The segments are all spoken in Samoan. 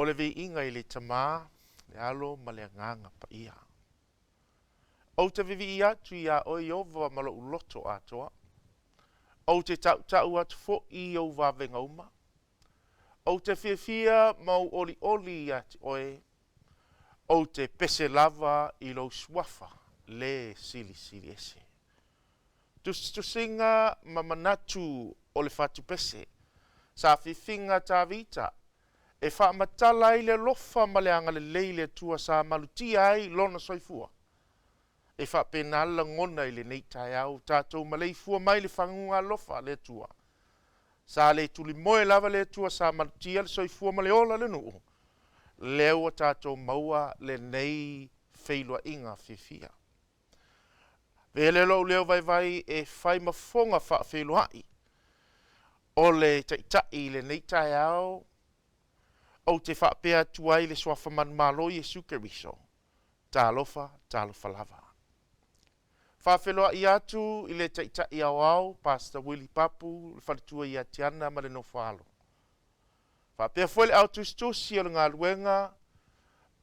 O le viiga i le Tama, le Alo ma le Agaga Paia. Ou te vivii atu iā oe Ieova ma lou loto atoa. Ou te tautau atu foi i ou vavega uma. Ou te fiafia ma ou olioli ia te oe. Ou te pese lava i lou suafa le silisili ese. Tusitusiga ma manatu o le fatupese, saafiafiga Tavita, e faamatala ai le alofa ma le agalelei i le Atua sa malutia ai lona soifua. E faapena le lagona i lenei taeao, ua tatou maleifua mai i le faguga alofa a le Atua. Sa le tulimoe lava le Atua sa malutia le soifua ma le ola o le nuu, lea ua tatou maua lenei feiloaiga fiafia. Avea lea o lou leo vaivai e fai ma fofoga faafeiloai o le Taitai i lenei taeao, ou te faapea atu ai i le suafa manumalo o Iesu Keriso, Talofa, talofa lava. Faafeiloai atu i le Taitai Aoao, Pastor Willie Papu, le faletua ia Tiana ma le nofo a alo. Faapea foi le au tusitusi o le galuega,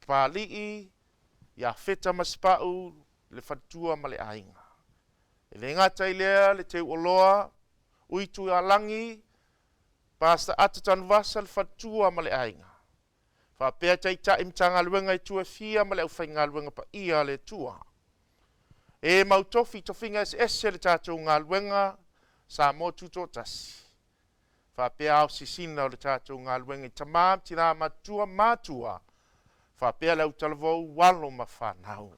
Papalii, Iafeta Masepau, le faletua ma le aiga. E le gata i lea le teuoloa Ui Tualagi, Pastor Ata Tanuvasa, le faletua ma le aiga. Faapea Taitai Matagaluega i itu e fia ma le aufaigaluega paia a le Atua. E mautofi tofiga eseese le tatou galuega Samoa Tutoatasi, faapea ao sisina o le tatou galuega i tama ma tina matutua ma matua, faapea le autalavou, alo ma fanau.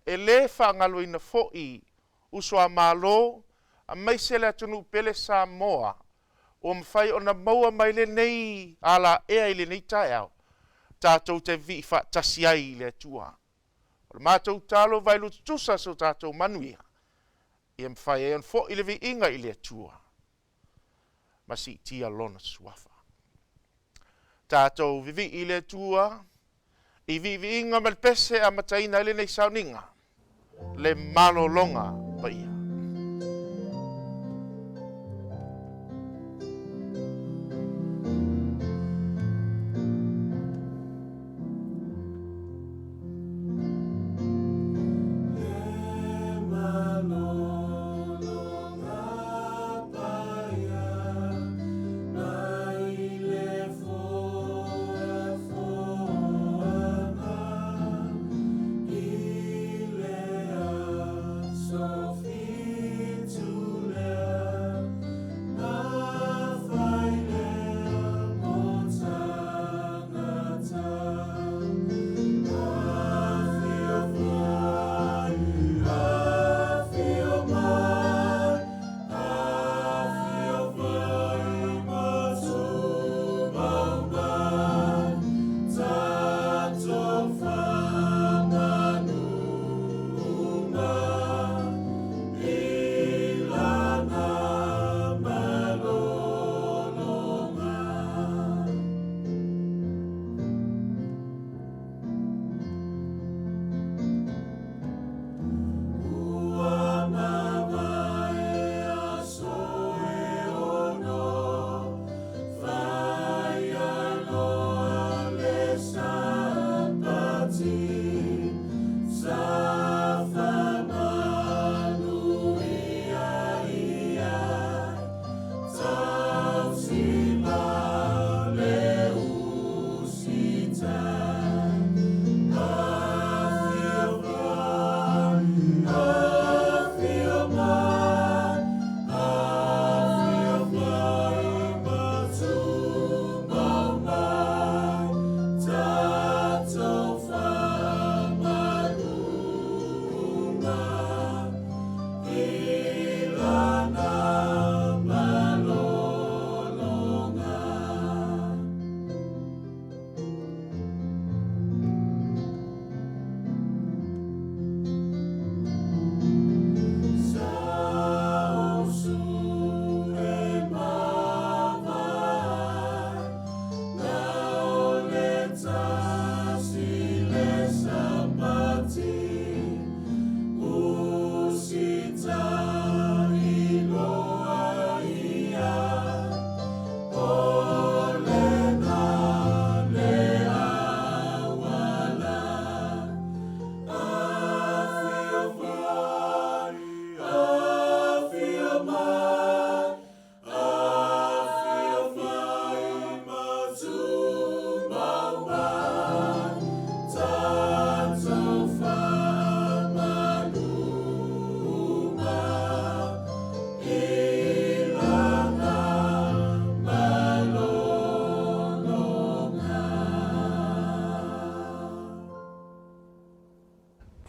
E le faagaloina foi uso a Malo aemaise le atunuu pele Samoa ua mafai ona maua mai lenei alaea i lenei taeao, tatou te vivii faatasi ai i le Atua. O le matou tatalo, vailutitusa so tatou manuia, ia mafai ai ona foi le viiga i le Atua ma siitia Lona Suafa. Tatou vivii i le Atua i viiviiga ma le pese e amataina ai lenei sauniga, le malologa paia.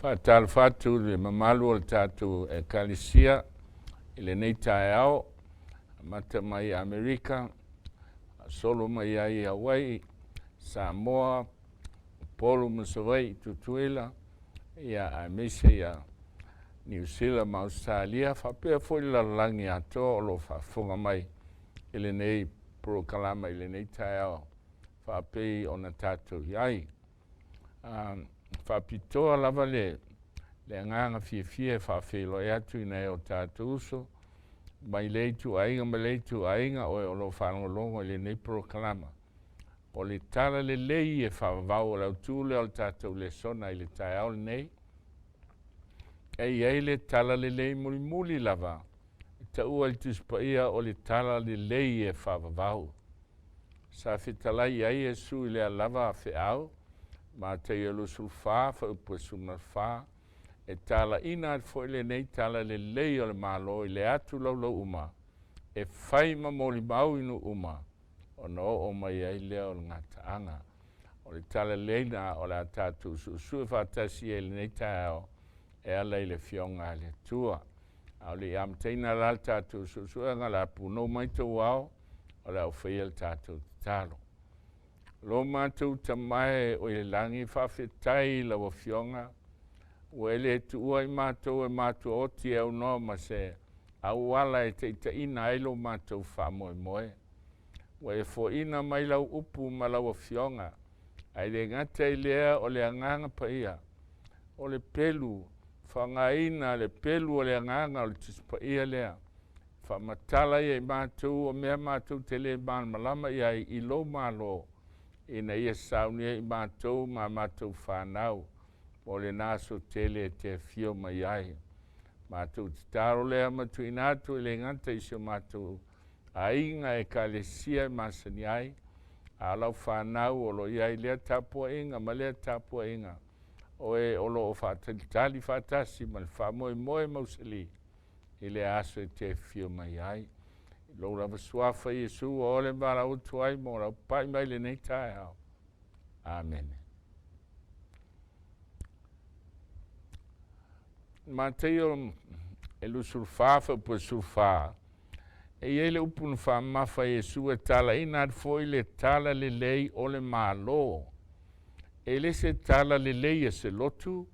Faatalofa atu i le mamalu o le tatou Ekalesia i lenei taeao, amata mai i Amerika, faasolo mai ai i Hawaii, Samoa, Upolu ma Savaii, Tutuila, aemaise Niu Sila ma Ausetalia, faapea foi le lalolagi atoa o lo o faafofoga mai i lenei polokalama i lenei taeao faapei ona tatou i ai. E faapitoa lava le agaga fiafia e faafeiloai atu i nai o tatou uso mai lea ituaiga ma lea ituaiga, o e o lo o faalogologo i lenei polokalama. O le Talalelei e Faavavau, o le autu lea o le tatou lesona i le taeao lenei. E i ai le Talalelei mulimuli lava e taua i le Tusi Paia o le Talalelei e Faavavau. Sa fetalai i ai Iesu i lea lava feau, Mataio 24, fuaiupu e 14, e talaiina ai foi lenei Talalelei o le Malo i le atu laulau uma, e fai ma molimau i nuu uma, ona oo mai ai lea o le gataaga. O le Talalelei lena o le a tatou suesue faatasi ai i lenei taeao e ala i le Afioga a le Atua. A o le i amataina la le tatou suesuega, o le a punou mai tou ao, o le a ou faia le tatou tatalo. Lo matou Tama e oi le lagi, faafetai i lau Afioga ua e le tuua i matou e matuaoti e aunoa ma se auala e taitaiina ai lo matou faamoemoe. Ua e foaina mai lau upu ma lau Afioga, ae le gata i lea o le Agaga Paia, o le pelu, faaaogaina le pelu o le Agaga o le Tusi Paia lea, e faamatala ai e i matou o mea matou te le malamalama i ai i lou Malo, ina ia saunia ai i matou ma a matou fanau mo lena aso tele e te afio mai ai. Matou tatalo lea ma tuuina atu e le gata i si o matou aiga, Ekalesia e masani ai, a o lau fanau o lo o i ai i lea tapuaiga ma lea tapuaiga, o e o lo o faatalitali faatasi ma le faamoemoe mausali i le aso e te afio mai ai. I lou lava Suafa Iesu ua oe le valaau atu ai mo lau papai mai i lenei taeao. Amene. Mataio e 24, fuaiupu e 14, e i ai le upu na faamamafa e Iesu e talaina atu foi le talalelei o le Malo. E le se talalelei a se lotu,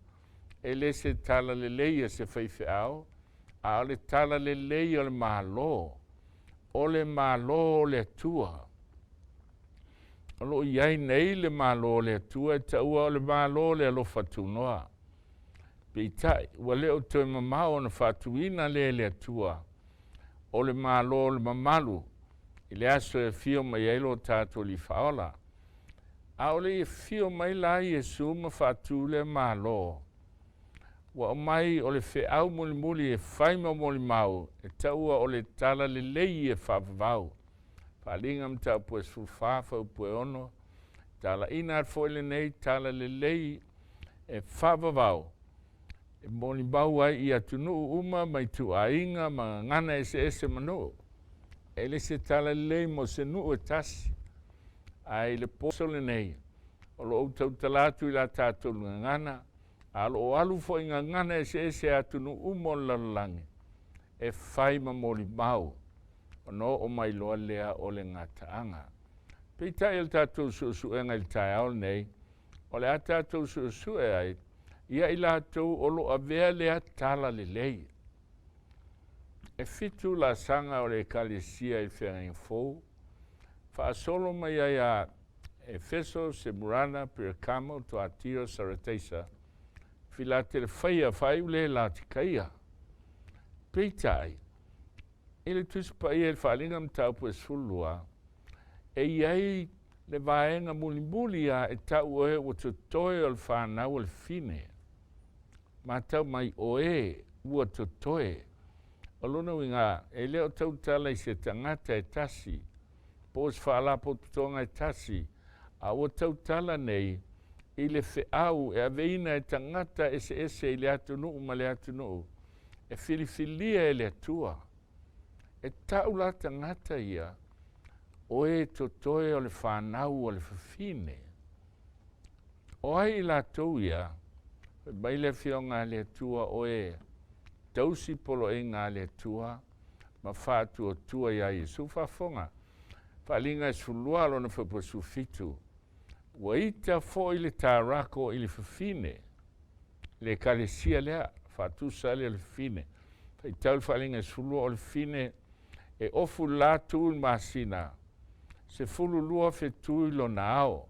e le se talalelei a se faifeau, a o le talalelei o le Malo, o le Malo o le Atua. O lo o i ai nei le Malo o le Atua e taua o le Malo o le alofa tunoa. Peitai, ua le o toe mamao ona faatuina lea e le Atua o le Malo o le mamalu i le aso e afio mai ai lo tatou Alii Faaola. A o le i afio mai la Iesu ma faatu lea Malo, ua aumai o le feau mulimuli e fai ma molimau e taua o le Talalelei e Faavavau. Faaaliga Mataupu e 14, fuaiupu e 6, talaina atu foi lenei Talalelei e faavavau, e molimau ai i atunuu uma ma ituaiga ma gagana eseese ma nuu. E le se talalelei mo se nuu e tasi, ae i le poso lenei, o lo o ou tautala atu i la tatou gagana, a o lo o alu foi i gagana eseese a atunuu uma o le lalolagi, e fai ma molimau, ona oo mai loa lea o le gataaga. Peitai o le tatou suesuega i le taeao lenei, o le a tatou suesue ai ia i latou o lo o avea lea talalelei. E 7 laasaga o le Ekalesia i le Feagaiga Fou, faasolo mai ai ia Efeso, Semurana, Perekamo, Tuatira, Sarateisa, Filatelefaia, faaiu lea i Latikaia. Peitai, i le Tusi Paia i le Faaaliga Mataupu e 12, e i ai le vaega mulimuli lava e tau o e ua totoe o le fanau a le fine. Matau mai, o e ua totoe. O lona uiga, e le o tautala i se tagata e tasi, po o se faalapotopotoga e tasi, a ua tautala nei i le feau e aveina e tagata eseese i le atunuu ma le atunuu e filifilia e le Atua. E tau la tagata ia, o e totoe o le fanau a le fafine. O ai i latou ia? Fai mai le Afioga a le Atua, O e tausi poloaiga a le Atua ma faatuatua iā Iesu. Faafofoga, Faaaliga e 12 lona fuaiupu 17, Ua ita foi le tarako i le fafine, le Ekalesia lea, faatusa lea o le fafine. Faitau le Faaaliga e 12, o le fafine e ofu le la tu i le masina, 12 fetu i lona ao.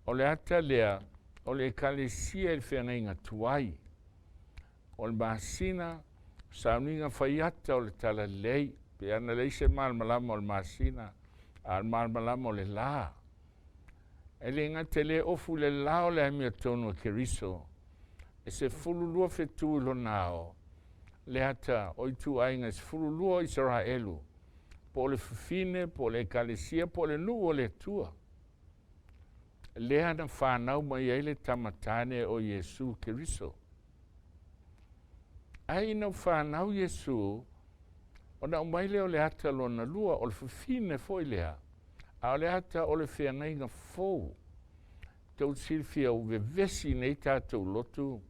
O le ata lea o le Ekalesia i le feagaiga tuai. O le masina, sauniga faiata o le talalelei, pe ana leai se malamalama o le masina, a o le malamalama o le la. E le gata i lea, ofu i le la o le amiotonu a Keriso, e 12 fetu i lona ao, le ata o ituaiga e 12 o Isaraelu, po o le fafine, po o le Ekalesia, po o le nuu o le Atua. Lea na fanau mai ai le Tama Tane o Iesu Keriso. Ae ina ua fanau Iesu, ona aumai lea o le ata lona lua, o le fafine foi lea, a o le ata o le feagaiga fou. Tou te silafia ua vevesi nei tatou lotu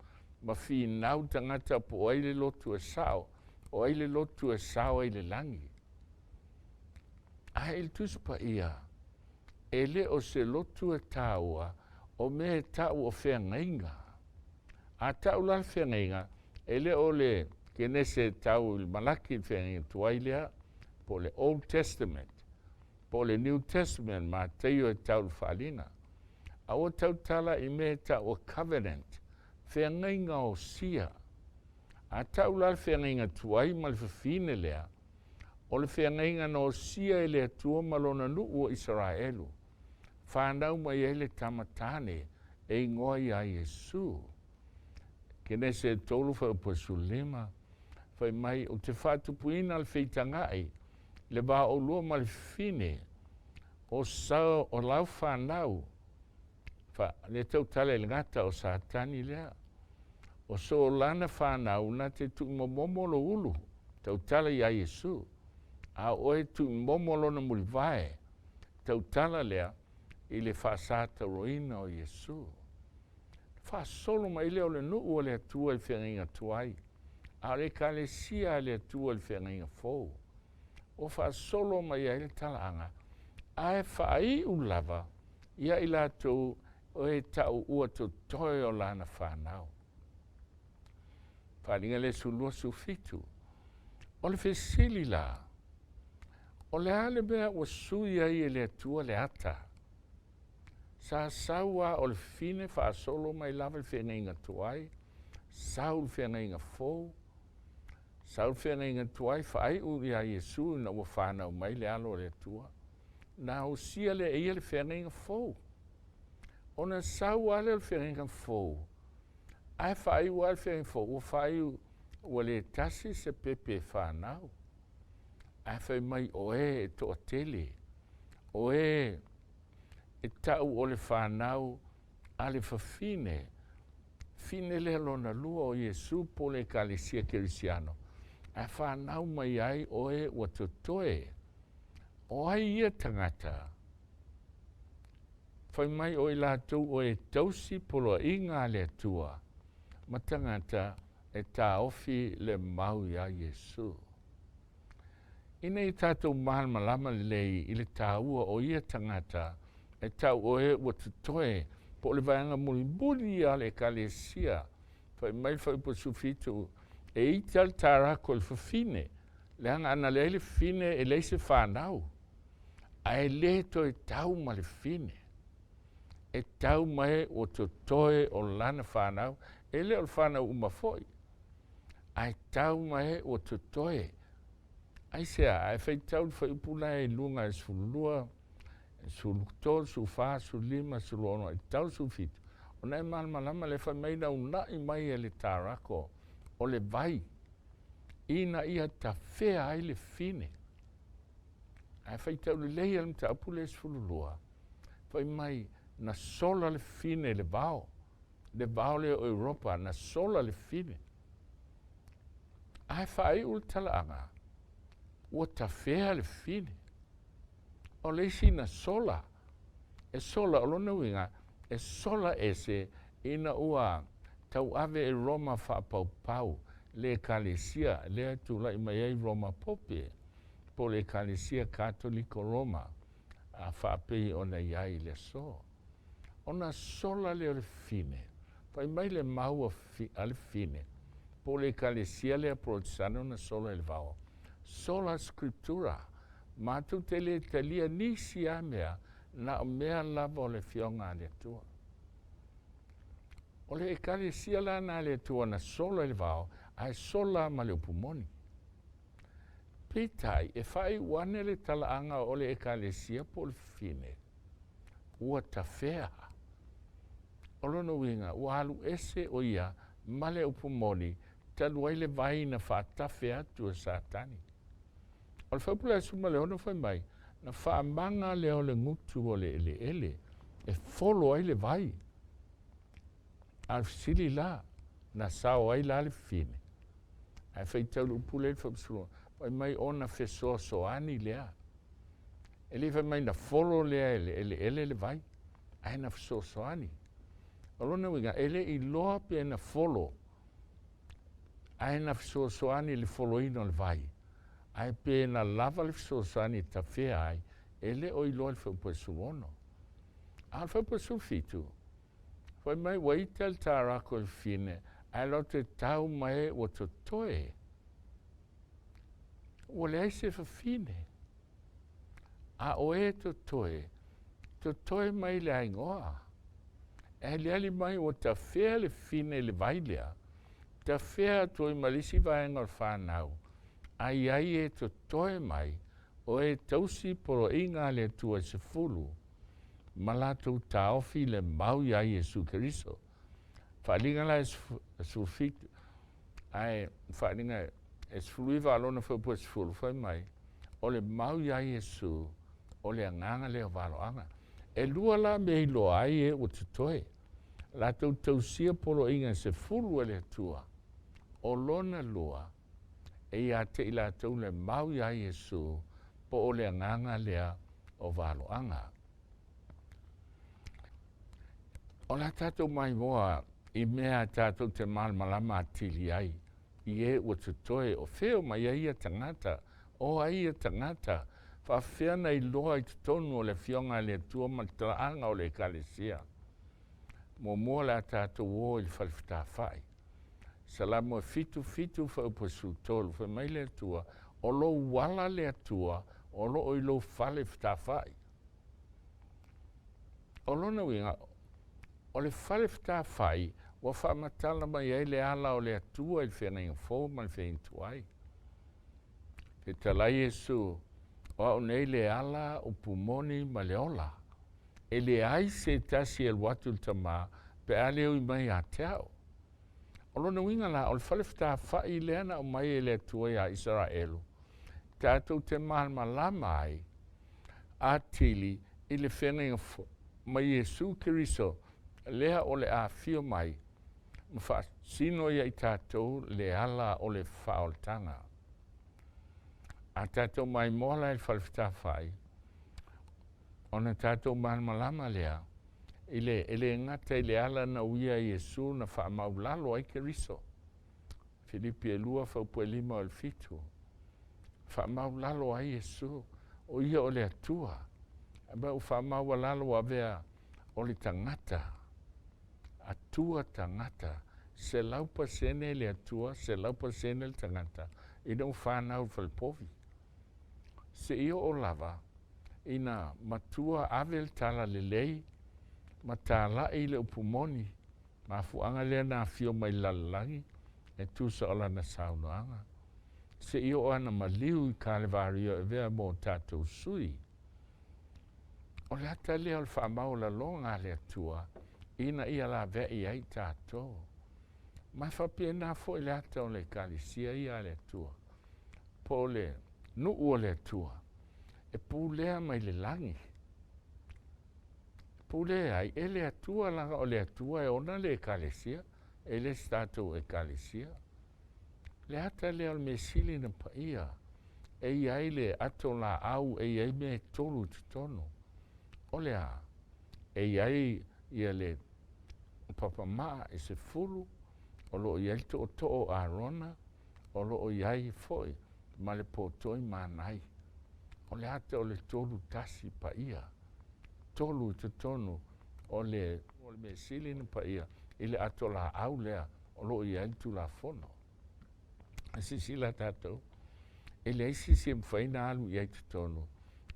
ma finau tagata po o ai le lotu e sao, o ai le lotu e sao ai i le lagi. Ae i le Tusi Paia, e le o se lotu e taua, o mea e tau o feagaiga. A tau la le feagaiga, e le o le Kenese e tau i le Malaki le feagaiga tuai lea, po o le Old Testament, po o le New Testament, Mataio e tau i le Faaaliga. A ua tautala i mea e tau o covenant, feagaiga osia. A tau la le feagaiga tuai ma le fafine lea, o le feagaiga na osia e le Atua ma lona nuu o Isaraelu, fanau mai ai le Tama Tane e igoa iā Iesu. Kenese 3 fuaiupu 15, fai mai, Ou te faatupuina le feitaga'i le va o oulua ma le fafine, o sa o lau fanau, fa, lea tautala i le gata o Satani lea, o so lana fanau na te tuumomomo lou ulu, tautala iā Iesu, a o oe tuumomo lona mulivae, tautala lea i le faasatauroina o Iesu. Faasolo mai lea o le nuu o le Atua i le feagaiga tuai, a o le Ekalesia a le Atua i le feagaiga fou. Ua faasolo mai ai le talaaga, ae faaiu lava ia i latou o e tau ua totoe o lana fanau. Faaaliga le 12 17. O le fesili la, o le a le mea ua sui ai e le Atua le ata? Sa sau a o le fafine faasolo mai lava i le feagaiga tuai, sau i le feagaiga fou, sau le feagaiga tuai faaiu iā Iesu ina ua fanau mai le Alo o le Atua, na ausia lea e ia le feagaiga fou. Ona sau a lea o le feagaiga fou, ae faaiu a le feagaiga fou, ua faaiu ua le tasi se pepe e fanau. Ae fai mai o e e toatele, o e e tau o le fanau a le fafine, fine lea lona lua o Iesu po o le Ekalesia Kerisiano, ae fanau mai ai o e ua totoe. O ai ia tagata? Fai mai o i latou o e tausi poloaiga a le Atua ma tagata e taofi le mau iā Iesu. Ina ia tatou malamalama lelei i le taua o ia tagata e tau o e ua totoe po o le vaega mulimuli ia a le Ekalesia, fai mai le Fuaiupu 17, e ita le tarako i le fafine, leaga ana leai le fafine e leai se fanau, ae le toe tau ma le fafine, e tau ma e ua totoe o lana fanau, e le o le fanau uma foi, ae tau ma e ua totoe. Aisea? Ae faitau le fuaiupu la e i luga e 12, 13, 14, 15, 16, e tau le 17, ona e malamalama lea fai mai na una'i mai e le tarako o le vai ina ia tafea ai le fine. Ae faitau lelei a le mataupu lea e 12, fai mai na sola le fine i le vao, le vao lea o Europa, na sola le fine. Ae faaiu le talaaga, ua tafea le fine. O le isi na sola, e sola, o lona uiga, e sola ese ina ua Tauave e Roma faapaupau le Ekalesia lea e tulai mai ai Roma Pope, po o le Ekalesia Katoliko Roma, a faapei ona i ai i le aso. Ona sola lea o le fine, fai mai le mau a le fine, po o le Ekalesia lea Polotesana na sola i le vao, sola scriptura, matou te le talia nisi lava mea, na o mea lava o le Afioga a le Atua. O le Ekalesia la na a le Atua na sola i le vao, ae sola ma le upu moni. Peitai, e faaiu ane le talaaga o le Ekalesia po o le fine, ua tafea. O lona uiga, ua alu ese o ia ma le upu moni, talu ai le vai na faatafe atu e Satani. O le fuaiupu le 16 fai mai, na faamaga lea o le gutu o le eleele e folo ai le vai. A o le fesili la, na sao ai la le fine? Ae faitau le upu lea i le fuaiupu 16, fai mai ona fesoasoani lea. E le fai mai na folo lea e le eleele le vai, ae na fesoasoani. O lona uiga, e le iloa pe na folo, ae na fesoasoani i le foloina o le vai, ae pe na lava le fesoasoani e tafea ai, e le o iloa i le fuaiupu 16. A o le fuaiupu 17, fai mai ua ita le tarako i le fine, ae latou te tau mai ai ua totoe. Ua leai se fafine. A o e totoe, totoe mai le aigoa. E aliali mai ua tafea le fine i le vai lea, tafea atu ai ma le isi vaega o le fanau, a i ai e totoe mai, o e tausi poloaiga a le Atua e 10, ma latou taofi le mau iā Iesu Keriso. Faaaliga la e 17, ae faaaliga e 19 a lona fuaiupu e 10, fai mai, o le mau iā Iesu, o le agaga lea o valoaga. E lua la mea iloa ai e ua totoe, latou tausia poloaiga e 10 a le Atua, o lona lua, e ia te i latou le mau iā Iesu, po o le agaga lea o valoaga. O le a tatou maimoa i mea tatou te malamalama atili ai, i e ua totoe, o fea o mai ai ia tagata, o ai ia tagata, faafefea na iloa i totonu o le Afioga a le Atua ma le talaaga o le Ekalesia. Muamua o le a tatou o i le fale fetafai. Salamo e 7, 7 fuaiupu e 13, fai mai le Atua, o lou ala le Atua, o loo i lou fale fetafai. O lona uiga, o le fale fetafai ua faamatala mai ai le ala o le Atua i le feagaiga fou ma le feagaiga tuai. Fetalai Iesu, o au nei le ala, upu moni ma le ola. E leai se tasi e alu atu i le Tamā pe a le ui mai ia te au. O lona uiga la, o le fale fetafai lea na aumai e le Atua iā Isaraelu, tatou te malamalama ai atili i le feagaiga ma Iesu Keriso lea o le afio mai ma faasino ia i tatou le ala o le faaolataga. A tatou maimoa la i le fale fetafai, ona tatou malamalama lea i le e le gata i le ala na uia e Iesu na faamaulalo ai Keriso. Filipi e 2 fuaiupu e 5 o le 7. Faamaulalo ai Iesu, o ia o le Atua. Ma ua faamaualalo ua avea o le tagata, Atua tagata, 100% le Atua, 100% le tagata, ina ua fanau i le falepovi. Seia oo lava ina matua ave le talalelei ma talai le upu moni, mafuaaga lea na afio mai i le lalolagi e tusa o lana saunoaga, seia oo ana maliu i Kalevario e avea mo tatou sui. O le ata lea o le faamaualaloga a le Atua ina ia laveai ai tatou. Ma e faapena foi le ata o le Ekalesia ia a le Atua, po o le nuu o le Atua, e pulea mai le lagi. E pulea ai e le Atua, laga o le Atua e ona le Ekalesia, e le se tatou Ekalesia. Le ata lea o le mea sili na paia, e i ai le ato laau, e i ai mea e tolu i totonu. O le a? E i ai ia le papamaa e 10, O lo o i ai le tootoo o Arona, o lo o i ai foi ma le potoi manai. O le ata o le 31 paia, 3 i totonu o le mea sili ona paia i le ato laau lea o lo o i ai le Tulafono. A silasila tatou, e leai se isi e mafai ona alu i ai i totonu,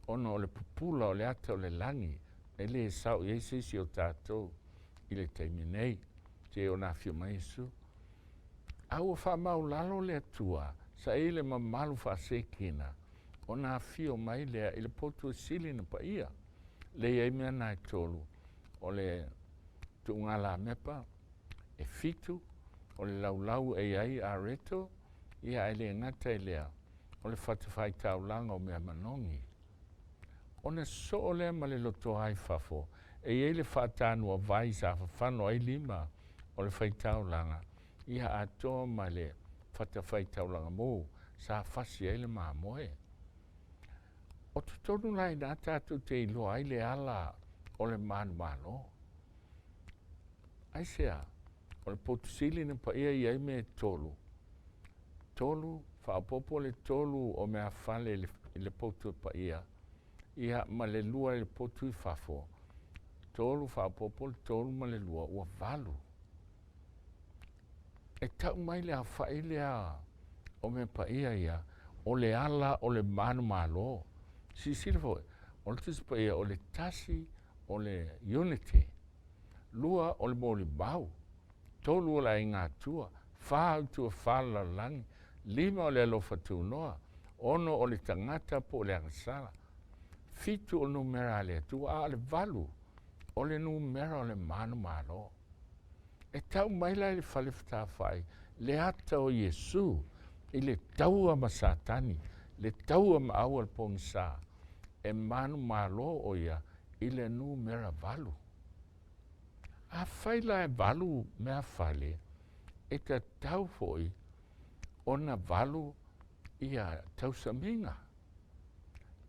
ona o le pupula o le ata o le lagi, e le sao i ai se isi o tatou i le taimi nei, seia ona afio mai Iesu. A ua faamaulalo le Atua, sa i ai le mamalu faasekina, ona afio mai lea i le potu e sili ona paia. Lea e i ai mea na e 3, o le tuugalamepa e 7, o le laulau e i ai areto, ia ae le gata i lea, o le fatafaitaulaga o mea manogi. Ona sosoo lea ma le lotoa i fafo, e i ai le faatanua vai sa fafano ai lima o le faitaulaga, ia atoa ma le fatafaitaulaga mu sa fasi ai le mamoe. O totonu la ina tatou te iloa ai le ala o le manumalo. Aisea, o le potu sili na paia i ai mea e 3. 3, faaopoopo le 3 o mea fale i le potu e paia, ia ma le 2 i le potu i fafo. 3 faaopoopo le 3 ma le 2, ua 8. E tau mai le aofai lea o mea paia ia, o le ala o le manumalo. Silasila foi, o le Tusi Paia, o le 1 o le unity, 2 o le molimau, 3 o le aiga atua, 4 o le tuafa o le lalolagi, 5 o le alofa tunoa, 6 o le tagata po o le agasala, 7 o le numera a le Atua, a o le 8 o le numera o le manumalo. E tau mai la i le fale fetafai le ata o Iesu i le taua ma Satani, le taua ma aua le pogisa, e manumalo o ia i le numera 8. A fai la e 8 mea fale, e tatau foi ona 8 ia tausamiga.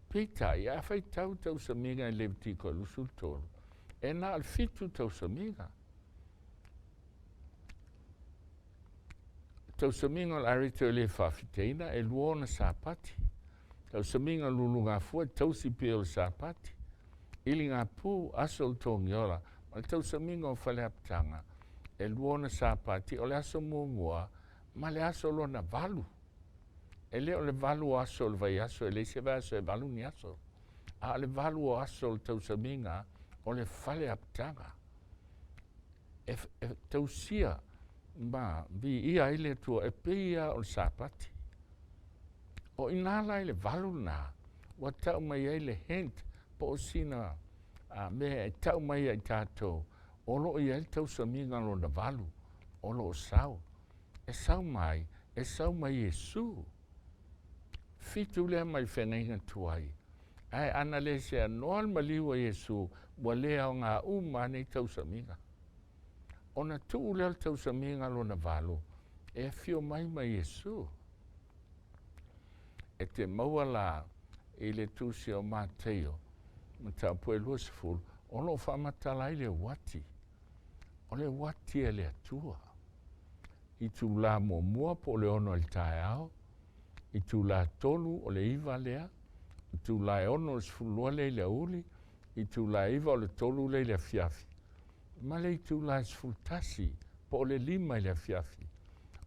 Peitai, a fai tau tausamiga i Levitiko 23, e na o le 7 tausamiga. Tausamiga o le areto e le faafiteina, e 2 ona sapati. Tausamiga o lulugafua, e tausi pea o le sapati. Iligapu, aso o le togiola, ma le tausamiga o faleapitaga, e 2 ona sapati, o le aso muamua ma le aso lona 8. E le o le 8 o aso o le vaiaso, e leai se vaiaso e 8 ni aso. A o le 8 o aso o le tausamiga o le faleapitaga. E tausia ma viia ai le Atua e pei lava o le sapati. O ina la i le 8 lena, ua tau mai ai le hint po o sina mea e tau mai ai tatou, o lo o i ai le tausamiga lona 8, o lo o sau. E sau mai, e sau mai Iesu. 7 lea mai feagaiga tuai. Ae ana le seanoa le maliu a Iesu, ua le aoga uma nei tausamiga. Ona tuu lea le tausamiga lona 8, e afio mai ma Iesu. E te maua la i le tusi o Mateio, mataupu e 20, o lo o faamatala ai le uati. O le uati e le Atua. I tūlā muamua po o le 6 i le taeao, i tūlā 3 o le 9 lea, i tūlā e 6 o le 12 lea i le auli, i tūlā 9 o le 3 lea i le afiafi, ma le itula e 11 po o le 5 i le afiafi.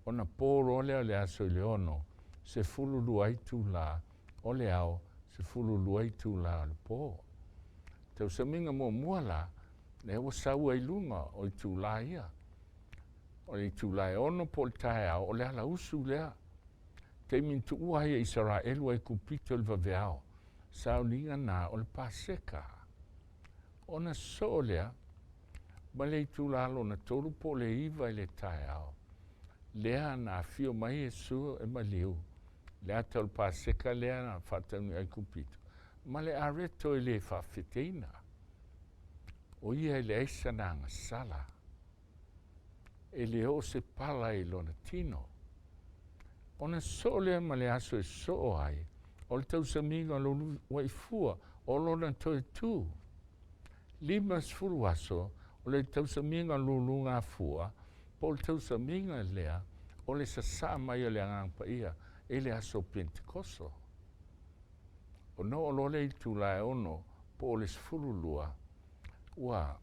Ona po loa lea o le aso i le 6, 12 itula o le ao, 12 itula o le po. Tausamiga muamua la, lea ua sau ai luga o itula ia. O le itula e 6 po o le taeao, o le ala usu lea. Taimi na tuua ai e Isaraelu ai Kupito i le vaveao, sauniga na o le Paseka. Ona soo lea, ma le itula lona 3 po o le 9 i le taeao, lea na afio mai Iesu e maliu, le ata o le Paseka lea na faataunuu ai Kupito, ma le areto e le faafeteina. O ia e leai sana agasala, e le oo se pala i lona tino. Ona soo lea ma le aso e soo ai, o le tausamiga o le uaifua, o lona toe tu. 50 aso o le tausamiga o lulugafua, Po o le tausamiga lea o le sasaa mai o le Agaga Paia i le aso Pentekoso. Ona oo loa lea i le itula e 6 po o le 12, ua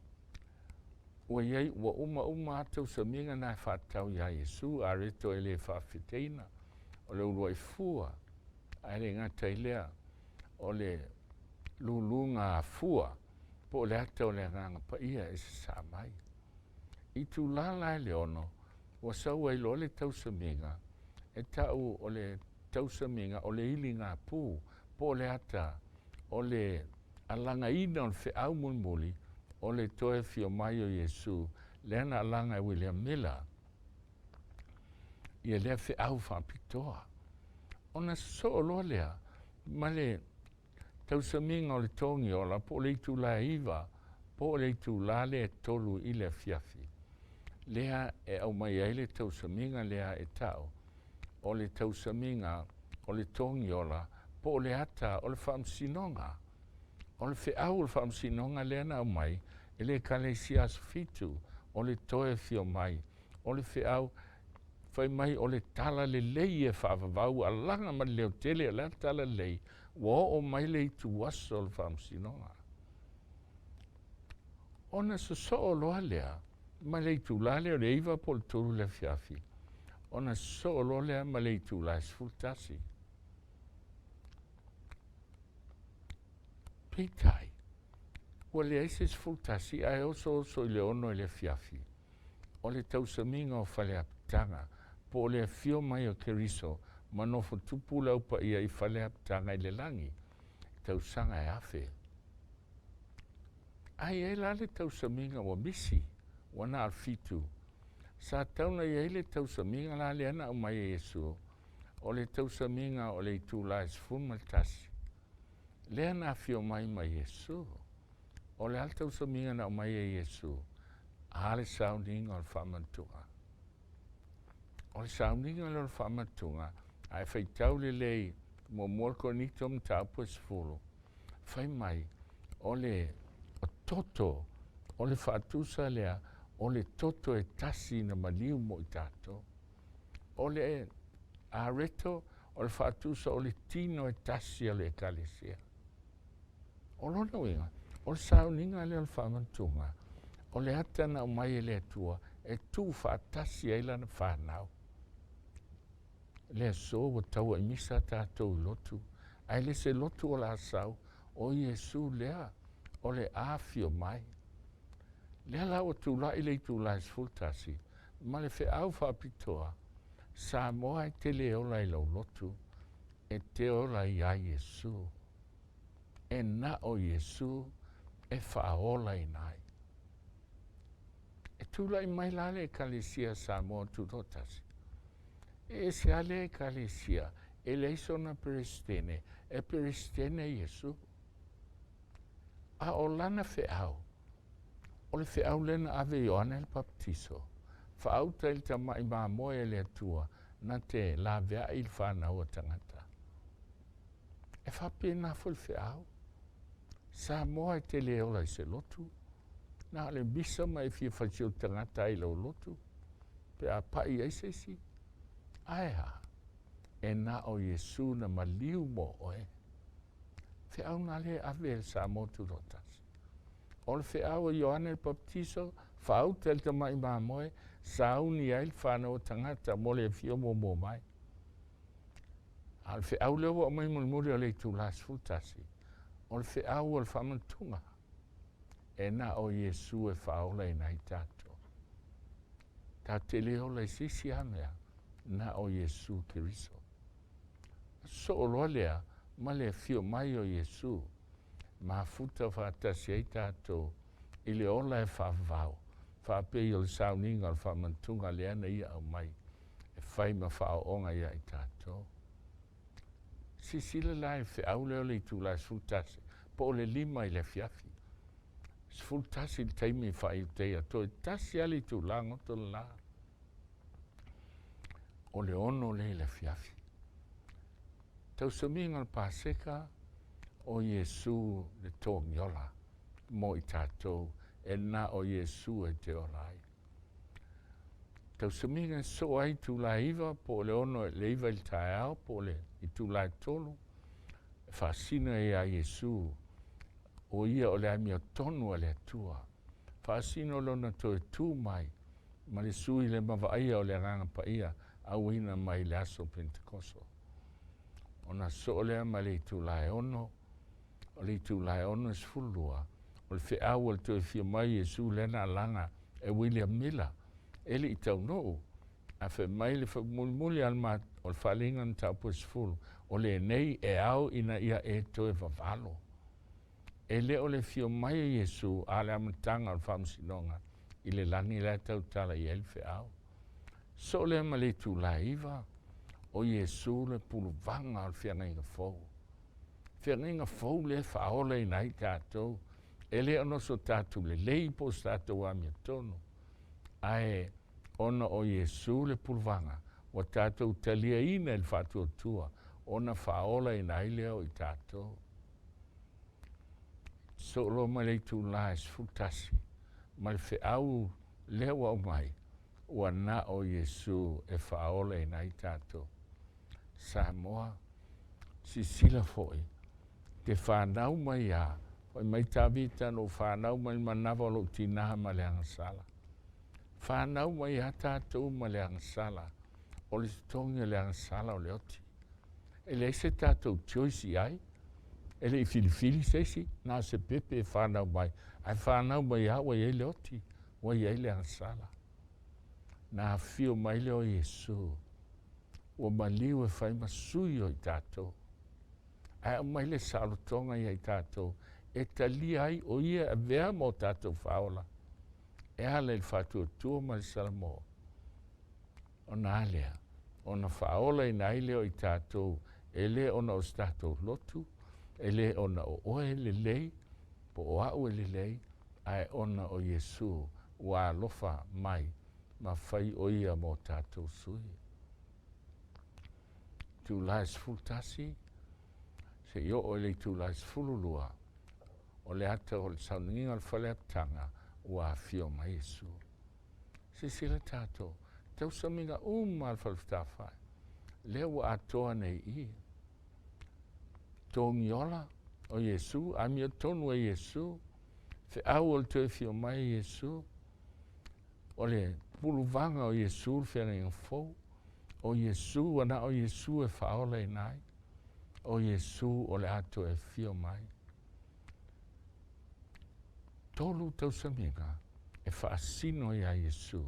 ua i ai ua umauma lava tausamiga na e faatatau ia Iesu, areto e le faafeteina, o le uluai fua, ae le gata i lea, o le luluga afua po o le ata o le Agaga Paia e sasaa mai. Itula la e le 6, ua sau ai loa le tausamiga e ta'u o le tausamiga o le iligapu po o le ata o le alagaina o le feau mulimuli o le toe afio mai o Iesu, lea na alaga e William Miller ia lea feau faapitoa. Ona sosoo loa lea ma le tausamiga o le togiola po o le itula e 9 po o le itula lea e 3 i le afiafi, lea e aumai ai le tausamiga lea e ta'u o le tausamiga o le togiola po o le ata o le faamasinoga. O le feau o le faamasinoga lea na aumai e le Ekalesia Aso Fitu o le toe afio mai, o le feau fai mai o le tala lelei e faavavau ua alaga ma le leotele, o le a le tala lelei? Ua oo mai le ituaso o le faamasinoga. Ona sosoo loa lea ma le itula lea o le 9 po o le 3 i le afiafi, ona sosoo loa lea ma le itula e 11. Peitai, ua leai se 11 ae osooso i le 6 i le afiafi, o le tausamiga o faleapitaga po o le afio mai o Keriso ma nofo tupu le aupaia i faleapitaga i le lagi, tausaga e 1000. Ae i ai la le tausamiga ua misi, ua na o le 7. Sa tatau ona i ai le tausamiga la lea na aumai e Iesu, o le tausamiga o le itula e 11, lea na afio mai ma Iesu. O le a le tausamiga na aumai e Iesu? A le sauniga o le faamanatuga. O le sauniga lea o le faamanatuga, a e faitau lelei muamua le Korinito mataupu e 10, fai mai o le toto, o le faatusa lea, o le toto e tasi na maliu mo i tatou. O le areto, o le faatusa o le tino e tasi o le Ekalesia. O lona uiga, o le sauniga lea o le faamanatuga, o le ata na aumai e le Atua e tuufaatasi ai lana fanau. Le aso ua tauaimisa tatou i lotu, ae le se lotu o la sau, o Iesu lea o le afio mai. Lea la ua tula'i le itula e 11 ma le feau faapitoa, Samoa e te le ola i lau lotu, e te ola iā Iesu. E na o Iesu e faaolaina ai. E tula'i mai la le Ekalesia Samoa Tutoatasi. E ese lava lea Ekalesia, e leai sona Peresetene, e Peresetene Iesu. A o lana feau, o le feau lea na ave e Ioane le Papatiso, faauta i le tama'i mamoe a le Atua na te laveai i le fanau a tagata. E faapena foi le feau, Samoa e te le ola i se lotu, na o le misa ma e fia faitio tagata ai i lau lotu, pe a pa'i ai se isi. Ae a? E na o Iesu na maliu mo oe. Feau na lea e ave e le Samoa Tutoatasi. O le feau a Ioane le Papatiso, faauta i le tama'i mamoe, sauni ai le fanau a tagata mo le afio muamua mai. A o le feau lea ua aumai mulimuli o le itula 11, o le feau o le faamanatuga, e na o Iesu e faaolaina ai tatou. Tatou te le ola i se isi lava mea, na o Iesu Keriso. Sosoo loa lea ma le afio mai o Iesu, mafuta faatasi ai tatou i le ola e faavavau, faapei o le sauniga o le faamanatuga lea na ia aumai e fai ma faaooga ia i tatou. Silasila la i le feau lea o le itula e 11 po o le 5 i le afiafi. 11 i le taimi e faaiuteia, toe tasi lava le itula goto le la. O le 6 lea i le afiafi. Tausamiga o le Paseka o Iesu le togiola mo i tatou, e na o Iesu e te ola ai. Tausamiga e soo ai itula e 9 po o le 6 le 9 i le taeao po o le itula e 3, e faasino ai ia Iesu, o ia o le amiotonu a le Atua. Faasino lona toe tu mai ma le sui le mavaaia o le Agaga Paia auina mai i le aso o Penetekoso. Ona soo lea ma le itula e 6, o le itula e 6:12, o le feau o le toe fia mai Iesu lea na alaga e William Miller, e le i taunuu, ae fai mai le mulimuli o le faaaliga o le mataupu e 10, o lenei e ao ina ia e toe vavalo. E le o le fia mai o Iesu a le amataga o le faamasinoga i le lagi la e tautala i ai le feau. Soo lea ma le itula e 9, o Iesu le puluvaga o le feagaiga fou. Feagaiga fou lea e faaola ina ai tatou, e le ona o so tatou lelei po o so tatou amiotonu, ae ona o Iesu le puluvaga, ua tatou taliaina i le faatuatua, ona faaola ina ai lea o i tatou. Soo loa ma le itula e 11, ma le feau lea ua aumai, ua na o Iesu e faaola ina ai tatou. Samoa, sisila foi, te whanau mai a, fai mai Tavita no whanau mai manawa o lou tina ma le agasala. Whanau mai a tātou ma le agasala, o le totogi o le agasala o le oti. E leai se tatou choice i ai, e le i filifili se isi, na o se pepe e whanau mai, ae whanau mai a ua i ai le oti, ua i ai le agasala. Na afio mai lea o Iesu, ua maliu e fai ma sui o i tatou. Ae aumai le saolotoga ia i tatou, e talia ai o ia e avea ma o tatou faaola, e ala i le faatuatua ma le salamo. Ona a lea, ona faaola ina ai lea o i tatou, e le ona o se tatou lotu, e le ona o oe lelei, po o au e lelei, ae ona o Iesu ua alofa mai, ma fai o ia mo tatou sui. Itula e 11, se i oo i le itula e 12, o le ata o le sauniga o le fale apitaga, ua afio mai Iesu. Silasila tatou, tausamiga uma a le falefetafai, lea ua atoa nei i. Togiola o Iesu, amiotonu e Iesu, feau o le toe fia mai e Iesu, o le puluvaga o Iesu le feagaiga fou, o Iesu, ana o Iesu e faaola ina ai, o Iesu o le a toe fia mai. 3 tausamiga e faasino ia Iesu,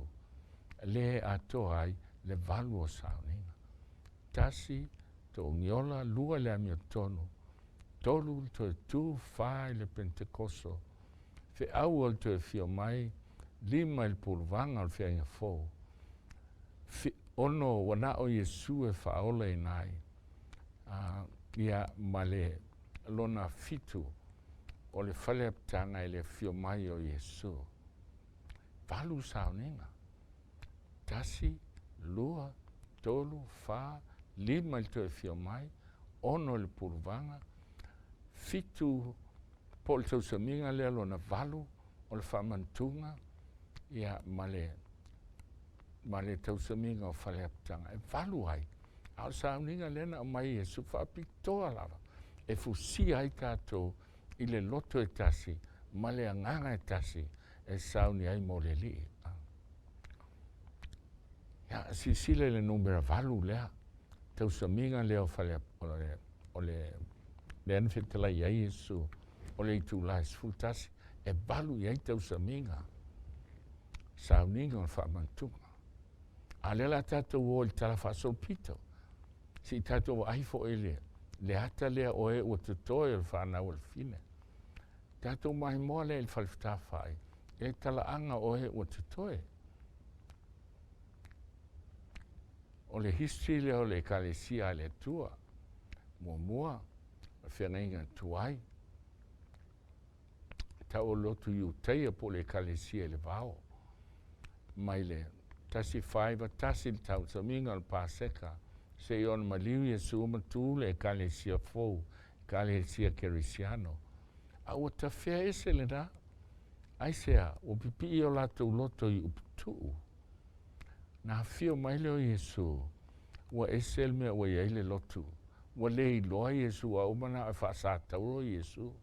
le atoa ai le valu o sauniga. 1, togiola, 2 le amiotonu, 3 le toe tu, 4 i le Pentekoso, feau o le toe fia mai, 5 i le puluvaga o le feagaiga fou, 6 ua na o Iesu e faaola ina ai, ia ma le lona 7 o le fale apitaga i le afio mai o Iesu. 8 sauniga. 1, 2, 3, 4, 5 i le toe afio mai, 6 i le puluvaga, 7 po o le tausamiga lea lona 8 o le faamantuga, ia ma le tausamiga o fale apitaga. E 8 ai, a o le sauniga lea na aumai Iesu faapitoa lava, e fusia ai tatou i le loto e tasi, ma le agaga e tasi, e sauni ai mo le Alii. Ia, silasila i le numera 8 lea, tausamiga lea o fale, o le lea na fetalai ai Iesu, o le itula e 11, e 8 i ai tausamiga, sauniga o le faamantuga. A lea la tatou o i le tala faasolopito, se i tatou vaai foi le ata lea o e ua totoe o le whanau o le fine. Tatou maimoa lea i le falefetafai, e talaaga o e ua totoe. O le history lea o le ekalesia a le Atua, muamua, o le feagaiga tuai, tau o lotu Iutaia po o le ekalesia i le vao, mai le 151 le tausamiga o le Paseka, se i ona maliu Iesu ma tu le ekalesia fou, ekalesia kerisiano. A ua tafea ese lena, aisea, ua pipii o latou loto i uputuu. Na afio mai lea o Iesu, ua ese le mea ua i ai le lotu. Ua le iloa Iesu, ua uma ona faasatauro Iesu.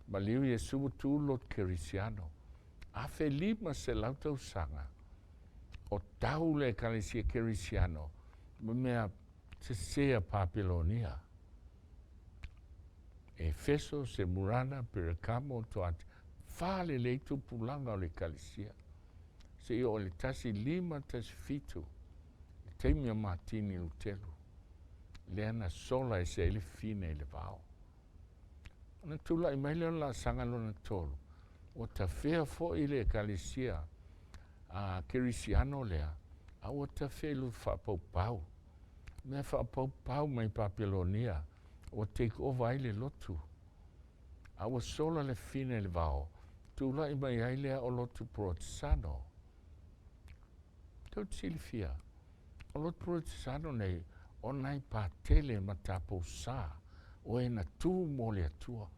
Maliu Iesu ua tu le lotu kerisiano. 1500 tausaga o tau le ekalesia kerisiano ma mea sese a Papelonia. Efeso, Semurana, Perekamo, Toati, falelei tupulaga o le ekalesia. Seia oo i le 1517, le taimi o Matini Lutelu, lea na sola ese ai le fine i le vao. Ona tulai mai lea o le laasaga lona tolu, ua tafea foi le ekalesia a kerisiano lea, a ua tafea i lotu faapaupau. Mea faapaupau mai Papelonia, ua take over ai le lotu. A ua sola le fine i le vao, tulai mai ai lea o lotu Porotesano. Tou te silafia, o lotu Porotesano nei, o nai patele ma tapousā, o e na tu mo le Atua.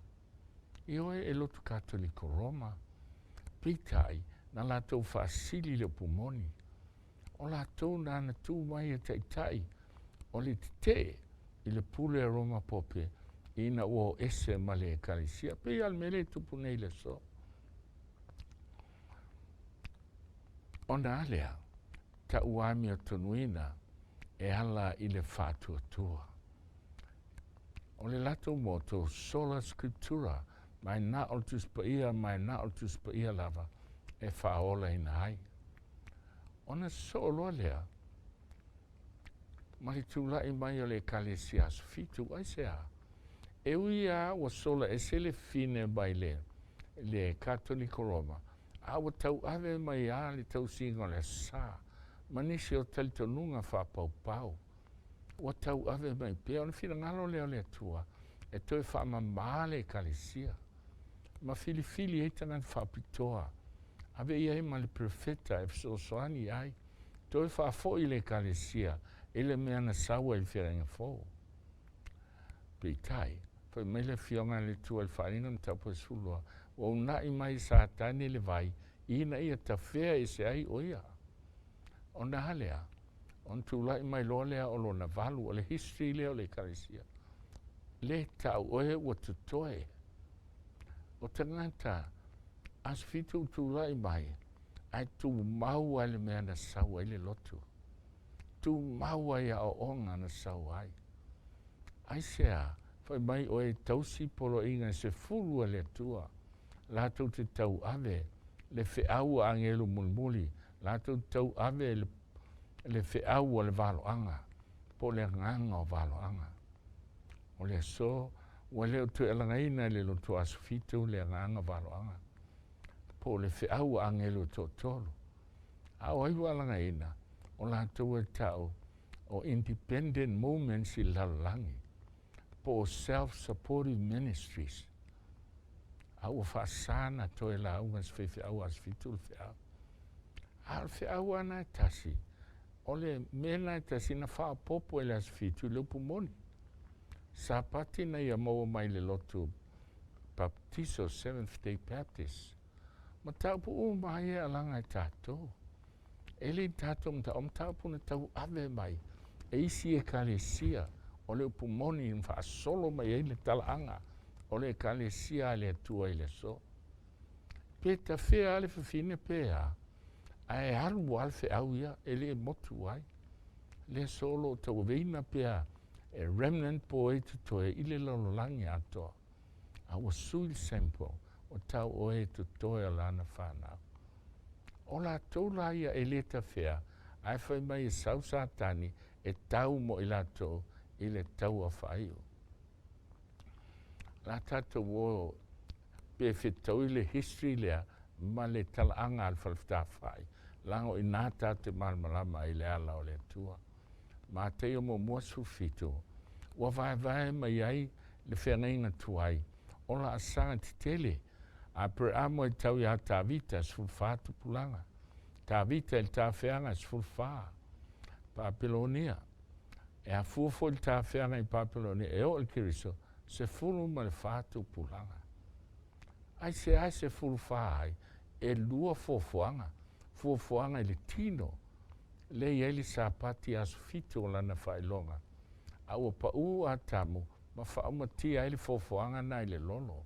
Ioe, e lotu Katoliko Roma, peitai, na latou faasili le upu moni. O latou na na tu mai e taitai o le tetee i le pule a Roma Pope ina ua o ese ma le ekalesia. Pei lava o le mea lea e tupu nei i le aso. Ona a lea, ta'u amiotonuina e ala i le faatuatua. O le latou motto, Sola Scriptura, mai na o le Tusi Paia, mai na o le Tusi Paia lava e faaolaina ai. Ona sosoo loa lea ma le tulai mai o le Ekalesia Aso Fitu. Aisea? E ui lava ua sola ese le fine mai le le Katoliko Roma, a ua tauave mai lava le tausiga o le Aso Sa ma nisi o talitonuga faapaupau. Ua tauave mai pea. O le finagalo lea o le Atua e toe faamama le Ekalesia ma filifili ai tagata faapitoa, ave i ai ma le perofeta e fesoasoani ai, toe faafoi le Ekalesia i le mea na sau ai i le Feagaiga Fou. Peitai, fai mai le Afioga a le Atua i le Faaaliga Mataupu e 12, ua una'i mai e Satani le vai ina ia tafea ese ai o ia. Ona a lea? Ona tulai mai loa lea o lona valu, o le history lea o le Ekalesia. Le tau oe ua totoe. O tagata Aso Fitu ua tulai mai, ae tumau ai le mea na sau ai le lotu. Tumau ai aoaoga na sau ai. Aisea? Fai mai oe e tausi poloaiga e 10 a le Atua, latou te tauave le feau a agelu mulimuli, latou te tauave le, le feau a le valoaga, po o le agaga o valoaga. O le aso, ua le o toe alagaina e le lotu Aso Fitu le agaga valoaga, po o le feau a agelu e toatolu. A o ai ua alagaina? O latou e tau o independent movements i le lalolagi, po o self-supportive ministries, a ua faasa na toe lauga e se faifeau Aso Fitu le feau. A o le feau lava na e tasi, o le mea na e tasi na faaopoopo e le Aso Fitu i le upu moni. Sapati na ia maua mai le lotu Baptiso, Seventh Day Baptist. Mataupu uma ia e alaga e tatou. E le i tatou mataupu, o mataupu na tauave mai e isi ekalesia, o le upu moni na faasolo mai ai le talaaga o le ekalesia a le Atua i le aso. Pe tafea lava le fafine pe a, ae alu lava le feau ia, e le motu ai. Le aso o lo o tauaveina pea e remnant po o e totoe i le lalolagi atoa. A ua sui le sample, ua tau o e totoe o lana fanau. O latou la ia e le tafea, ae fai mai e sau Satani e tau mo i latou i le taua faaiu. La tatou o pe fetaui le history lea ma le talaaga a le Falefatafa'i, leaga o i ina tatou te malamalama ai i le ala o le Atua. Mataio muamua 17, ua vaevae mai ai le feagaiga tuai o laasaga tetele a Aperamo e tau iā Tavita, 14 tupulaga, Tavita i le tafeaga, 14, Papelonia, e afua foi le tafeaga i Papelonia e oo i le Keriso, 14 tupulaga. Aisea e 14 ai? E lua fuafuaga, fuafuaga i le tino. Lea e i ai le Sapati aso 7 o lana faailoga, a ua pau Atamu ma faaumatia ai le foafoaga na i le lolo.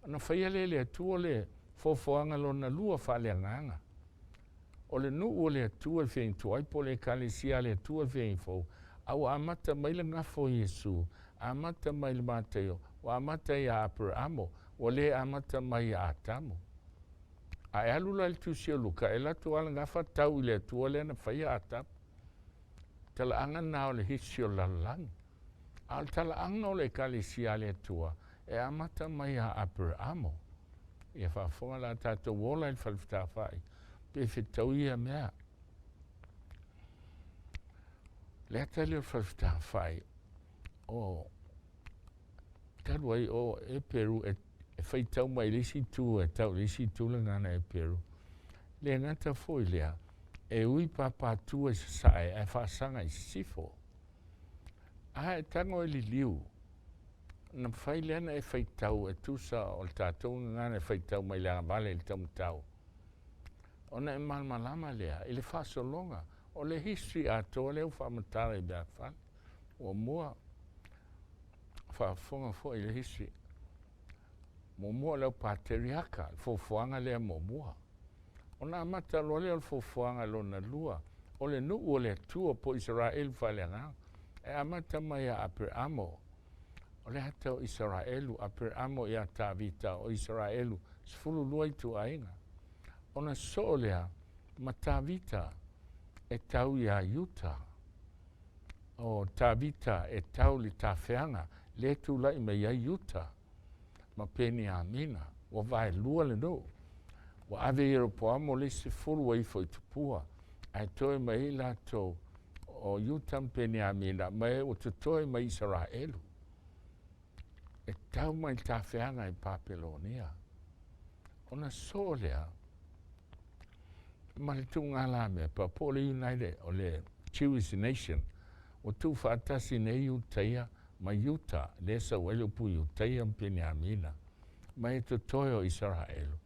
Ona faia lea e le Atua le foafoaga lona lua faaleagaga. O le nuu o le Atua i le feagaiga tuai po o le Ekalesia a le Atua i le feagaiga fou, a ua amata mai le gafa o Iesu, amata mai i le Mataio, ua amata ia Aperamo, ua le amata mai ia Atamu. A e alu la i le tusi o Luka, e alu atu lava le gafa tau i le Atua lea na faia Atamu. Talaaga na o le history o le lalolagi. A o le talaaga o le Ekalesia a le Atua, e amata mai ia Aperamo. Ia faafofoga la tatou ola i le falefetafai, pe fetaui ia mea. Le ata lea o le falefetafai, o talu ai o Eperu e faitau mai le isi itu e tau i le isi itu le gagana Eperu. Le gata foi lea, e ui papatua i sasae ae faasaga i sisifo. A e tago e liliu, na mafai lea ona e faitau e tusa o le tatou gagana e faitau mai le agavale i le taumatau, ona e malamalama lea i le faasologa o le history atoa lea ua faamatala i meafale. Muamua, faafofoga foi i le history. Muamua o le au pateriaka, le foafoaga lea muamua. Ona amata loa lea o le foafoaga lona lua, o le nuu o le Atua po o Isaraelu faaleagaga. E amata mai ia Aperamo, o le ata o Isaraelu, Aperamo ia Tavita, o Isaraelu, 12 ituaiga. Ona sosoo lea ma Tavita e tau iā Iuta. O Tavita e tau i le tafeaga lea e tulai mai ai Iuta ma Peniamina, ua vaelua le nuu. Ua ave Ieropoamo le isi 10 ua ifo i tupua, ae toe mai ai latou o Iuta ma Peniamina, ma e ua totoe mai Isaraelu, e tau mai le tafeaga i Papelonia. Ona sosoo lea ma le tuugalamepa po o le United, o le Jewish Nation, ua tuufaatasi nei Iutaia ma Iuta, lea e sau ai le upu Iutaia ma Peniamina, ma e totoe o Isaraelu.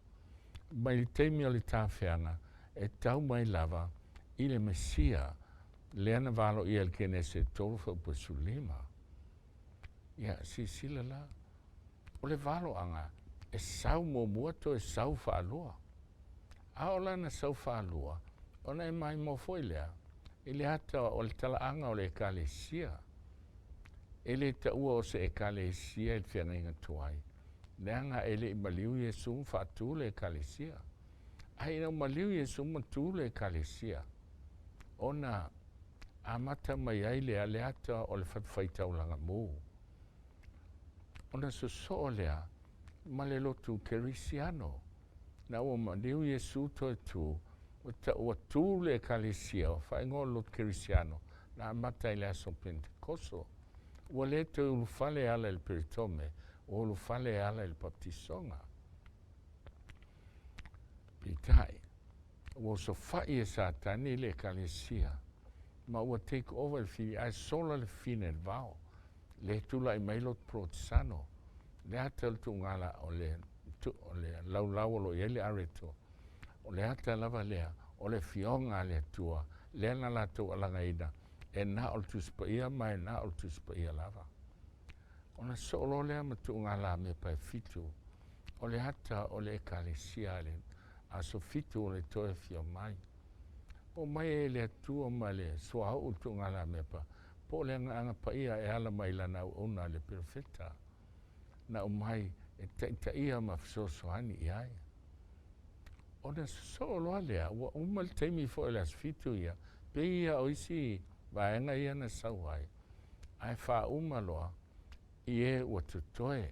Mai le taimi o le tafeaga e tau mai lava i le Mesia, lea na valoia e le Kenese 3 fuaiupu 15. Ia, silasila la, o le valoaga e sau muamua toe sau faalua. A o lana sau faalua, ona e maimoa foi lea i le ata o le talaaga o le Ekalesia. E le taua o se Ekalesia i le feagaiga tuai, leaga e le i maliu Iesu ma faatu le Ekalesia. Ae ina ua maliu Iesu ma tu le Ekalesia, ona amata mai ai lea le ata o le fatafaitaulaga mu. Ona sosoo lea ma le lotu kerisiano. Na ua maliu Iesu toe tu, ua tu le Ekalesia, ua faaigoa o le lotu kerisiano, na amata i le aso Pentekoso. Ua le toe ulufale e ala i le peritome, ua ulufale e ala i le baptisoga. Peitai, ua osofai e Satani le Ekalesia, ma ua take over le fili, ae sola le fine i le vao. Le tulai mai lotu Protesano, le ata o le tuugala o le laulau o lo o i ai le areto, o le ata lava lea o le Afioga a le Atua, lea na latou alagaina, e na o le Tusi Paia ma e na o le Tusi Paia lava. Ona sosoo loa lea ma tuugalamepa e 7, o le ata o le Ekalesia a le aso 7 o le toe afio mai. O mai e le Atua ma le suauu le tuugalamepa, po o le Agaaga Paia e ala mai lana auauna le perofeta, na aumai e taitaia ma fesoasoani i ai. Ona sosoo loa lea, ua uma le taimi foi o le aso 7 ia, pei ia o isi vaega ia na sau ai, ae faauma loa i e ua totoe.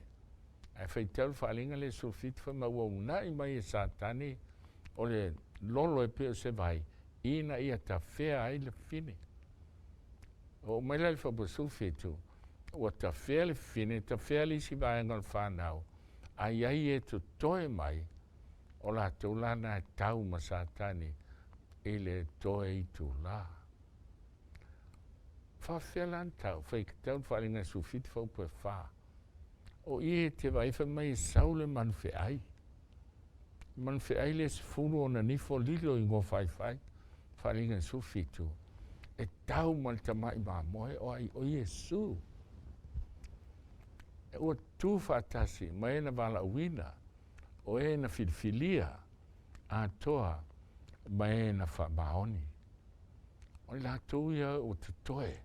Ae faitau le faaaliga lea 17 fai mai, ua uunai mai e Satani o le lolo e pei o se vai, ina ia tafea ai le fine. O mai la le fuaiupu 17, ua tafea le fine, tafea le isi vaega o le whanau, a iai e totoe mai, o latou lana e tau ma Satani i le toe itulā. Faafefea la ona tau, faitau le faaaliga 17 fuaiupu e 4. O i e te vaai fai mai e sau le manufeai. Manufeai le 10 ona nifo lilo i gofaifai. Faaaliga 17, e tau ma le tamai mamoe o ai? O Iesu. E ua tu faatasi ma e na valaauina, o e na filifilia atoa ma e na faamaoni. O i latou ia ua totoe,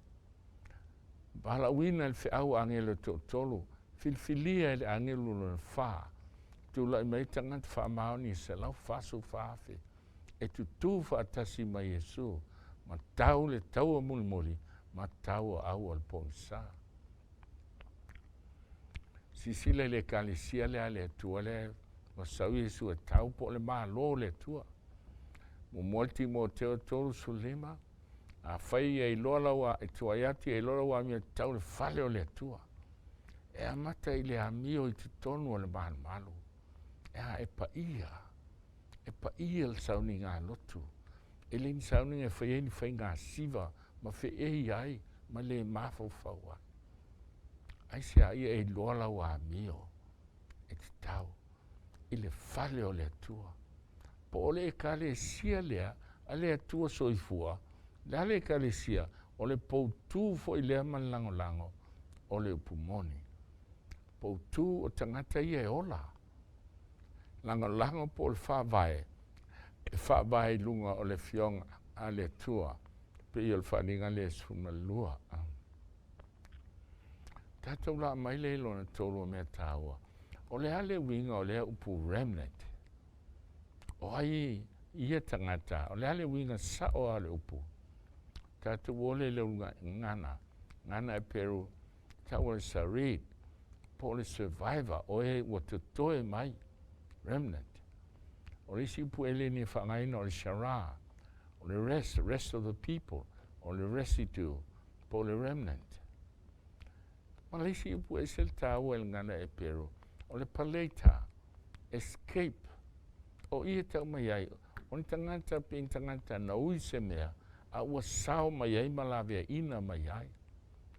valaauina e le feau a agelo e toatolu, filifilia e le agelu lona fa, tulai mai tagata faamaoni e 144,000, e tutū faatasi ma Iesu, ma tau le taua mulimuli, ma tau aau o le pogisa. Silasila i le ekalesia lea a le Atua lea ua sau Iesu e tau po o le Malo o le Atua. Muamua Timoteo 3:15, afai ia iloa lau e tuai atu ia iloa lau amio tatau i le fale o le Atua. E amata i le amio i totonu o le malumalu. E a e paia, e paia le sauniga lotu. E le ni sauniga e fai ai ni faiga siva ma feei ai ma le mafaufau ai. Aisea? Ia e iloa lau amio e tatau i le fale o le Atua. Po o le ekalesia lea a le Atua soifua, le a le ekalesia, o le poutū foi lea ma le lagolago o le upu moni. Poutū o tagata ia e ola. Lagolago po o le faavae, e faavae i luga o le Afioga a le Atua, pei o le faaaliga lea e 12. Tatou laa mai lea i lona tolu o mea taua. O le a le uiga o lea upu remnant? O ai ia tagata? O le a le uiga sao a o le upu? Tatou o lea i le ulugaga, gana e Peru, tau o le sarid, po o le survivor, o e ua totoe mai, remnant. O le isi upu eleni e faaaogaina o le shara, o le rest, rest of the people, o le residue, po o le remnant. Ma le isi upu e ese le taua i le gagana Eperu, o le paleita, escape. O i e tau mai ai, o ni tagata pe ni tagata na ui se mea, a ua sao mai ai ma laveaiina mai ai.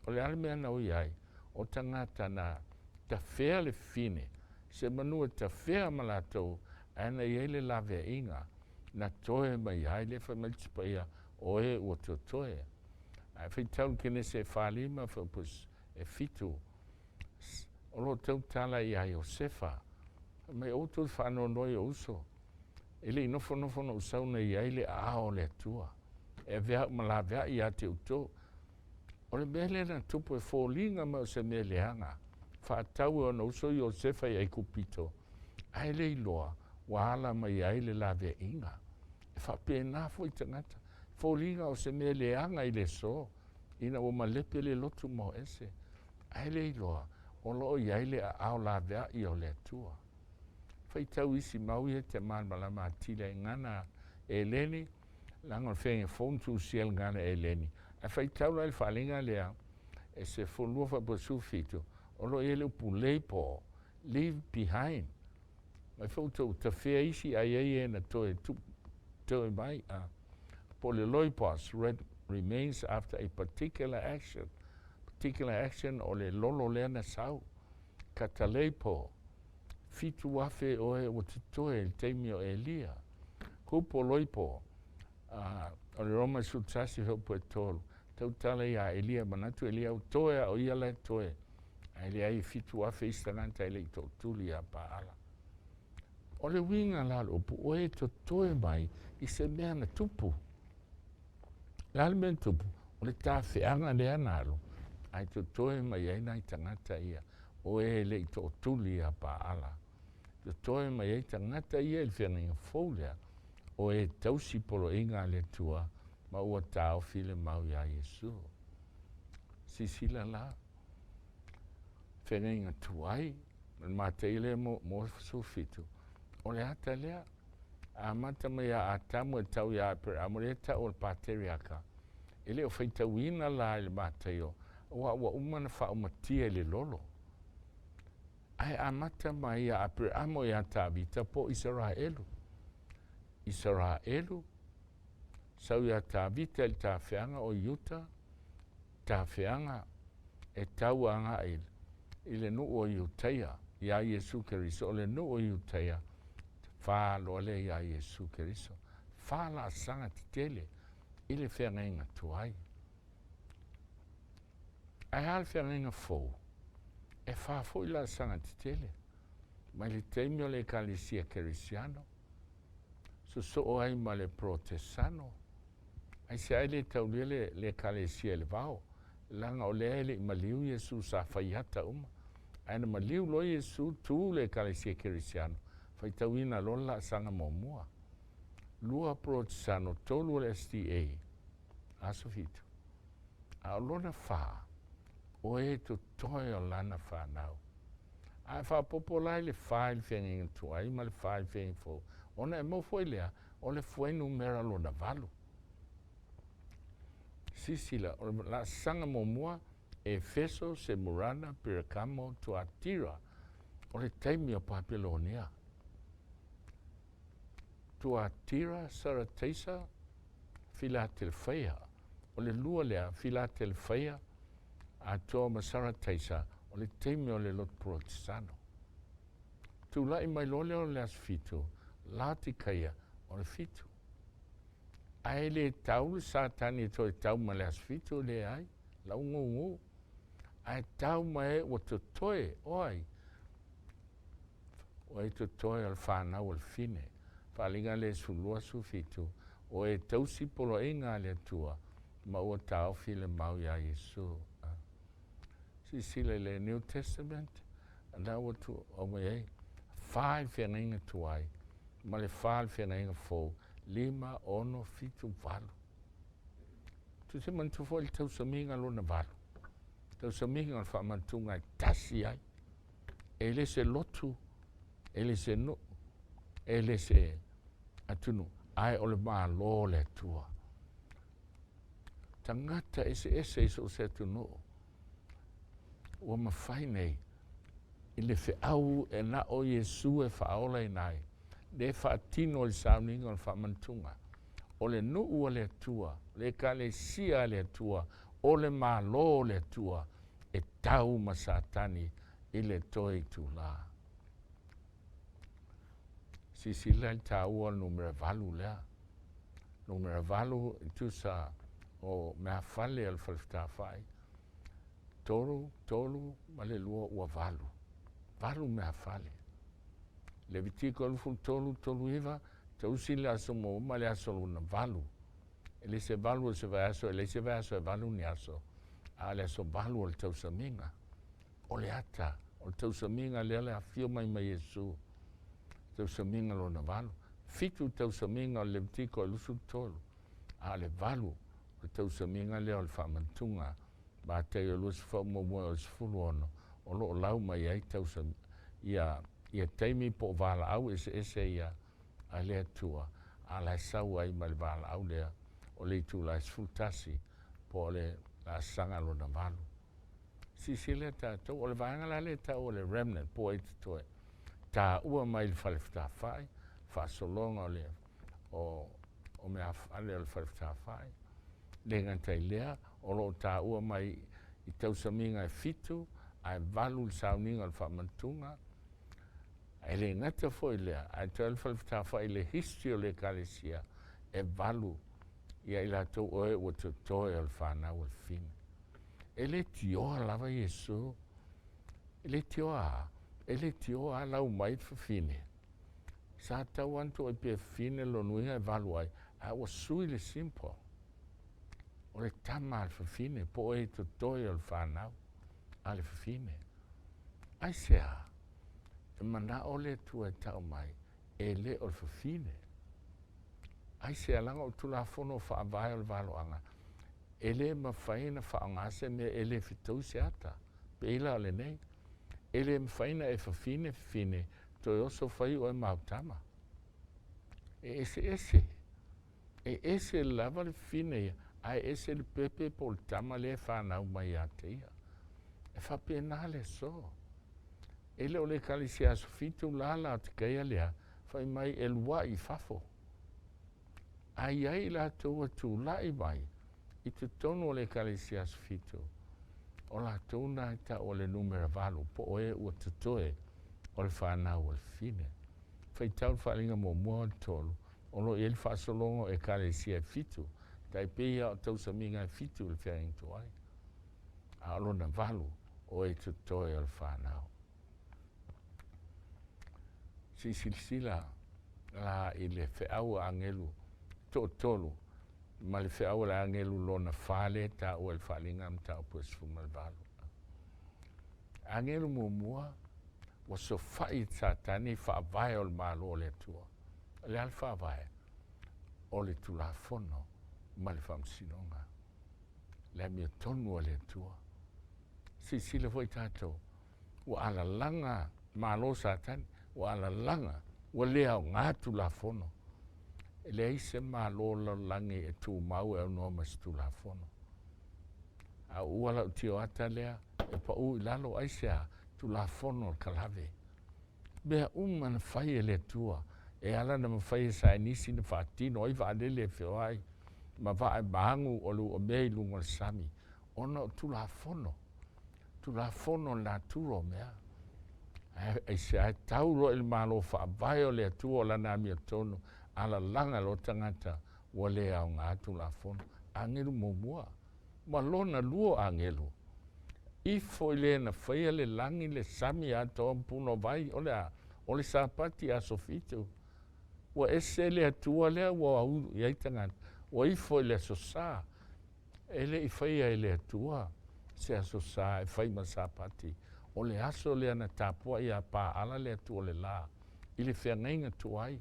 O le a le mea na ui ai? O tagata na tafea le fine, se manu e tafea ma latou, ae na i ai le laveaiga, na toe mai ai, lea fai mai le Tusi Paia, o e ua totoe. Ae faitau i le Kenese e 4:5 fuaiupu e 7, o lo o tautala ia Iosefa, fai mai, Aua tou te faanoanoa i ou uso, e le i nofonofo na ou sau na i ai le aao o le Atua, e avea au ma laveai ia te outou. O le mea lea na tupu e foliga mai o se mea leaga, faatau e ona uso Iosefa i Aikupito, ae le iloa ua ala mai ai le laveaiga. E faapena foi tagata, foliga o se mea leaga i le aso, ina ua malepe le lotu ma o ese, ae le iloa o lo o i ai le aao laveai o le Atua. Faitau isi mau ia e te malamalama atili ai gana eleni, leaga o le feagaiga fou na tusia i le gana eleni. Ae faitau la i le faaaliga lea e 12 faapea 17, o lo o i ai le upu leipo, leave behind. Mai foi tou tafea isi ae i ai e na toe tu, toe mai. A. Po o le loipos, red remains after a particular action. Particular action o le lolo lea na sau. Kataleipo, 7,000 o e ua totoe i le taimi o Elia. Hupo loipo, a, o le Roma 11 fuaiupu e 3, tautala iā Elia, manatu Elia ua toe a o ia la e toe. Ae leai e 7,000 isi tagata e le i tootuli iā Paala. O le uiga la o le upu, o e totoe mai i se mea na tupu. O le a le mea na tupu? O le tafeaga lea na alu, ae totoe mai ai nai tagata ia, o e le i tootuli iā Paala. Totoe mai ai tagata ia i le feagaiga fou lea, o e tausi poloaiga a le Atua, ma ua taofi le mau iā Iesu. Silasila la, feagaiga tuai, ma le mataia lea mo 17, o le ata lea, amata mai ia Atamu e tau ia Aperamo, lea e tau o le pateriaka, e le o faitauina la i le Mataio, aua ua uma ona faaumatia i le lolo. Ae amata mai ia Aperamo ia Tavita po o Isaraelu. Isaraelu, sau ia Tavita i le tafeaga o Iuta, tafeaga e tau agai i le nuu o Iutaia iā Iesu Keriso, o le nuu o Iutaia, fa loa lea iā Iesu Keriso. Fa laasaga tetele. i le feagaiga tuai. Ae a le feagaiga fou? E fā foi laasaga tetele mai le taimi o le Ekalesia Kerisiano, sosoo ai ma le Porotesano. Aisea e le taulia le, le Ekalesia i le vao? Leaga o lea e le i maliu Iesu sa fai ata uma. Ae na maliu loa Iesu, tu le Ekalesia Kerisiano, faitauina loa le laasaga muamua. Lua Porotesano, tolu o le SDA, aso fitu. A o lona fā, o e totoe o lana fanau. A e faaopoopo la i le fā i le feagaiga tuai ma le fā i le feagaiga fou, ona e maua foi lea o le fuainumera lona valu. Sisila, o le laasaga muamua, Efeso, Semurana, Perekamo, Tuatira, o le taimi o Papelonia. Tuatira, Sarataisa, Filatelefaia. O le lua lea, Filatelefaia, atoa ma Sarataisa, o le taimi o le lotu Porotesano. Tulai mai loa lea o le aso fitu, Laotikaia, o le fitu. Ae le tau le Satani e toe tau ma le aso fitu, leai, laugugu. Ae tau mai ai ua totoe, o ai? O e totoe o le fanau o le fine. Faaaliga le 12, 17, o e tausi poloaiga a le Atua, ma ua taofi le mau iā Iesu. Silasila i le New Testament, lena ua tu aumai ai, fa i le feagaiga tuai, ma le fa i le feagaiga fou, lima, ono, fitu, valu. Tu te manatua foi le tausamiga lona valu. Tausamiga o le faamanatuga e tasi ai. E le se lotu, e le se nuu, e le se atunuu, ae o le Malo o le Atua. Tagata eseese i so o se atunuu ua mafai nei i le feau e na o Iesu e faaolaina ai, le faatino i le sauniga o le faamanatuga. O le nuu a le Atua, le Ekalesia a le Atua, o le Malo o le Atua, e tau ma Satani i le toe itulā. Silasila i le taua o le numera valu lea. Numera valu e tusa o meafale o le falefetafai, tolu, tolu ma le lua ua valu. Valu meafale. Levitiko 23, 39, tausi le aso muamua ma le aso lona valu. E le se valu o se vaiaso, e leai se vaiaso e valu ni aso, a o le aso valu o le tausamiga. O le ata o le tausamiga lea le afio mai ma Iesu, tausamiga lona valu. Fitu tausamiga o le Levitiko e 23, a o le valu o le tausamiga lea o le faamanatuga Mataio 21 o le 16, o lo o lau mai ai tausami, ia, ia taimi po o valaau eseese ia a le Atua, a o la e sau ai ma le valaau lea o le itula e 11 po o le laasaga lona valu. Silasila tatou, o le vaega la lea e tau o le remnant, po o ai totoe, taua mai le fale fetafai, faasologa o le o, o meafale o le fale fetafai, le gata i lea, o lo o taua mai i tausamiga e fitu, ae valu le sauniga o le faamanatuga, E le gata foi i lea, ae toe alu falefetafai i le history o le Ekalesia, e valu ia i latou o e ua totoe o le fanau a le fine. E le tioa lava Iesu. E le tioa a? E le tioa a lau mai le fafine. Sa tau lava ona tuuai pea fafine lona uiga e valu ai, ae ua sui le simple. O le tama a le fafine, po o e totoe o le fanau a le fafine. Aisea? E manao le Atua e tau mai, e le o le fafine. Aisea? Leaga o le Tulafono Faavae o le valoaga, e le mafai ona faaaoga se mea e le fetaui se ata, pei la o lenei. E le mafai ona e fafine fafine toe oso fai oe ma au tama. E eseese. E ese lava le fafine ia, ae ese le pepe po o le tama lea e fanau mai ia te ia. E faapena le aso. E le o le Ekalesia Aso Fitu la Laotikaia lea, fai mai e lua'i i fafo. A i ai i latou ua tulai mai i totonu o le Ekalesia Aso Fitu, o latou na e ta'u o le numera valu, po o e ua totoe o le fanau a le fafine. Faitau le faaaliga muamua o le tolu, o lo o i ai le faasologa o Ekalesia e fitu. Tai pei lava o tausamiga e fitu i le feagaiga tuai, a o lona valu, o e totoe o le fanau. Se i silasila la i le feau a agelu toatolu ma le feau a le agelu lona fa lea e taua i le Faaaliga Mataupu e 18. Agelu muamua, ua sofai e Satani faavae o le Malo o le Atua. O le a le faavae? O le Tulafono ma le Faamasinoga, le amiotonu a le Atua. Silasila foi tatou, ua alalaga malo Satani, ua alalaga, ua le aoga Tulafono. E leai se malo o le lalolagi e tumau e aunoa ma se Tulafono. A uua lau tioata lea, e pau i lalo, aisea? Tulafono a le kalave. Mea uma na fai e le Atua, e ala ona mafai e saienisi ona faatino ai vaalele e feoai ma vaa e magu o le uamea i luga o le sami, ona o Tulafono, Tulafono o le natura o mea. Ae aisea? E tau loa i le Malo Faavae o le Atua o Lana amiotonu, alalaga loa tagata ua le aoga Tulafono. Agelu muamua, ma lona lua o agelu, ifo i le na faia le lagi, le sami atoa ma punouai, o le a? O le Sapati aso fitu. Ua ese le Atua lea ua aulu i ai tagata, ua ifo i le Aso Sa. E le i faia e le Atua se Aso Sa e fai ma Sapati. O le aso lea na tapuai a paala le Atua o le la i le feagaiga tuai.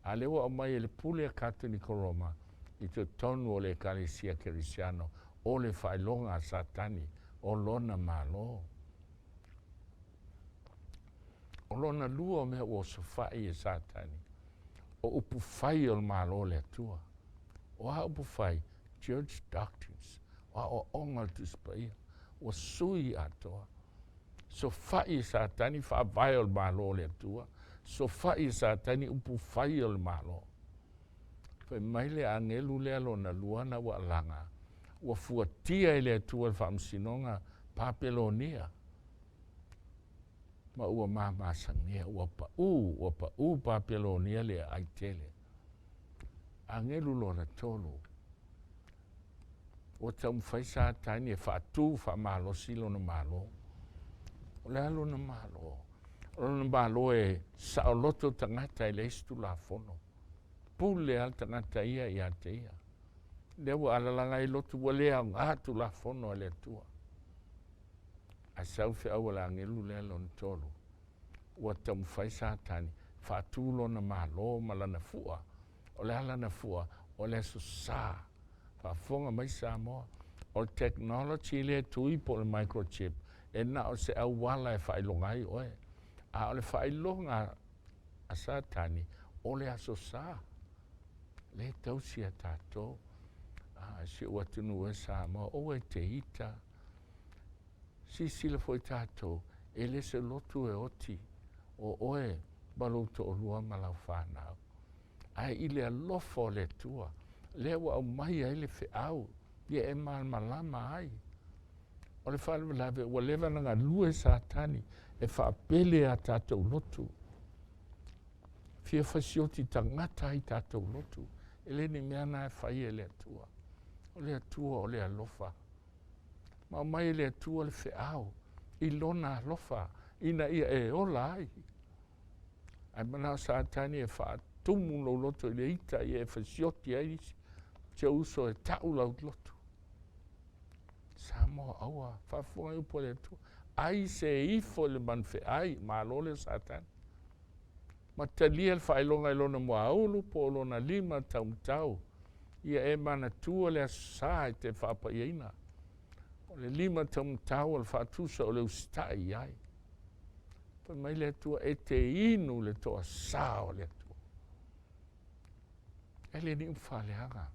A lea ua aumai e le pule a Katoliko Roma i totonu o le Ekalesia Kerisiano, o le faailoga a Satani o lona malo. O lona lua o mea ua osofai e Satani, o upu fai o le Malo o le Atua. O a upu fai? Church doctrines, o aoaoga o le Tusi Paia, ua sui atoa. Sofai e Satani faavae o le Malo o le Atua, sofai e Satani upu fai o le Malo. Fai mai le agelu lea lona lua na ua alaga, ua fuatia e le Atua le faamasinoga Papelonia, ma ua mamasagia, ua pau, ua pau Papelonia le aai tele. Agelu lona tolu, ua taumafai Satani e faatu faamalosi lona malo. O le a lona malo? O lona malo e saoloto tagata e leai se tulafono. Pule lava le tagata ia ia te ia. Lea ua alalaga ai lotu, ua le aoga Tulafono a le Atua. Ae sau feau a le agelu lea lona tolu, ua taumafai Satani faatu lona malo ma lana fua. O le a lana fua? O le Aso Sa. Faafofoga mai Samoa, o le technology lea e tui po o le microchip, e na o se auala e faailoga ai oe. A o le faailoga a Satani, o le Aso Sa. Lea e tausi a tatou. A, si ou atunuu e Samoa, aua e te ita. Silasila foi tatou, e le se lotu e oti, o oe ma lou toalua ma lau fanau. Ae i le alofa o le Atua, lea ua aumai ai le feau, ia e malamalama ai. O le faalavelave ua leva ona galue Satani e faapele a tatou lotu. Fia fasioti tagata ai tatou lotu. E le ni mea na e fai e le Atua. O le Atua o le alofa. Ma aumai e le Atua le feau i lona alofa ina ia e ola ai. Ae manao Satani e faatumu lou loto i le ita ia e fasioti ai isi. Si ou uso e tau lau lotu. Samoa, aua, faafofoga i upu a le Atua. Ai se ifo i le manufeai, malo lea o Satani. Ma talia le faailoga i lona muaulu po o lona lima taumatau. Ia e manatua le Aso Sa e te faapaiaina. O le lima taumatau o le faatusa o le usitai i ai. Fai mai le Atua, e te inu le toasa o le Atua. E le ni upu faaleaga,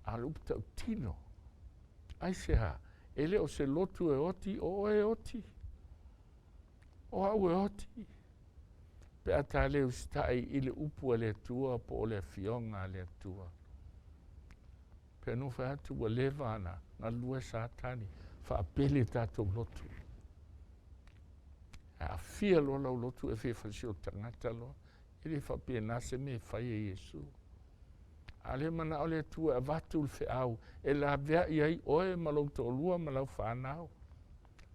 a o le upu tautino. Aisea? E le o se lotu e oti, o oe e oti. O au e oti. Pe a ta le usitai i le upu a le Atua po o le Afioga a le Atua. Pe a nofo atu ua leva ona galue Satani faapele tatou lotu. E aafia loa lau lotu e fia fasioti tagata loa. E le faapena se mea e fai e Iesu. A o lea e manao le Atua e avatu le feau e laveai ai oe ma lou toalua ma lau fanau,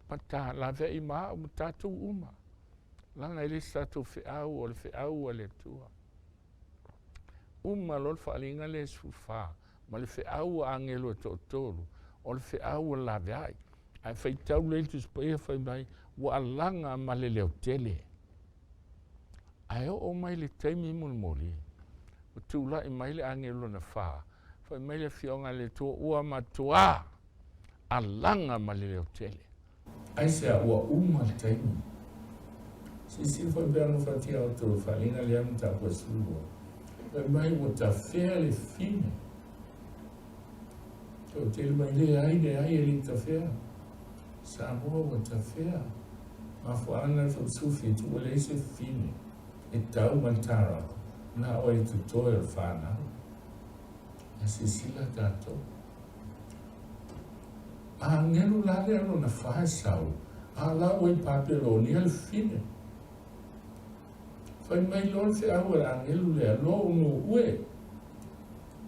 ma ta laveai ma au ma tatou uma, leaga e le o se tatou feau, o le feau a le Atua. Uma loa le faaaliga lea 14 ma le feau a agelo e toatolu, o le feau o le laveai. Ae faitau lelei le Tusi Paia fai mai, ua alaga ma le leotele. Ae oo mai le taimi mulimuli, ua tulai mai le agelo lona fa, fai mai le Afioga a le Atua, ua matuā alaga ma le leotele. Aisea ua uma le taimi? Silasila foi pea ona fatia outou i faaaliga lea mataupu e 12. Fai mai ua tafea le fine. Toatele mai, leai, leai, e le i tafea. Samoa ua tafea. Mafuaaga le fausufi, ua leai se fine e tau mai le tarako, na o e totoe o le fanau. Ia silasila tatou. A agelu la lea lona fa e sau, a la ua i Papelonia le fine. Fai mai loa le feau a le agelu lea, Lou nuu e,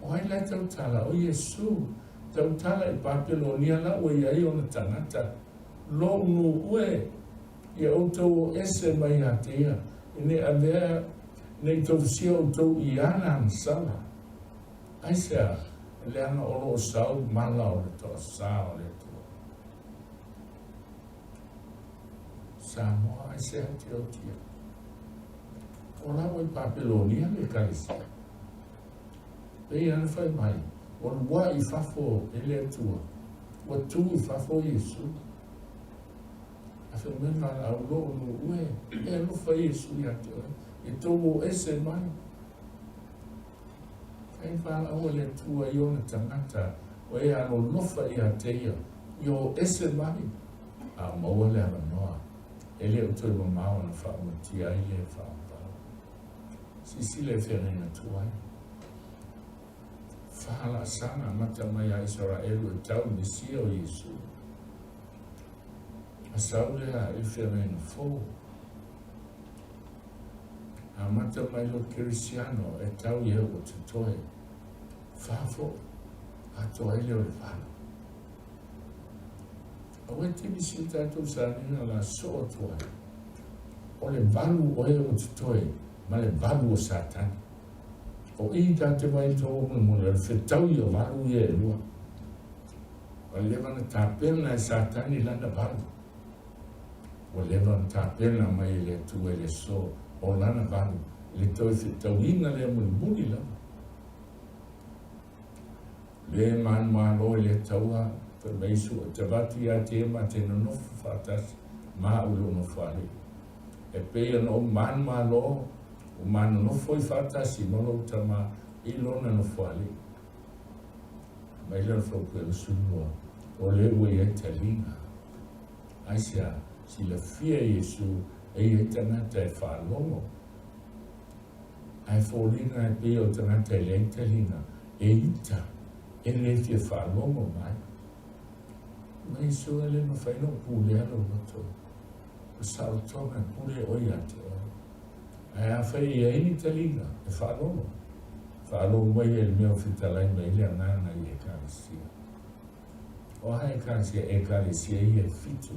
o ai la e tautala? O Iesu. Tautala i Papelonia la ua i ai ona tagata. Lou nuu e, ia outou o ese mai ia te ia, ina ne i avea, ne i tofusia outou i ana agasala. Aisea? Leaga o lo o sau mala o le toasa o le Atua. Samoa, aisea te otia? O la ua i Papelonia le Ekalesia. Pei ona fai mai, ua lua'i i fafo e le Atua, ua tu i fafo Iesu. A fai mai le valaau, Lou nuu e, e alofa Iesu ia te oe, e tou o ese mai. Fai valaau a le Atua i ona tagata, o e alolofa ia te ia, ia o ese mai, a o maua le avanoa, e le o toe mamao ona faaumatia ai lea faaopao. Silasila i feagaiga tuai. Fa laasaga amata mai a Isaraelu e tau i Mesia o Iesu. A sau lea i le feagaiga fou. Amata mai loa Kerisiano e tau i e ua totoe. Fa foi, atoa ai lea o le valu. Aua e te misi i tatou saniga la soo atu ai. O le valu o e ua totoe ma le valu o Satani. O i ta te vai tou mulimuli o le fetaui o valu ia e lua. Ua leva ona tapena e Satani lana valu. Ua leva ona tapena mai e le Atua i le aso o lana valu i le toe fetauiga lea mulimuli lava. Le manumalo i le taua, fai mai Iesu, E te avatu ia te ia ma te nonofo faatasi ma au i lou nofoalii. E pei ona ou manumalo, ua ma nonofo ai faatasi ma lou Tama i lona nofoalii. Mai lea o le fautuaina 12, o lea ua i ai taliga. Aisea? Silafia e Iesu e i ai tagata e faalogo. Ae foliga e pei o tagata e leai taliga, e ita, e le fia faalogo mai. Mai Iesu, e le mafai ona ou pulea lou loto. O saolotoga e pule oe ia te oe. Ae afai e i ai ni taliga, e faalogo. Faalogo mai ia i le mea o fetalai mai ai le Agaga i Ekalesia. O aha Ekalesia? Ekalesia ia e fitu,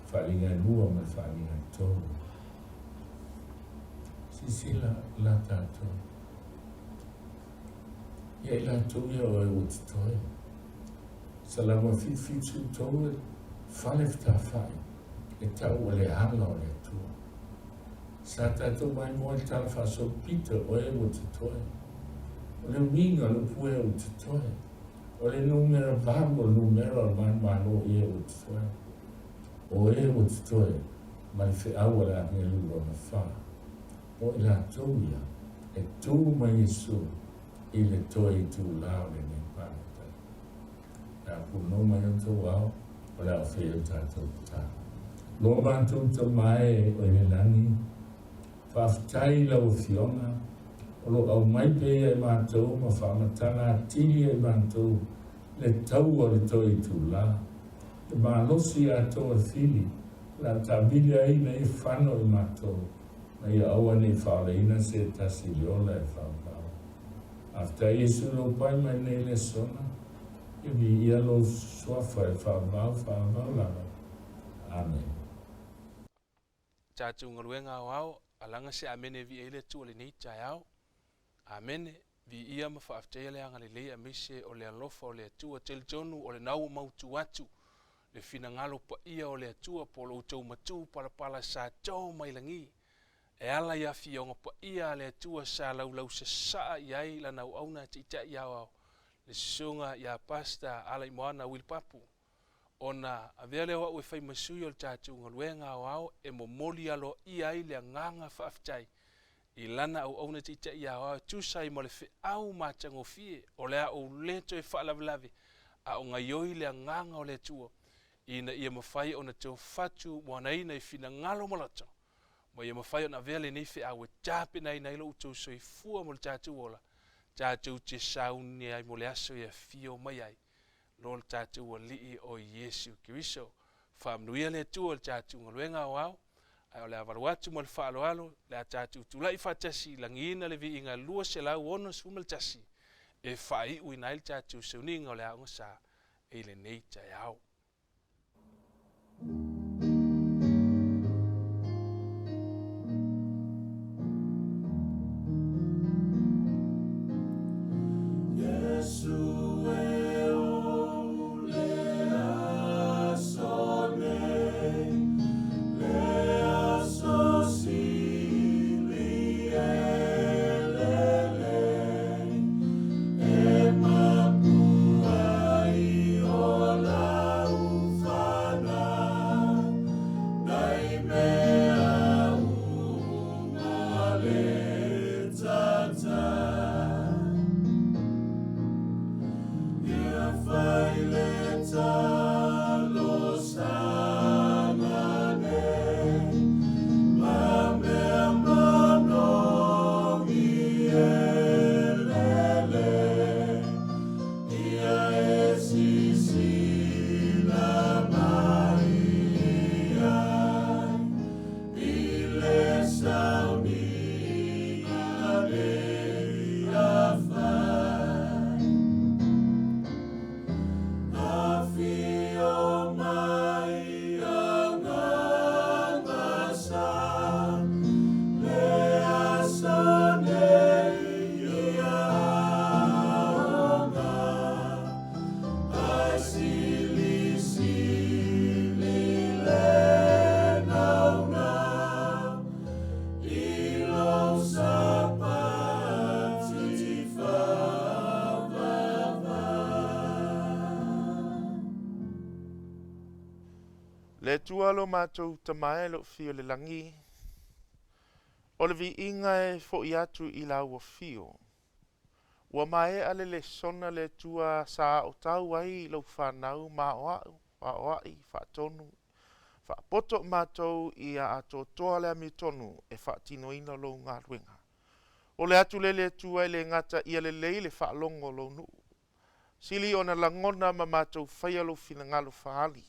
faaaliga e lua ma le faaaliga e tolu. Silasila la tatou. Ia i latou ia o e ua totoe. Salamo 773 e fale fetafai e tau o le ala o le Atua. Sa tatou maimoa i le tala faasolopito o e ua totoe. O le uiga o le upu e ua totoe, o le numera valu o le numera o le manumalo i e ua totoe. O e ua totoe ma le feau a le agelu lona fa, o i latou ia e tu ma Iesu i le toe itulā o lenei palota. Pe a punou mai outou ao, o le a ofei ai tatou tatalo. Lo matou Tama e o i le lagi, faafetai i lau Afioga, o lo o aumai pea ia i matou ma faamatala atili ai matou le taua o le toe itulā, le malosi atoa e fili, o le a taavili ai ina ia fano i matou, ma ia aua ne i faaolaina se tasi i le ola e faapao. Faafetai Iesu i lou pai mai nei lesona, ia viia lou suafa e faavavau faavavau lava. Amene. Tatou galuega aoao, alaga se amene e viia ai le Atua i lenei taeao. Amene. Viia ma faafetaia le agalelei aemaise o le alofa o le Atua. Talitonu o lena ua mautu atu le finagalo paia o le Atua po o lo outou matu palapala sa to mai lagi e ala i afioga paia a le Atua sa laulausasaa i ai lana auauna taitai aoao le susuga ia Pastor Alaimoana Willy Papu ona avea lea o au e fai ma sui o le tatou galuega aoao e momoli aloaia ai le agaga faafetai i lana auauna taitai aoao e tusa ai ma le feau matagofie o le a ou le toe faalavelave a o gaioi le agaga o le Atua ina ia mafai ona tofatu moanaina i finagalo ma loto ma ia mafai ona avea lenei feau e tapenaina ai lo outou soifua mo le tatou ola tatou te sauni ai mo le aso e afio mai ai lo le tatou Alii o Iesu Keriso. Faamanuia le Atua i le tatou galuega aoao, ae o le a valu atu ma le faaaloalo le a tatou tulai faatasi i lagiina le viiga 261 e faaiuina ai le tatou sauniga o le Aoga Sa i lenei taeao. Le Atua lo matou Tama e lo o fio i le lagi, o le viiga e fo'i atu i lau afio. Ua maea le lesona le Atua sa aotau ai i lau fanau ma aoao, aoai, faatonu, faapoto matou ia atoatoa le amiotonu e faatinoina lou galuega. O le atu lea le Atua e le gata ia lelei le faalogo o lou nuu, sili ona lagona ma matou faia lou finagalo faaali.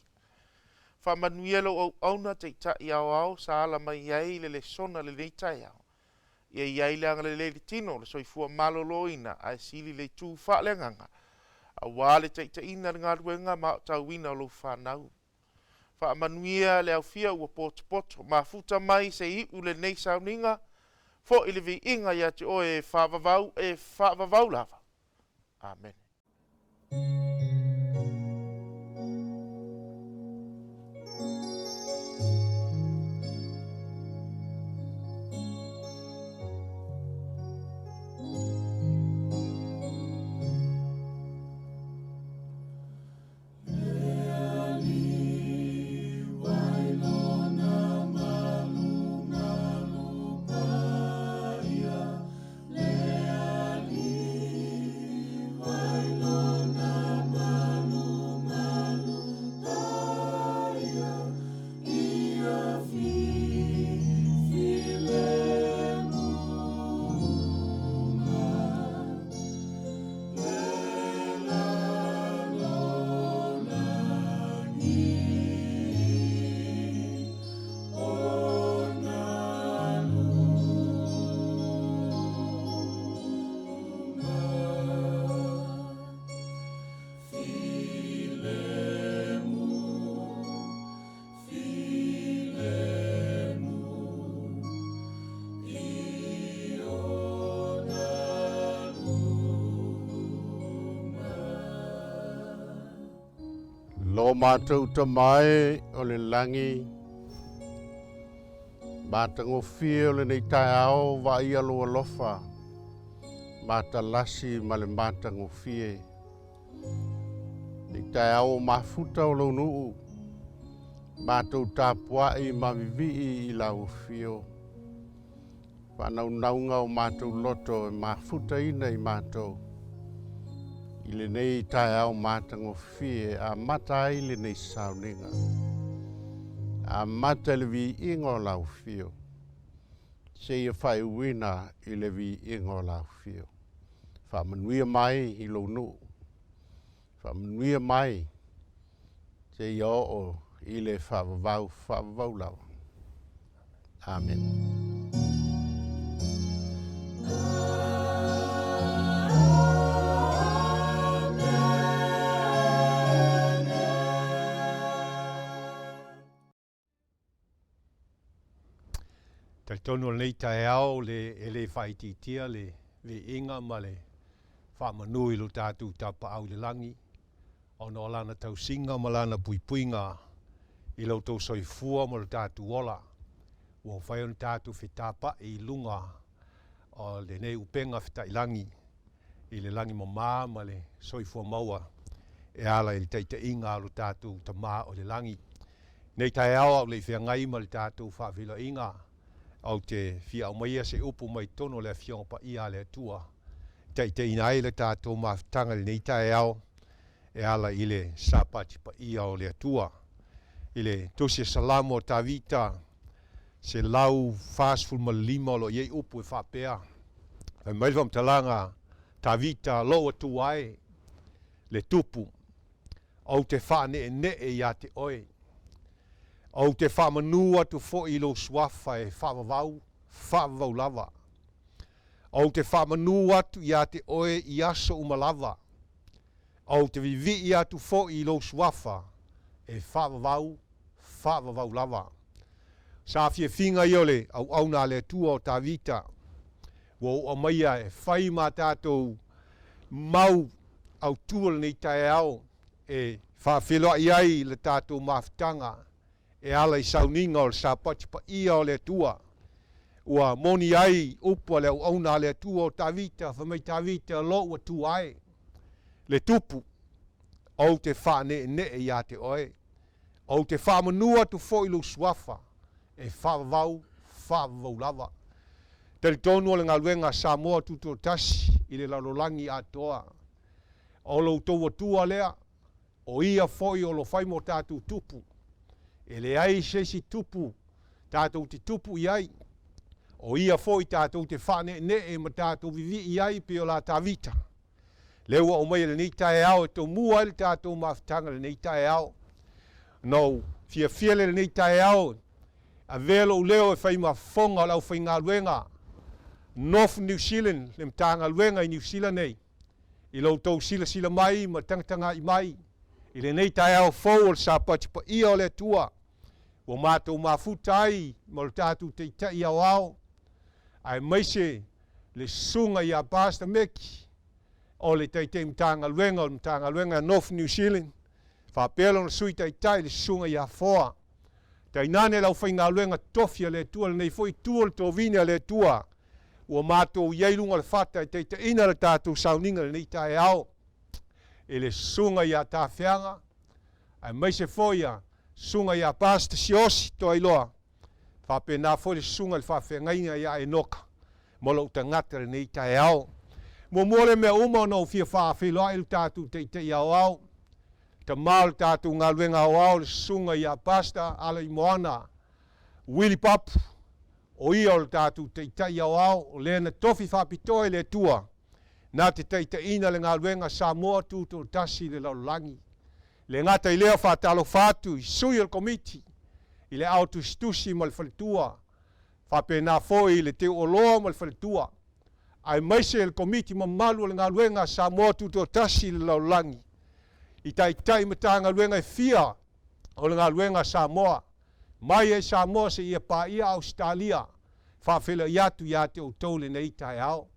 Faamanuia lou auauna taitai aoao sa ala mai ai le lesona lenei taeao. Ia i ai le agalelei i le tino, le soifua maloloina, ae sili le itu faaleagaga, aua le taitaiina le galuega ma aotauina o lou fanau. Faamanuia le aufia ua potopoto, mafuta mai se iu lenei sauniga, fo'i le viiga ia te oe e faavavau, e faavavau lava. Amene. Lo matou Tama e o le lagi, matagofie o lenei taeao vaaia lou alofa, matalasi ma le matagofie. Nei taeao o mafuta o lou nuu, matou tapuai ma vivii i lau afio. Faanaunauga o matou loto e mafutaina i matou i lenei taeao matagofie e amata ai lenei sauniga. Amata i le viiga o lau afio, seia faaiuina i le viiga o lau afio. Faamanuia mai i lou nuu, faamanuia mai seia oo i le faavavau faavavau lava. Amene. Talitonu o lenei taeao le e le faaitiitia le viiga ma le faamanu i lo tatou Tapaau i le lagi ona o Lana tausiga ma Lana puipuiga i lo outou soifua ma lo tatou ola ua mafai ona tatou fetapa'i i luga o lenei upega fetailagi i le lagi mama ma le soifua maua e ala i le taitaiga a lo tatou Tama o i le lagi. Nei taeao a o le i feagai ma le tatou faafeiloaiga, ou te fia aumaia se upu mai totonu o le Afioga Paia a le Atua e taitaiina ai le tatou mafutaga i lenei taeao e ala i le Sapati Paia o le Atua. I le Tusi a Salamo a Tavita 145 o lo o i ai upu e faapea, Fai mai le faamatalaga, Tavita, lou Atua e, le Tupu, ou te faaneenee ia te oe. Ou te faamanū atu foi i lou suafa e faavavau, faavavau lava. Ou te faamanū atu ia te oe i aso uma lava. Ou te vivii atu foi i lou suafa e faavavau, faavavau lava. Sa fiafiga ia o le auauna a le Atua o Tavita, ua ou aumaia e fai ma tatou mau autu o lenei taeao e faafeiloai ai le tatou mafutaga e ala i sauniga o le Sapati paia o le Atua. Ua moni ai upu a le auauna a le Atua o Tavita, fai mai Tavita, Lou Atua e, le Tupu, ou te faaneenee ia te oe. Ou te faamanu atu foi lou suafa e faavavau, faavavau lava. Talitonu o le galuega a Samoa Tutoatasi i le lalolagi atoa. O lo outou Atua lea, o Ia foi o lo fai mo tatou tupu. E leai se isi tupu tatou te tupu i ai. O Ia foi tatou te faaneenee ma tatou vivii ai pei o la Tavita. Lea ua aumai i lenei taeao e tomua ai le tatou mafutaga i lenei taeao. Na ou fiafia lea i lenei taeao e avea lou leo e fai ma fofoga o le aufaigaluega North New Zealand, le Matagaluega i Niu Sila nei, i lo outou silasila mai ma tagatagai mai i lenei taeao fou o le Sapati paia o le Atua ua matou mafuta ai ma lo tatou Taitai Aoao aemaise le Susuga ia Pastor Meki o le Taitai Matagaluega o le Matagaluega a North New Zealand, faapea lona Sui Taitai le Susuga ia Foa, tainane le aufaigaluega tofi a le Atua, lenei foi itu o le tovine a le Atua ua matou i ai i luga o le fata e taitaiina le tatou sauniga i lenei taeao i le Susuga ia Tafeaga, aemaise foi ia Susuga ia Pastor Siosi Toailoa, Faapena foi le susuga i le faafeagaiga ia Enoka ma lou tagata i lenei taeao. Muamua lea mea uma ona ou fia faafeiloai lo tatou Taitai Aoao, tama o le tatou galuega aoao le susuga ia Pastor Alaimoana Willie Papu, o ia o le tatou Taitai Aoao, o lea na tofi faapitoa e le Atua na te taitaiina le galuega Samoa Tutoatasi i le lalolagi. Le gata i lea, faatalofa atu i sui o le Komiti i le ao tusitusi ma le faletua, faapena foi i le teuoloa ma le faletua, aemaise le Komiti mamalu o le galuega a Samoa Tutoatasi i le lalolagi, i taitai Matagaluega e fia o le galuega a Samoa, mai ai Samoa seia paia Ausetalia, faafeiloai atu ia te outou lenei taeao.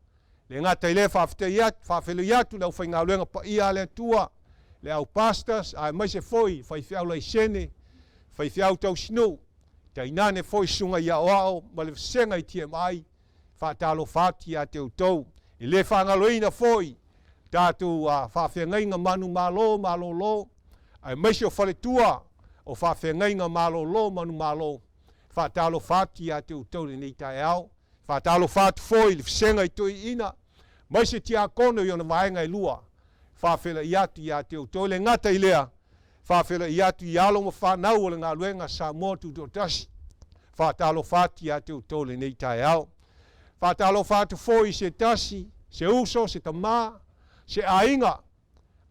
Le gata i lea, faafetai atu, faafeiloai atu le aufaigaluega paia a le Atua. Le au pastors aemaise foi faifeau laisene, faifeau tausinuu, tainane foi susuga i aoao ma le vasega i TMI, faatalofa atu ia te outou. E le faagaloina foi tatou faafeagaiga manumalo malolo, aemaise o faletua o faafeagaiga malolo manumalo, faatalofa atu ia te outou i lenei taeao. Faatalofa atu foi i le vasega i toeaiina, aemaise tiakono i ona vaega e lua, faafeiloai atu ia te outou. E le gata i lea, faafeiloai atu i alo ma fanau o le galuega Samoa Tutoatasi, faatalofa atu ia te outou i lenei taeao. Faatalofa atu foi i se tasi, se uso, se tamā, se aiga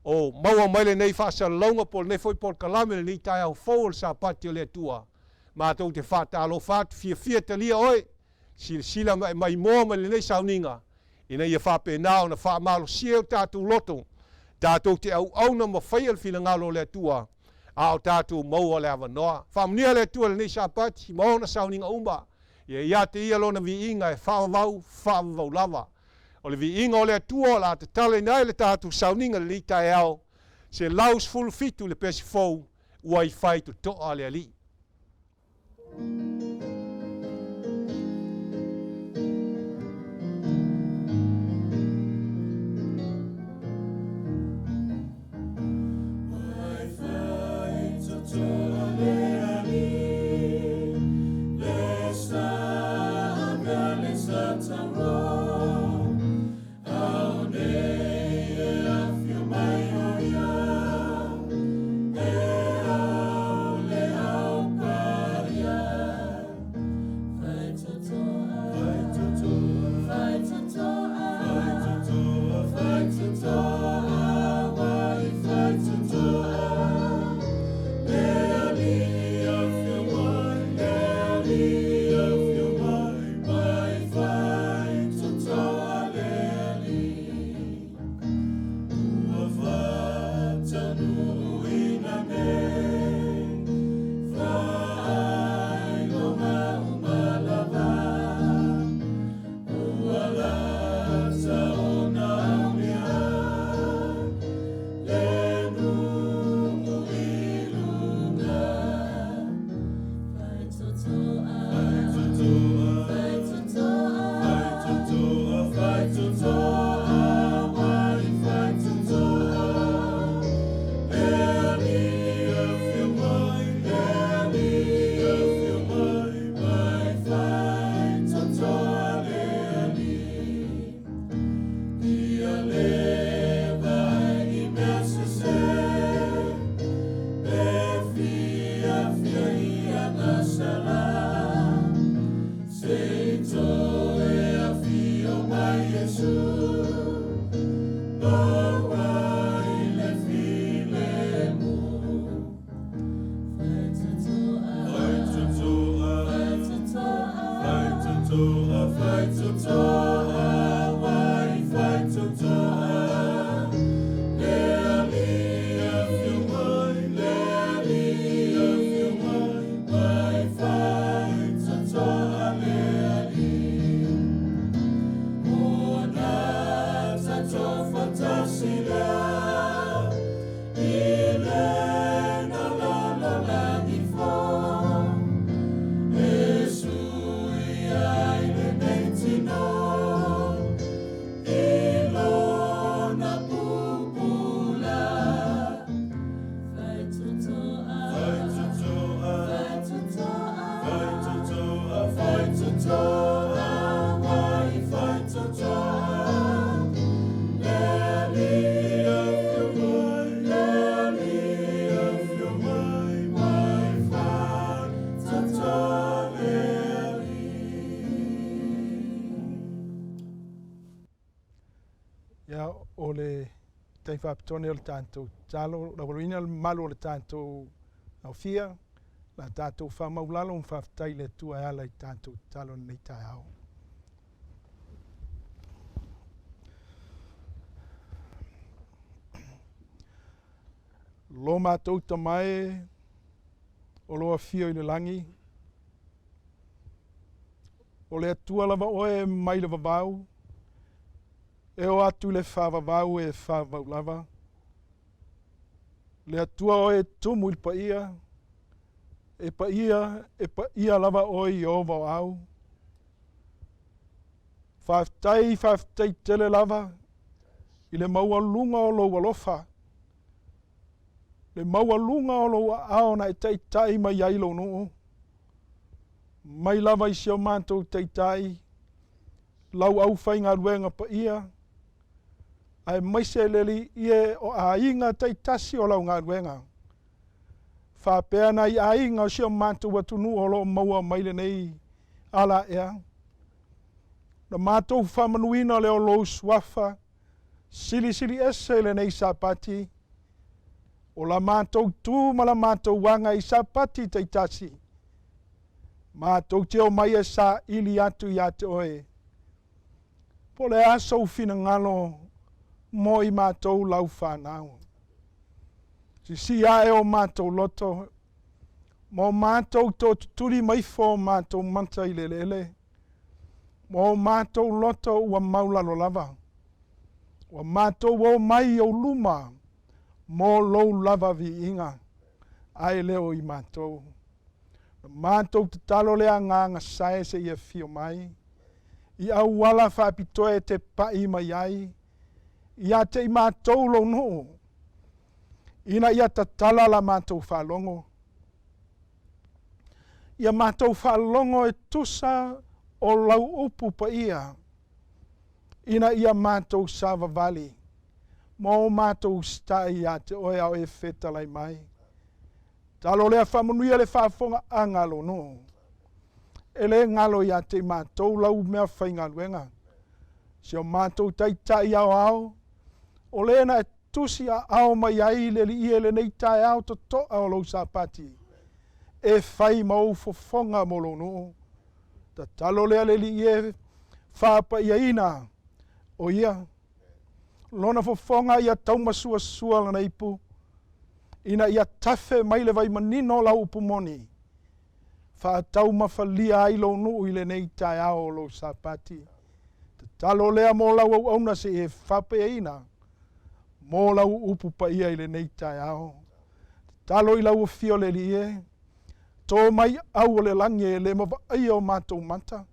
o maua mai lenei faasalalauga po o lenei foi polokalame i lenei taeao fou o le Sapati o le Atua. Matou te faatalofa atu, fiafia talia oe, silasila ma e maimoa mai lenei sauniga, ina ia faapena ona faamalosia o tatou loto, tatou te auauna ma faia le finagalo o le Atua, a o tatou maua le avanoa. Faamanuia le Atua i lenei Sapati ma ona sauniga uma. Ia ia te ia lona viiga e faavavau, faavavau lava. O le viiga o le Atua o le a tatalaina ai le tatou sauniga i lenei taeao, 117 le pese fou, ua i faitotoa le Alii. Ia, o le taimi faapitoa lenei o le tatou tatalo, laualuina le mamalu o le tatou aofia, la tatou faamaulalo ma faafetai i le Atua e ala i tatou tatalo i lenei taeao. Lo matou Tama e, o lo afio i le lagi, o le Atua lava oe mai le vavau, e oo atu i le faavavau e faavavau lava. Le Atua oe e tumu i le paia, e paia, e paia lava oe Ieova o au. Faafetai, faafetai tele lava i le maualuga o lou alofa, le maualuga o lou aao na e taitai mai ai lou nuu, mai lava i si o matou taitai, lau aufaigaluega paia, aemaise le Alii e o aiga taitasi o lau galuega, faapea nai aiga o si o matou atunuu o lo o maua mai lenei ala ea. Na matou faamanuina lea o lou suafa silisili ese i lenei Sapati, o la matou tu ma la matou aga i Sapati taitasi, matou te omai e saili atu ia te oe, po o le a sou finagalo mo i matou lau fanau. Sisii ae o matou loto, ma o matou tootutuli mai ifo o matou mata i le eleele, ma o matou loto ua maulalo lava. Ua matou o mai i ou luma mo lou lava viiga, ae le o i matou. Na matou tatalo le agaga sae seia afio mai, i auala faapitoa e te pai mai ai, ia te i matou lou nuu, ina ia tatala la matou faalogo. Ia matou faalogo e tusa o lau upu paia, ina ia matou savavali, ma o matou usitai ia te oe a o e fetalai mai. Talo lea faamanuia le faafofogaaga a lou nuu. E le galo ia te i matou lau meafaigaluega, si o matou Taitai Aoao, o le na e tusi aao mai ai le Alii e lenei taeao totoa o lou Sapati, e fai ma ou fofoga mo lou nuu. Tatalo lea le Alii e faapaiaina o ia lona fofoga ia taumasuasua lana ipu, ina ia tafe mai le vai manino o lau upu moni, faataumafalia ai lou nuu i lenei taeao o lou Sapati. Tatalo lea mo lau auauna seia e faapaiaina mo lau upu paia i lenei taeao. Tatalo i lau afio le Alii e, tō mai au o le lagi e le mavaaia o matou mata,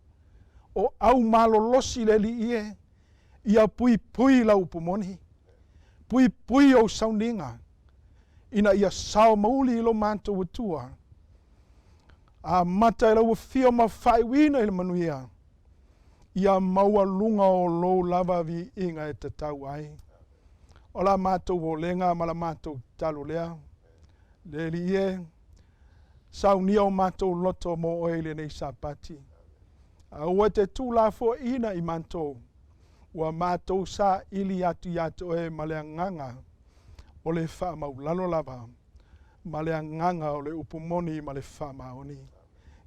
o au malolosi le Alii e, ia puipui lau upu moni, puipui ou sauniga, ina ia sao mauli i lo matou Atua. Amata e lau afio ma faaiuina i le manuia, ia maualuga o lou lava viiga e tatau ai. O la matou olega ma la matou tatalo lea, le Alii e, saunia o matou loto mo oe i lenei Sapati. Aua e te tuulafoaiina i matou, ua matou saili atu ia te oe ma le agaga o le faamaulalo lava, ma le agaga o le upu moni ma le faamaoni.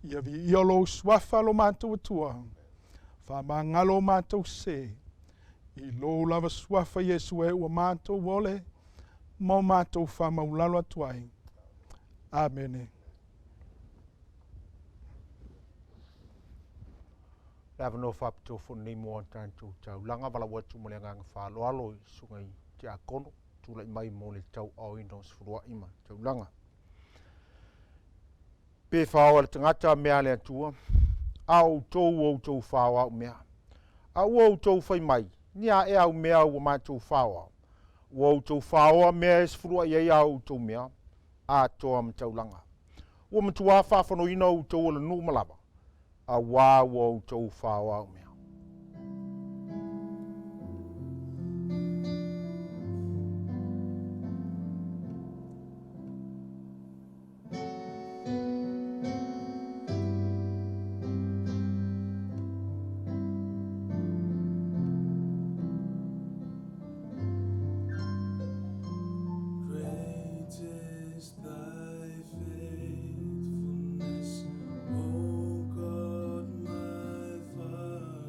Ia viia lou suafa lo matou Atua, faamagalo o matou sē, i lou lava suafa Iesu e ua matou ole ma o matou faamaulalo atu ai. Amene. Le avanoa faapitoa foi lenei mo a tatou taulaga, valaau atu ma le agaga faaaloalo i susuga i tiakono tulai mai mo le tauaaoina o sefuluai ma taulaga. Pe faoa le tagata mea a le Atua, a o outou ua outou faoa au mea. A ua outou fai mai, ni a ea au mea ua matou faoa? Ua outou faoa mea e sefuluai ai a outou mea, atoa ma taulaga. Ua matuā faafanoina outou o le nuu ma lava, auā ua outou faoa au mea. Great is thy faithfulness, O God, my Father.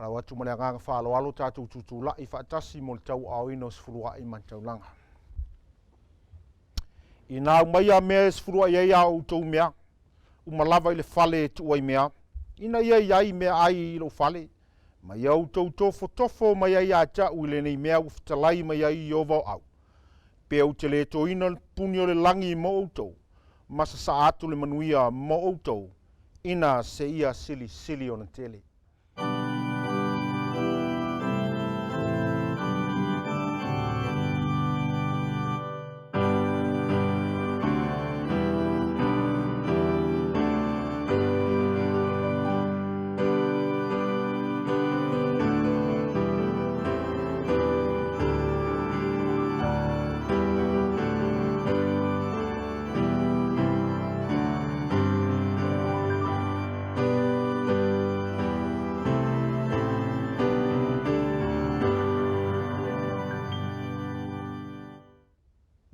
Valaau atu ma le agaga faaaloalo tatou tutulai faatasi mo le tauaaoina o sefuluai ma le taulaga. Ina aumaia mea e sefuluai ai a outou mea, uma lava i le fale e tuu ai mea, ina ia i ai meaai i lou fale, ma ia outou tofotofo mai ai ia te au i lenei mea ua fetalai mai ai Ieova o au, pe ou te le toina le puni o le lagi mo outou, ma sasaa atu le manuia mo outou, ina seia silisili ona tele.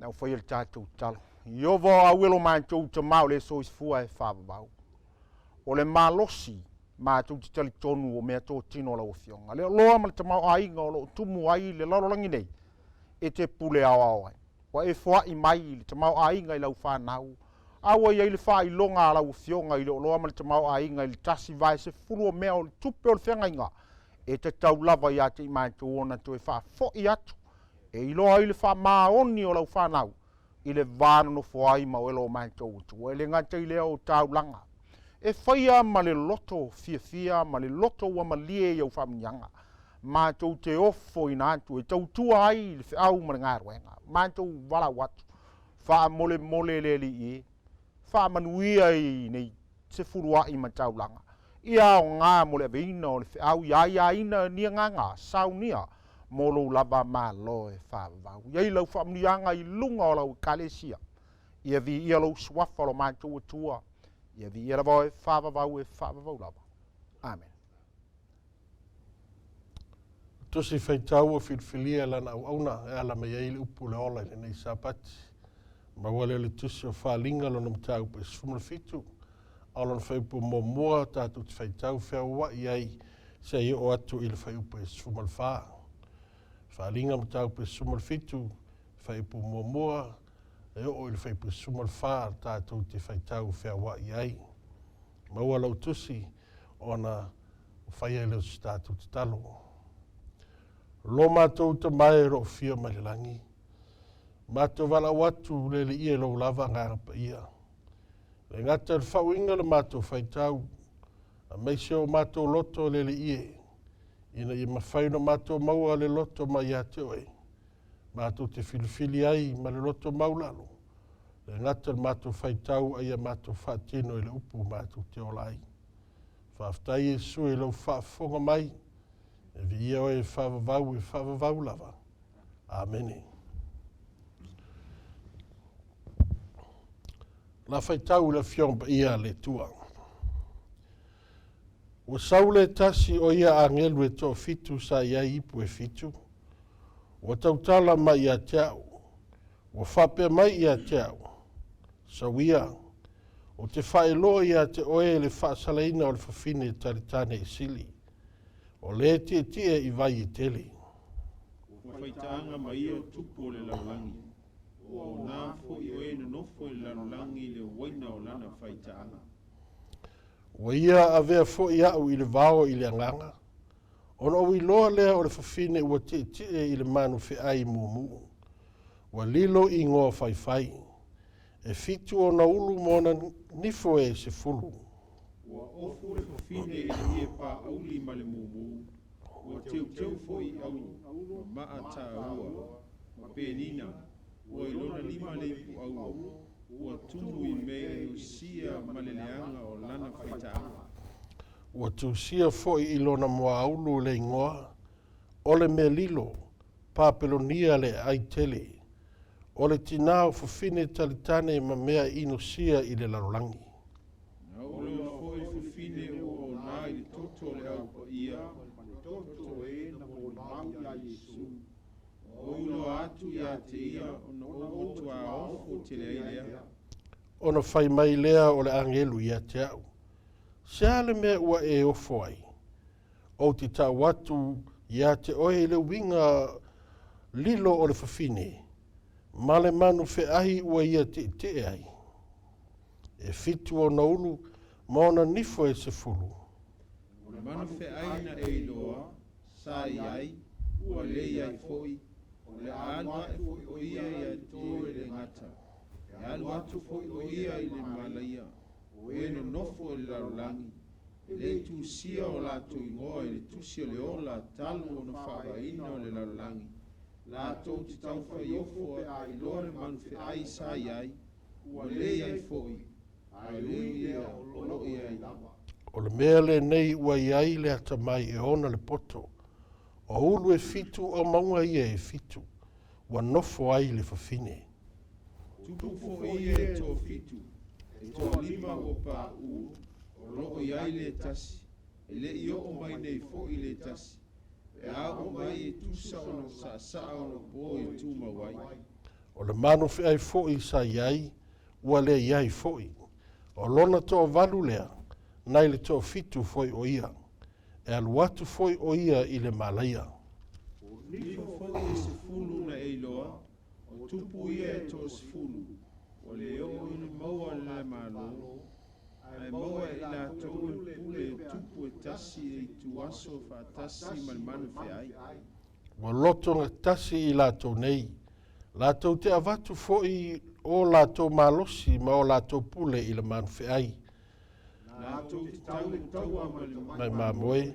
Na ou faia le tatou tatalo. Ieova o au e lo matou Tama o le soifua e faavavau. O le malosi matou te talitonu o mea totino a lau Afioga. Le oloa ma le tamaoaiga o lo o tumu ai le lalolagi nei, e te pule aoao ai. Ua e foai mai le tamaoaiga i lau fanau, a ua i ai le faailoga a lau Afioga i le oloa ma le tamaoaiga i le 1/10 o mea o le tupe o le feagaiga, e tatau lava ia te i matou ona toe faafoi atu e iloa ai le faamaoni o lau fanau i le va nonofo ai ma oe lo matou Atua. E le gata i lea o taulaga e faia ma le loto fiafia ma le loto ua malie i au faamanuiaga, matou te ofoina atu e tautua ai i le feau ma le galuega. Matou valaau atu, faamolemole le Alii e, faamanuia i nei sefuluai ma taulaga, ia aoga mo le aveina o le feau ia aiaina ni agaga saunia mo lou lava Malo e faavavau. I ai lau faamanuiaga i luga o lau Ekalesia, ia viia lou suafa lo matou Atua, ia viia lava oe faavavau e faavavau lava. Amen. Tusi faitau ua filifilia e lana auauna e ala mai ai le upu le ola i lenei Sapati. Maua lea o le tusi o Faaaliga lona mataupu e 17, a o lona fuaiupu muamua tatou te faitau feauai ai seia oo atu i le fuaiupu e 14. Faaaliga mataupu e 17, fuaiupu muamua e oo i le fuaiupu e 14 tatou te faitau feauai ai. Maua lau tusi ona faia ai lea o se tatou tatalo. Lo matou Tama e o lo o afio mai le lagi, matou valaau atu le Alii e lou lava agaga paia. Le gata i le faauiga o le matou faitau, aemaise o matou loto le Alii e, ina ia mafai ona matou maua le loto mai ia te oe, matou te filifili ai ma le loto maulalo, le gata i le matou faitau a ia matou faatino i le upu matou te ola ai. Faafetai Iesu i lau faafofoga mai, e viia oe e faavavau e faavavau lava. Amene. La faitau i le Afioga Paia a le Atua. Ua sau le tasi o ia agelu e toafitu sa i ai ipu e fitu, ua tautala mai ia te au, ua faapea mai ia te au, sau ia, ou te faailoa ia te oe le faasalaina o le fafine talitane e sili, o le tietie i vai e tele. Ua faitaaga ma ia o tupu o le lalolagi, ua aoga foi o e nonofo i le lalolagi i le uaina o lana faitaaga. Ua ia avea foi au i le vao i le agaga, ona ou iloa lea o le fafine ua tietie i le manu feai mumu, ua lilo i igoa faifai, e 7 ona ulu ma ona nifo e 10. Ua ofu le fafine i le ie paauli ma le mumu, ua teuteu foi i auro ma maa taua, ma penina, ua i lona lima le ipu auro, ua tumu i mea inosia ma le leaga o lana faitaaga. Ua tusia foi i lona muaulu le igoa, o le mea lilo, Papelonia le aai tele, o le tinā o fafine talitane ma mea inosia i le lalolagi. Na ou iloa foi le fafine ua ona i le toto o le au paia, ma le toto o e na molimau iā Iesu. Ua ou iloa atu ia te ia ona ou matuā ofo tele ai lea. Ona fai mai lea o le agelu ia te au, se a le mea ua e ofo ai? Ou te tau atu ia te oe i le uiga lilo o le fafine, ma le manu feahi ua ia teetee ai. E fitu ona ulu ma ona nifo e 10. O le manu feai na e iloa, sa i ai, ua le i ai foi, o le a alu ae foi o ia ia te oe i le gata. E alu atu foi o ia i le malaia, o e nonofo i le lalolagi, e le i tusia o latou igoa i le tusi o le ola talu ona faavaeina o le lalolagi. Latou te taufaiofo pe a iloa le manu feai sa i ai, ua le i ai foi, ae ui i lea o lo o i ai lava. O le mea lenei ua i ai le atamai e ona le poto, o ulu e fitu o mauga ia e fitu, ua nofo ai le fafine. Tupu foi ia e toafitu, e toalima ua pauu, o lo o i ai le tasi, e le i oo mai nei foi le tasi, pe a oo mai e tusa ona saasaa ona po e tumau ai. O le manu feai foi sa i ai, ua le i ai foi. O lona toavalu lea, nai le toafitu foi o ia. E alu atu foi o ia i le malaia. O nifo foi e 10 na e iloa, o tupu ia e toa-10, ua le oo ina maua le malo, ae maua e i latou le pule o tupu e tasi i le ituaso faatasi ma le manu feai. Ua loto gatasi i latou nei, latou te avatu foi o latou malosi ma o latou pule i le manu feai. Latou te tau le taua ma le mai mamoe,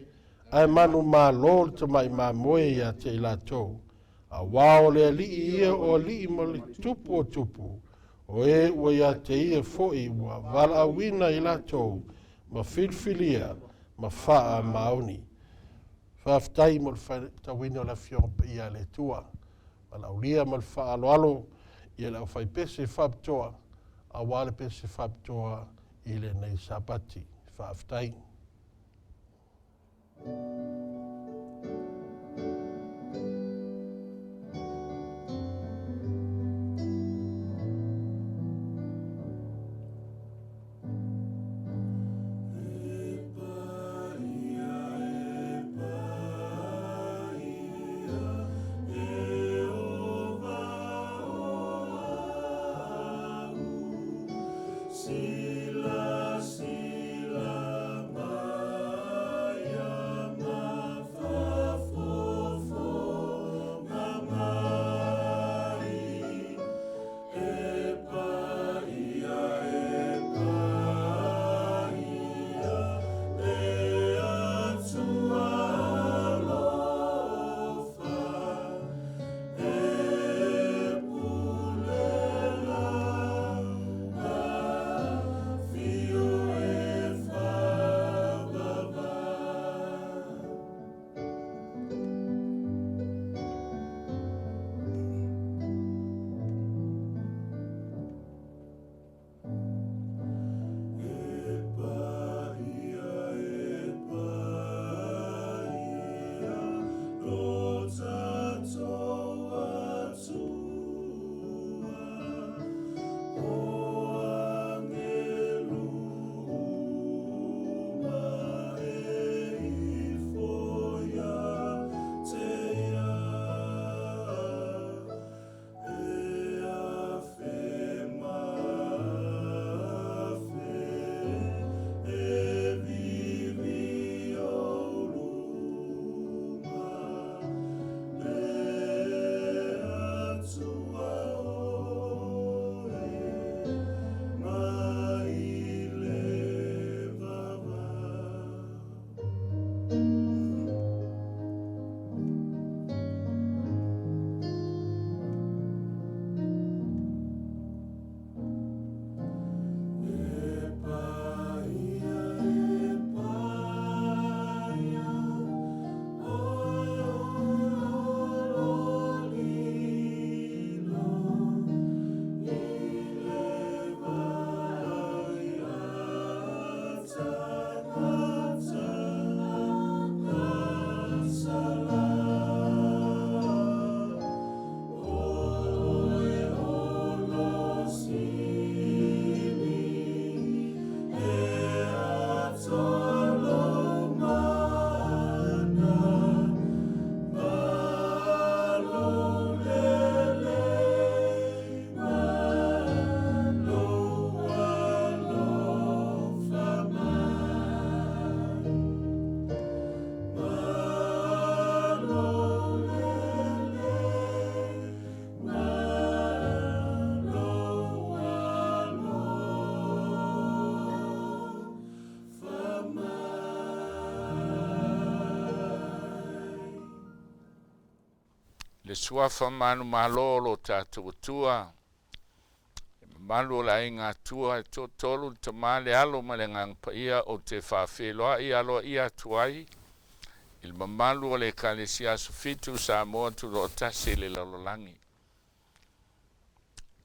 ae manu malo le tamai mamoe ia te i latou. Auā o le alii ia o alii ma le tupu o tupu, o e ua ia te ia foi ua valaauina i latou ma filifilia ma faamaoni. Faafetai mo le faitauina o le Afioga Paia a le Atua. Valaaulia ma le faaaloalo ia le aufaipese faapitoa, auā le pese faapitoa i lenei Sapati. Faafetai. Sila, sila, maya, mafafofo, mamai. E paia, e paia, le Atua alofa, e pule la. Suafa manumalo o lo tatou Atua, le mamalu o le Aiga Atua e toatolu, le Tama, le Alo ma le Agaga Paia, ou te faafeiloai aloaia atu ai i le mamalu o le Ekalesia Aso Fitu Samoa Tutoatasi i le lalolagi.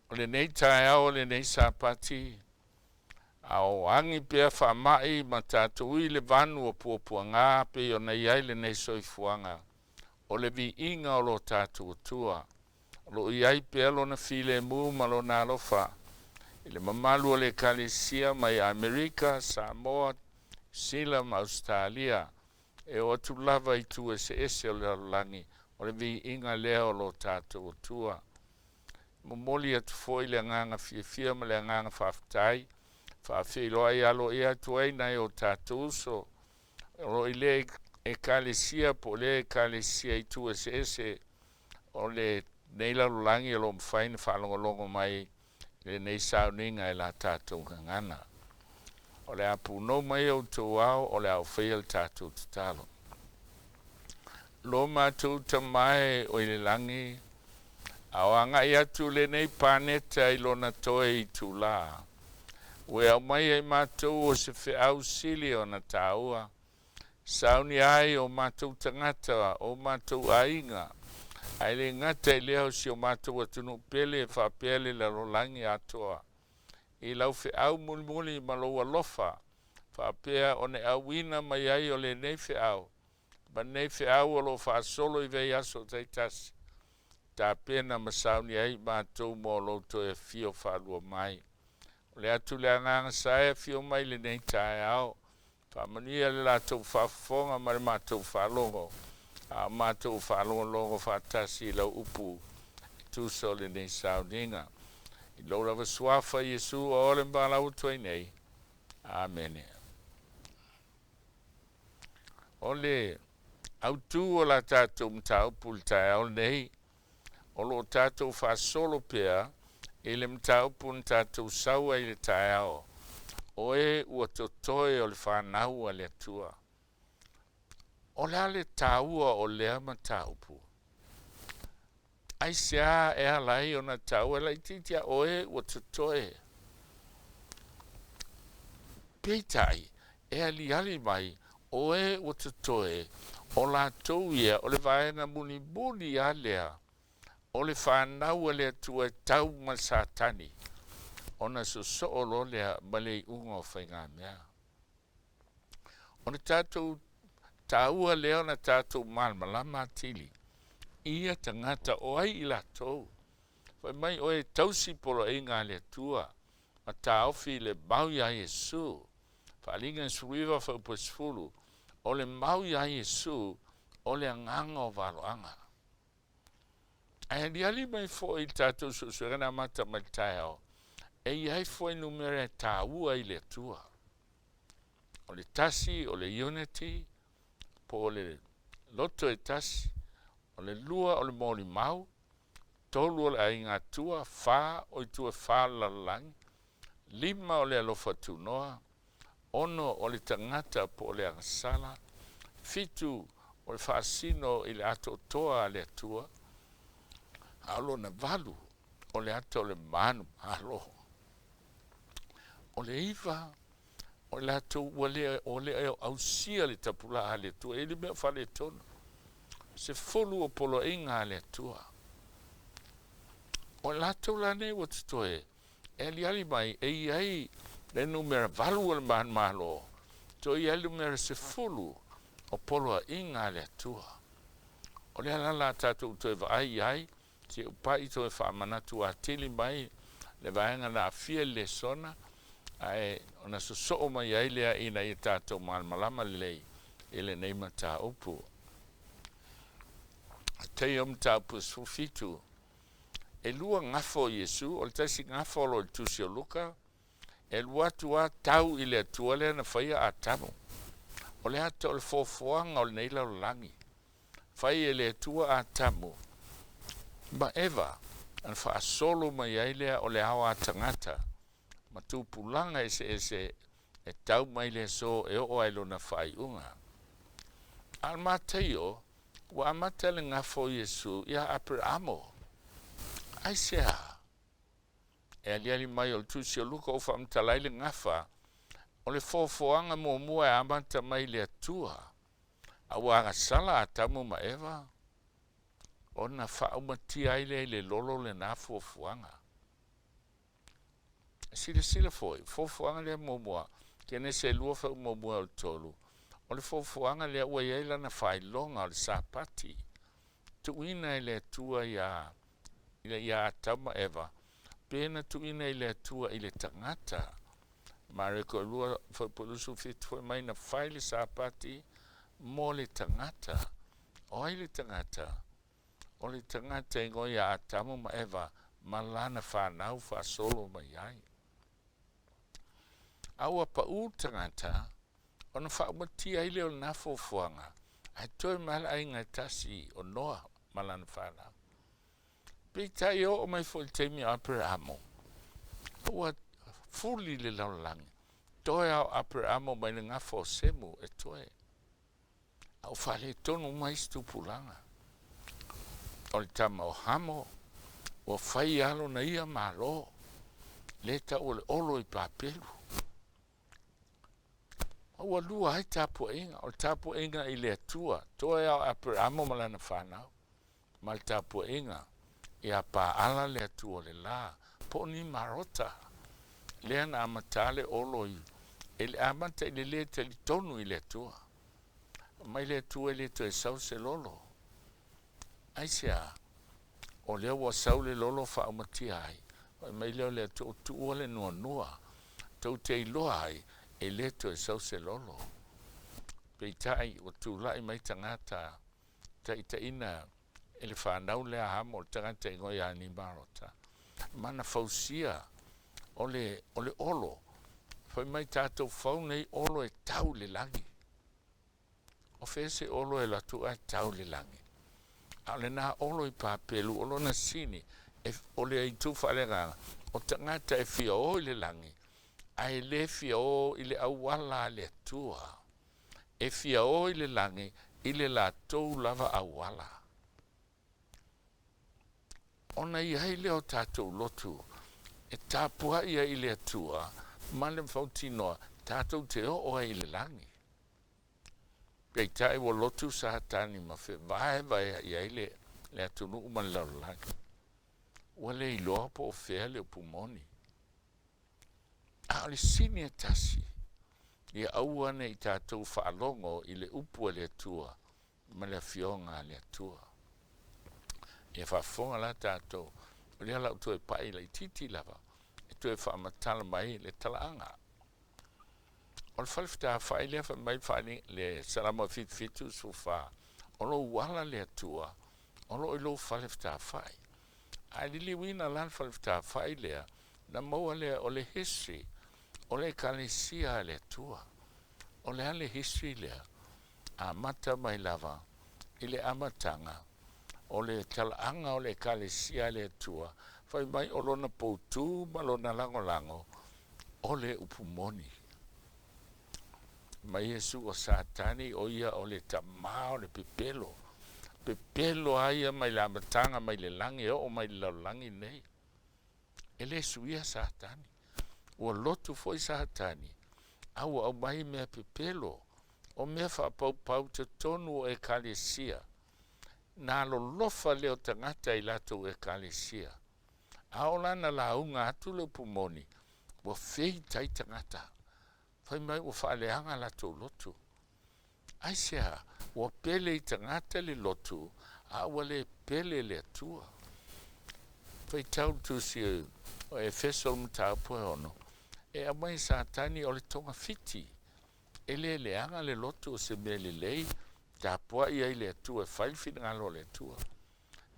O lenei taeao o lenei Sapati, a o agi pea faamai ma tatou i le vanu o puapuaga pei ona i ai lenei soifuaga, o le viiga o lo tatou Atua, o lo o i ai pea Lona filemu ma Lona alofa i le mamalu o le Ekalesia mai Amerika, Samoa, Sila ma Ausetalia, e oo atu lava i itu eseese o le lalolagi, o le viiga lea o lo tatou Atua. E momoli atu foi le agaga fiafia ma le agaga faafetai, faafeiloai aloaia atu ai nai o tatou uso o lo o i le Ekalesia po o lea Ekalesia i itu eseese o lenei lalolagi o lo o mafai ona faalogologo mai i lenei sauniga e la tatou gagana. O le a punou mai outou ao, o le a ou faia le tatou tatalo. Lo matou Tama e o i le lagi, a o agai atu lenei paneta i lona toe itulā, ua e aumai ai matou o se feau sili ona tāua, saunia ai o matou tagata, o matou aiga, ae le gata i lea o si o matou atunuu pele faapea le lalolagi atoa, i lau feau mulimuli ma lou alofa, faapea ona e auina mai ai o lenei feau, ma lenei feau o lo o faasolo i vaiaso taitasi, tapena ma saunia ai matou mo lou toe afio faalua mai. O le atu le agaga sa e afio mai lenei taeao, faamanuia le latou faafofoga ma le matou faalogo, a o matou faalogologo faatasi i lau upu e tusa o lenei sauniga. I lou lava suafa Iesu o ole ma valaau atu ai nei. Amene. O le autū o la tatou mataupu i le taeao lenei, o lo o tatou faasolo pea i le mataupu na tatou sau ai i le taeao, o e ua totoe o le fanau a le Atua. O le a le taua o lea mataupu? Aisea e ala ai ona taua e laitiiti a o e ua totoe? Peitai, e aliali mai, o e ua totoe, o latou ia o le vaega mulimuli lava lea o le fanau a le Atua e tau ma le Satani, ona sosoo loa lea ma le iuga o faigamea. O le tatou taua lea ona tatou malamalama atili i ia tagata o ai i latou. Fai mai o e tausi poloaiga a le Atua ma taofi i le mau iā Iesu. Faaaliga 19 fuaiupu 10, O le mau iā Iesu o le agaga o valoaga. Ae aliali mai foi i le tatou suesuega na amata mai le taeao, e i ai fuainumera e taua i le Atua. O le tasi o le unity, po o le loto e tasi, o le lua o le molimau, tolu o le aiga Atua, fa o itu e fa o le lalolagi, lima o le alofa tunoa, ono o le tagata po o le agasala, fitu o le faasino i le atoatoa a le Atua, a o lona valu o le ata o le manumalo. O le iva, o i latou ua le o le ausia le tapulaa a le Atua, e le mea o faaletonu. 10 o poloaiga a le Atua. O i latou la nei ua totoe, e aliali mai e i ai le numera valu o le manumalo, toe i ai le numera 10 o poloaiga a le Atua. O le ala la tatou toe vaai i ai, se i pai toe faamanatu atili mai le vaega na aafia i le lesona, ae ona sosoo mai ai lea ina ia tatou malamalama lelei i lenei mataupu. Mataio mataupu 17, e lua gafa o Iesu, o le tasi gafa o lo o i le tusi o Luka, e alu atu lava tau i le Atua lea na faia Atamu. O le ata o le foafoaga o lenei lalolagi, fai e le Atua Atamu ma Eva, ona faasolo mai ai lea o le ao a tagata ma tupulaga eseese e tau mai le aso e oo ai lona faaiuga. A o le Mataio, Ua amata le gafa o Iesu ia Aperamo. Aisea? E aliali mai o le Tusi o Luka ua faamatala ai le gafa, o le foafoaga muamua e amata mai i le Atua, a ua agasala Atamu ma Eva, ona faaumatia ai lea i le lolo lena fuafuaga. Silasila foi, foafoaga lea muamua, Kenese 2 fuaiupu muamua e o le 3, o le foafoaga lea ua i ai lana faailoga o le Sapati, tuuina e le Atua ia ia Atamu ma Eva, pe na tuuina i le Atua i le tagata. Mareko 2 fuaiupu 27 fai mai na fai le Sapati mo le tagata. O ai le tagata? O le tagata e igoa ia Atamu ma Eva ma lana fanau faasolo mai ai. A ua pau le tagata, ona faaumatia ai lea o lena fuafuaga, ae toe mai le aiga e tasi o Noa ma lana fanau. Peitai e oo mai foi i le taimi o Aperamo, ua fuli le lalolagi, toe lava o Aperamo mai le gafa o Semu e toe. A ua faaletonu uma isi tupulaga. O le tama o Hamo, ua fai lava lona ia Malo, lea e tau o le Olo i Papelu. A ua lua ai tapuaiga, o le tapuaiga i le Atua, toe lava o Aperamo ma lana fanau, ma le tapuaiga ia Paala le Atua o le la, po o Nimarota, lea na amata le Olo i, e le amata i le lē talitonu i le Atua. Mai le Atua e le toe sau se lolo. Aisea? O lea ua sau le lolo faaumatia ai, fai mai lea o le Atua, ua tuua le nuanua, tou te iloa ai, e le toe sau se lolo. Peitai, ua tulai mai tagata taitaiina e le fanau lea a Hamo, le tagata e igoa ia Nimarota, ma na fausia o le, o le olo. Fai mai tatou fau nei olo e tau i le lagi. O fea se olo e alu atu ae tau i le lagi? A o lena olo i Papelu, o lona sini, e, o le itu faaleagaga, o tagata e fia o i le lagi, ae le fia o i le auala a le Atua. E fia o i le lagi i le latou lava auala. Ona i ai lea o tatou lotu e tapuai ai i le Atua ma le fautinoa tatou te oo ai i le lagi. Peitai ua lotu Satani ma fevaevaea'i ai le, le atunuu ma le lalolagi. Ua le iloa po o fea le upu moni. A o le sini e tasi, ia aua ne i tatou faalogo i le upu a le Atua ma le Afioga a le Atua. Ia faafofoga la tatou, o lea la ua toe pai laitiiti lava e toe faamatala mai le talaaga. O le fale fetafai lea fai mai le, le Salamo 77 14, o lou ala le Atua, o lo o i lou fale fetafai. Ae liliuina la le fale fetafai lea, na maua lea o le history o le Ekalesia a le Atua. O le a le history lea? Amata mai lava i le amataga o le talaaga o le Ekalesia a le Atua, fai mai o lona poutū ma lona lagolago o le upu moni. Mai Iesu o Satani, o ia o le tamā o le pepelo. Pepelo a ia mai le amataga mai le lagi e oo mai le lalolagi nei. E le suia Satani. Ua lotu foi Satani, a ua aumai mea pepelo, o mea faapaupau totonu o Ekalesia. Na alolofa lea o tagata i latou Ekalesia. A o lana lauga atu le upu moni, ua feitai tagata. Fai mai ua faaleaga latou lotu. Aisea? Ua pele i tagata le lotu, a ua le pele le Atua. Faitau le Tusi o Efeso le mataupu e 6, e aumai e Satani o le togafiti. E le leaga le lotu o se mea lelei, tapuai ai le Atua e fai le finagalo o le Atua.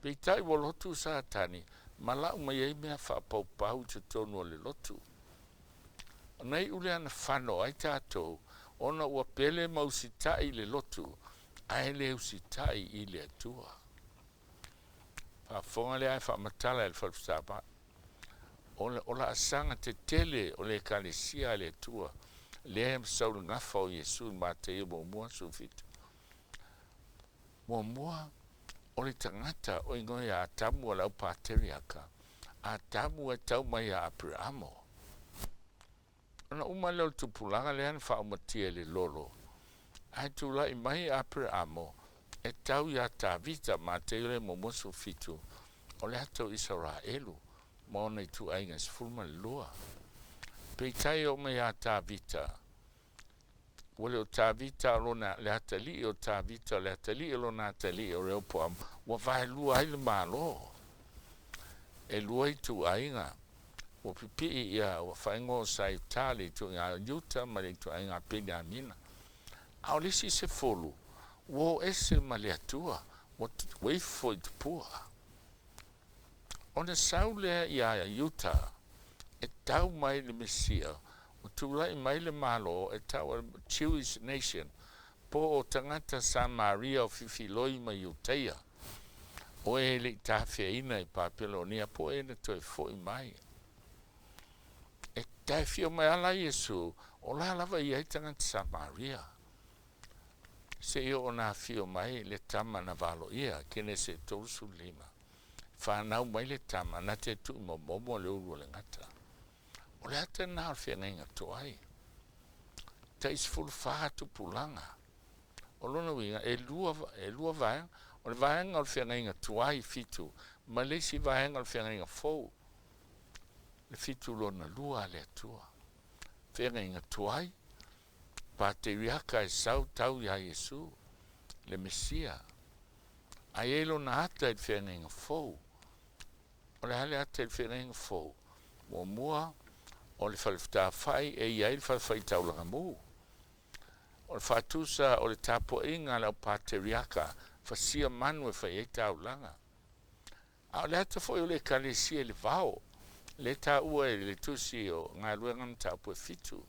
Peitai ua lotu Satani ma lau mai ai mea faapaupau i totonu o le lotu. Ona iu lea na fano ai tatou, ona ua pele ma usitai i le lotu, ae le usitai i le Atua. Faafofoga lea ae faamatala e le Falefetava'i. O le o laasaga tetele o le Ekalesia a le Atua, lea e sau i le gafa o Iesu i Mataio muamua 17. Muamua, o le tagata o igoa ia Atamu o le au Pateriaka, Atamu e tau mai ia Aperamo. Ona uma lea o le tupulaga lea na faaumatia i le lolo, ae tulai mai Aperamo e tau iā Tavita, Mateio le muamua 17, o le ata o Isaraelu ma ona ituaiga e 12. Peitai e oo mai iā Tavita, ua le o Tavita o lona, le atalii o Tavita, o le atalii o lona atalii o Reopoamo, ua vaelua ai le Malo. E lua ituaiga, ua pipii ia, ua faaigoa o Saiuta le ituaiga Iuta ma le ituaiga Peniamina. A o le isi 10, ua o ese ma le Atua, ua ifo i tupua. Ona sau lea iā Iuta e tau mai le Mesia, ua tulai mai le Malo e tau o le Jewish Nation, po o tagata Samaria o Fifiloi ma Iutaia, o e le i tafeaina i Papelonia po o e na toe foi mai. E taefio mai lava la Iesu, o la lava e i ai tagata Samaria. Seia oo na afio mai le tama na valoia, Kenese 35, fanau mai le tama na te tuumomomo le ulu o le gata. O le ata lena o le feagaiga toai. Tai 14 tupulaga. O lona uiga, e lua, e lua vaega. O le vaega o le feagaiga tuai 7, ma le isi vaega o le feagaiga fou, le 7 lona lua a le Atua. Feagaiga tuai, Pateriaka e sau tau iā Iesu, le Mesia. A i ai lona ata i le feagaiga fou. O le a le ata i le feagaiga fou? Muamua, o le falefatafa'i e i ai le falefaitaulaga mū. O le faatusa o le tapuaiga a le au Pateriaka fasia manu e fai ai taulaga. A o le ata foi o le Ekalesia i le vao, lea e taua e le Tusi o Galuega Mataupu e 7.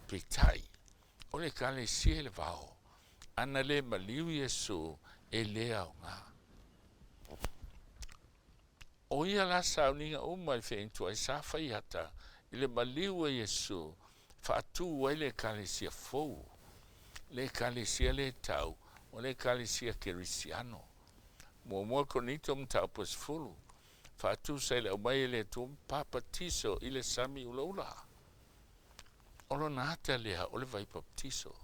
Peitai, o le Ekalesia i le vao, ana le maliu Iesu, e le aoga. O ia la sauniga uma i le feaintuai sa fai ata i le maliu o Iesu faatu ai le Ekalesia fou, le Ekalesia lea e tau o le Ekalesia Kerisiano. Muamua Korinito mataupu e 10, faatusa i le aumai e le Atua ma papatiso i le sami ulaula. O lona ata lea o le vai papatiso.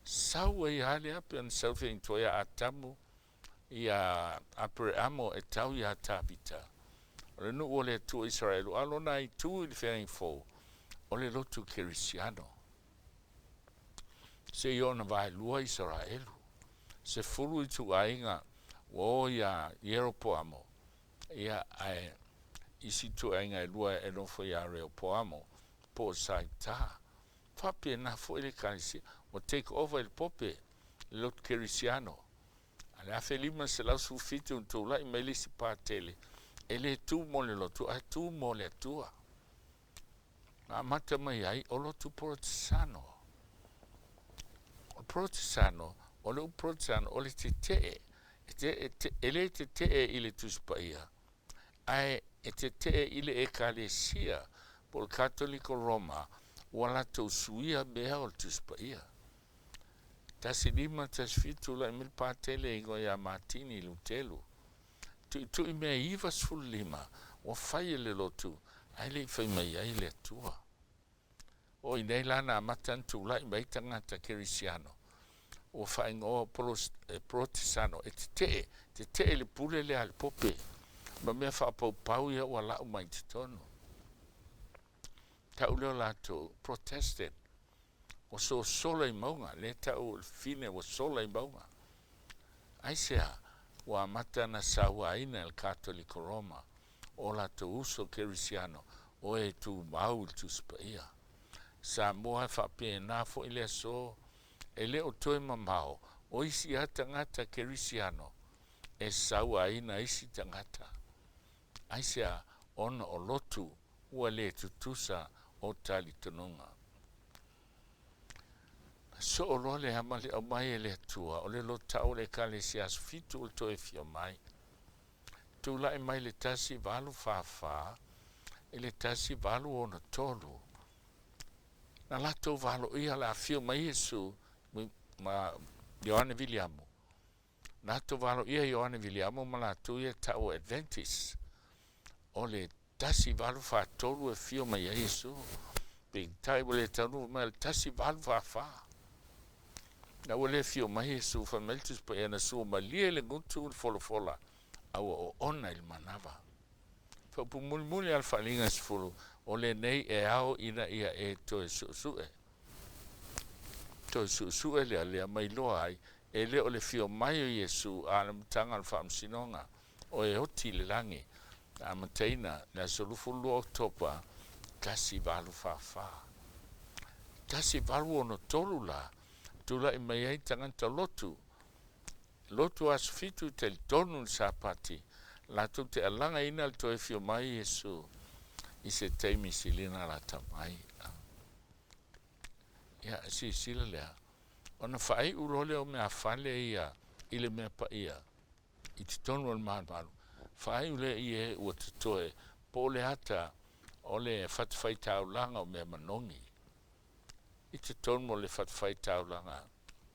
Sau ai lava lea pei ona sau le feaintuai ia Atamu iā Apereamo e tau iā Tavita, o le nuu o le Atua Isaraelu, a o lona itu i le feagaiga fou, o le lotu Kerisiano. Seia ona vaelua Isaraelu, 10 ituaiga ua o iā Ieropoamo, ia, ae isi ituaiga e lua e nofo iā Reopoamo, po o Saita. Faapena foi le Ekalesia, ua take over e le Pope le lotu Kerisiano. A le 1517 na tulai mai le isi patele, e le tu mo le lotu, ae tu mo le Atua. Na amata mai ai o lotu Porotesano. O le Porotesano, o le upu Porotesano, o le tetee, e, te, e, te, e le tetee i le Tusi Paia, ae e tetee i le Ekalesia po o le Katoliko Roma, ua latou suia mea o le Tusi Paia. 1517 tulai mai le patele e igoa ia Matini Lutelu. Tuitui mea 95 ua fai e le lotu ae le i fai mai ai le Atua. O i nei la na amata ona tulai mai ai tagata Kerisiano ua faaigoa e Porotesano e tetee, tetee i le pule lea a le Pope ma mea faapaupau ia ua lau mai i totonu. Tau lea o latou Protestant ua sosola i mauga, lea e tau o le fine ua sola i mauga. Aisea? Ua amata ona sauaina e le Katoliko Roma o latou uso Kerisiano o e tumau i le Tusi Paia. Samoa e faapena foi le aso, e le o toe mamao o isi lava tagata Kerisiano e sauaina isi tagata. Aisea? Ona o lotu ua le tutusa o talitonuga. Na soo loa le ama le aumai e le Atua o le lotau o le Ekalesia Aso Fitu o le toe afio mai. Tulai mai le 1844 i le 1863, na latou valoia le afio mai Iesu ma Ioane Viliamu. Na atovaloia Ioane Viliamu ma latou ia e ta'u o Adventist. O le 1843 e fio mai ai Iesu, peitai ua le taunuu mai o le 1844. Na ua le fio mai Iesu, fai mai le Tusi Paia, na sua malie le gutu le folafola, a ua oona i le manava. Faaupu mulimuli a le Faaliga 10, o lenei e ao ina ia e toe su'esu'e. Toe su'esu'e lea, lea mai loa ai, e le o le fio mai o Iesu a o le amataga o le faamasinoga, o e oti i le lagi, na amataina le aso 22 Oketopa 1844. 1863 la, tulai mai ai tagata lotu, lotu aso fitu i talitonu i le Sapati, latou te alagaina le toe fio mai Iesu i se taimi silina lata mai. Ia, silasila lea, ona faaiu loa lea o meafale ia i le mea paia i totonu o le malumalu, faaiu lea i e ua totoe, po o le ata o le fatafaitaulaga o mea manogi i totonu o le fatafaitaulaga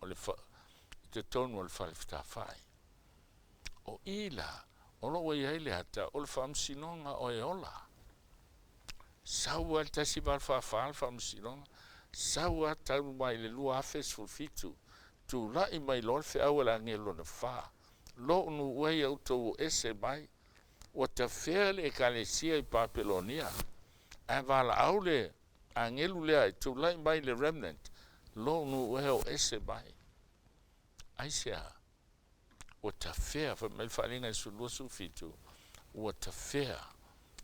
o le i totonu o le fale fetāfa'i. O i la, o lo o ua i ai le ata o le faamasinoga o e ola. Sau lava i le 1844 le faamasinoga, sau lava talu mai i le 2017, tulai mai loa le feau a le agelu lona fa, Lo'u nuu e ia outou o ese mai, ua tafea le Ekalesia i Papelonia, ae valaau le agelu lea e tulai mai le remnant, lo'u nuu e o ese mai. Aisea? Ua tafea, fai mai le Faaaliga i le 12, 17, ua tafea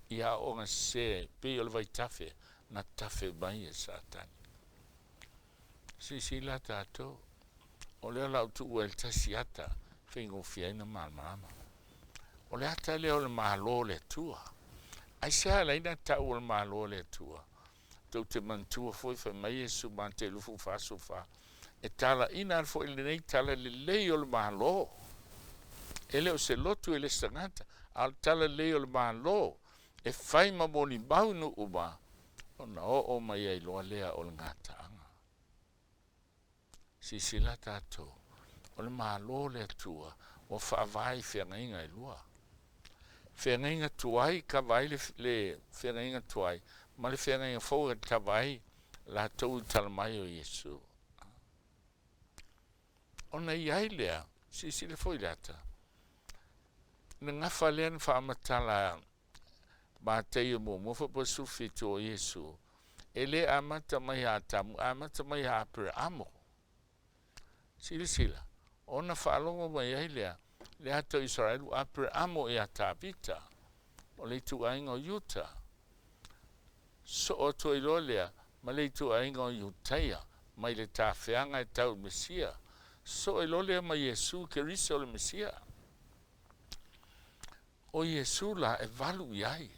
i aoaoga sese pei o le vaitafe na tafe mai e Satani. Silasila tatou, o lea o le a ou tuua i le tasi ata e faigofie ai ona malamalama. O le ata lea o le Malo o le Atua. Aisea ala ai na tau o le Malo o le Atua? Tou te manatua foi fai mai Iesu Matei 24, 14, e talaina ai foi lenei tala lelei o le Malo. E le o se lotu e le se tagata, a o le tala lelei o le Malo e fai ma molimau i nuu uma, ona oo mai ai loa lea o le gataaga. Silasila tatou, o le Malo o le Atua ua faavae i feagaiga e lua. Feagaiga tuai kava ai le, le feagaiga tuai ma le feagaiga fou e kava ai latou i tala mai o Iesu. Ona i ai lea, silasila foi i le ata, le gafa lea na faamatala Mateio muamua faapea 17 o Iesu, e le amata mai ia Atamu, ae amata mai ia Aperamo. Silasila, ona faalogo mai ai lea, le ata o Isaraelu, Aperamo ia Tavita, o le ituaiga o Iuta. Soo atu ai loa lea ma le ituaiga o Iutaia, mai le tafeaga e tau i le Mesia. Soo ai loa lea ma Iesu Keriso le Mesia. O Iesu la e valu i ai.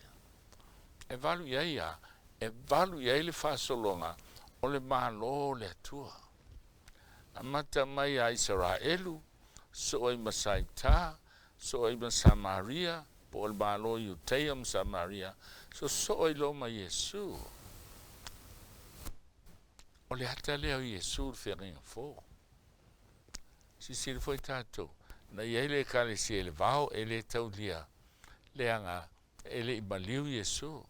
E valu i ai a? E valu i ai le faasologa o le Malo o le Atua. Amata mai ia Isaraelu, soo ai ma Saita, soo ai ma Samaria, po o le Malo o Iutaia ma Samaria, sosoo ai loa ma Iesu. O le ata lea o Iesu le feagaiga fou. Silasila foi tatou, na i ai le Ekalesia i le vao e le taulia, leaga e le i maliu Iesu.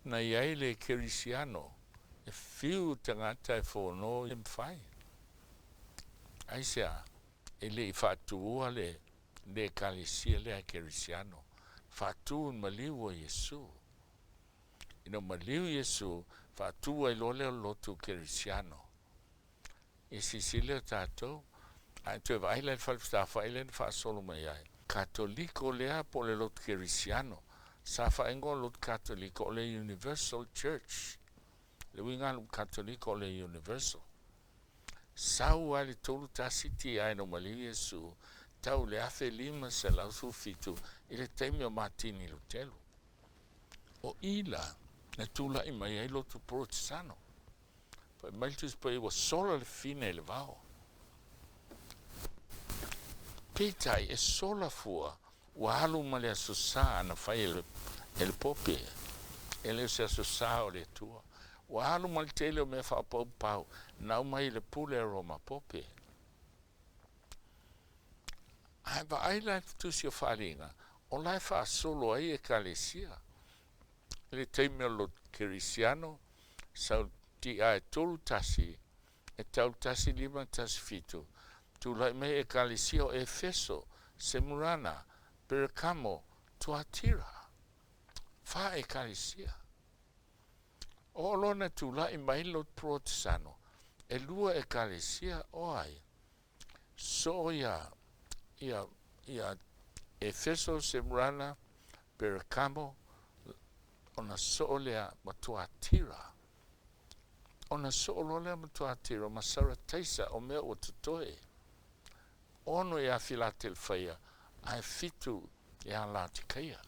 Na i ai le Kerisiano e fiu tagata e fono e mafai. Aisea? E le i faatuua le le Ekalesia lea Kerisiano, faatu i le maliu o Iesu. Ina ua maliu Iesu, faatu ai loa lea o le lotu Kerisiano. I silasila tatou, ae toe vaai la i le fale fetāfa'i lea na faasolo mai ai. Katoliko lea po o le lotu Kerisiano. Sa faaigoa le lotu Katoliko o le Universal Church. Le uiga lava Katoliko o le Universal. Sau lava i le 31 TI ina ua maliu Iesu, tau i le 1517 i le taimi o Matini Lutelu. O i la na tulai mai ai lotu Porotesano. Fai mai le Tusi Paia ua sola le fine i le vao. Peitai e sola fua ua alu ma le Aso Sa na fai e le, e le Pope. E le o se Aso Sa o le Atua. Ua alu ma le tele o mea faapaupau na aumai i le pule a Roma Pope. Ae vaai la i le Tusi o Faaaliga, o la e faasolo ai Ekalesia. I le taimi o le lotu Kerisiano, sau le TA e tolu tasi, e tau le 1 5 1 7, tulai mai Ekalesia o Efeso, Semurana, Perekamo, Tuatira. Fa Ekalesia. Oo loa ina tulai mai le lotu Porotesano, e lua Ekalesia, o ai? Soo ia, ia, ia Efeso, Semurana, Perekamo, ona soo lea ma Tuatira. Ona soo loa lea ma Tuatira ma Sarataisa, o mea ua totoe. Ono iā Filatelefaia, ae fitu iā Laotikaia.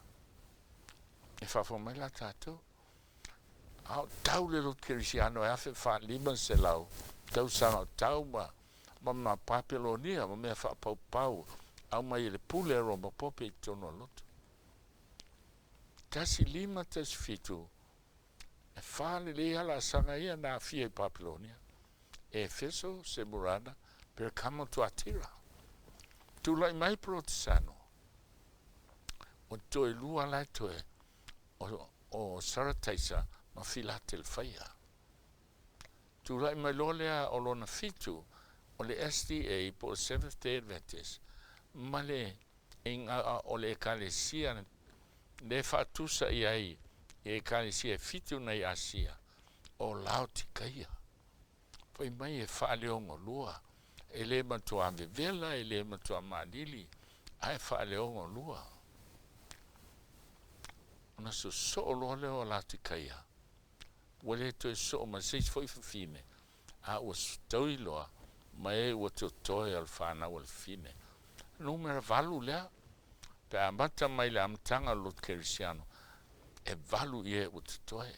E faafofoga mai la tatou. A o tau le lotu kerisiano e 1500 tausaga o tau ma ma ma Papelonia ma mea faapaupau aumai e le pule a Roma Pope i totonu o le lotu. 1 5 1 7, e fa lelei lava laasaga ia na aafia i Papelonia, Efeso, Semurana, Perekamo, Tuatira. Tulai mai Porotesano, ua toe lua la e toe o, o Sarataisa ma Filatelefaia. Tulai mai loa lea o lona fitu, o le SDA po o Seventh Day Adventist, ma le o le Ekalesia lea e faatusa i ai i Ekalesia e fitu nei Asia, o Laotikaia. Fai mai e faaleogolua, e le matuā vevela, e le matuā malili, ae faaleogolua. Ona sosoo loa lea o Laotikaia, ua le toe soo ma se isi foi fafine, a ua taui loa ma e ua totoe o le fanau a le fafine. Numera valu lea, pe a amata mai le amataga o le lotu kerisiano, e valu i e ua totoe.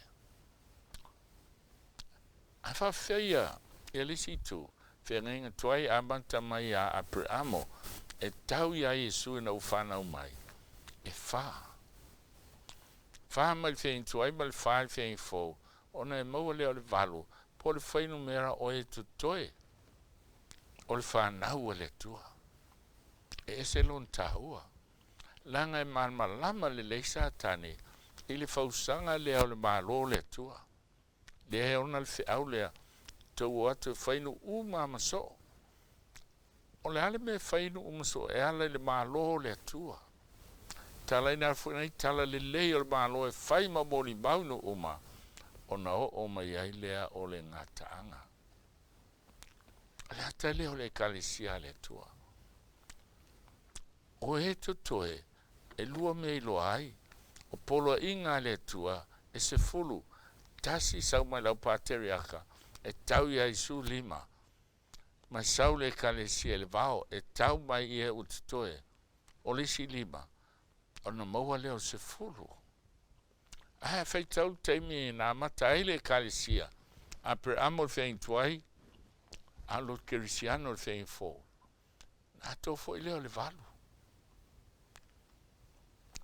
Ae faafefea ia ia le isi itu, feagaiga tuai amata mai iā Aperamo e tau iā Iesu ina ua fanau mai, e fa. Fa mai le feagaiga tuai ma le fa i le feagaiga fou, ona e maua lea o le valu, po o le fuainumera o e totoe o le fanau a le Atua. E ese lona taua, leaga e malamalama lelei Satani i le fausaga lea o le Malo o le Atua. Lea e ona le feau lea, tou o atu e fai nuu uma ma soo. O le a le mea e fai nuu ma soo? E ala i le Malo o le Atua. Talaina atu foi nei tala lelei o le Malo e fai ma molimau i nuu uma, ona oo mai ai lea o le gataaga. O le ata lea o le Ekalesia a le Atua. O e totoe, e lua mea iloa ai, o poloaiga a le Atua e sefulu, tasi sau mai le au pateriaka e tau iā Iesu lima, ma sau le Ekalesia i le vao e tau mai i e ua totoe, o le isi lima, ona maua lea o le sefulu. Ae a faitau le taimi na amata ai le Ekalesia, Aperamo le feagaiga tuai, a o le lotu kerisiano le feagaiga fou, na atoa foi lea o le valu.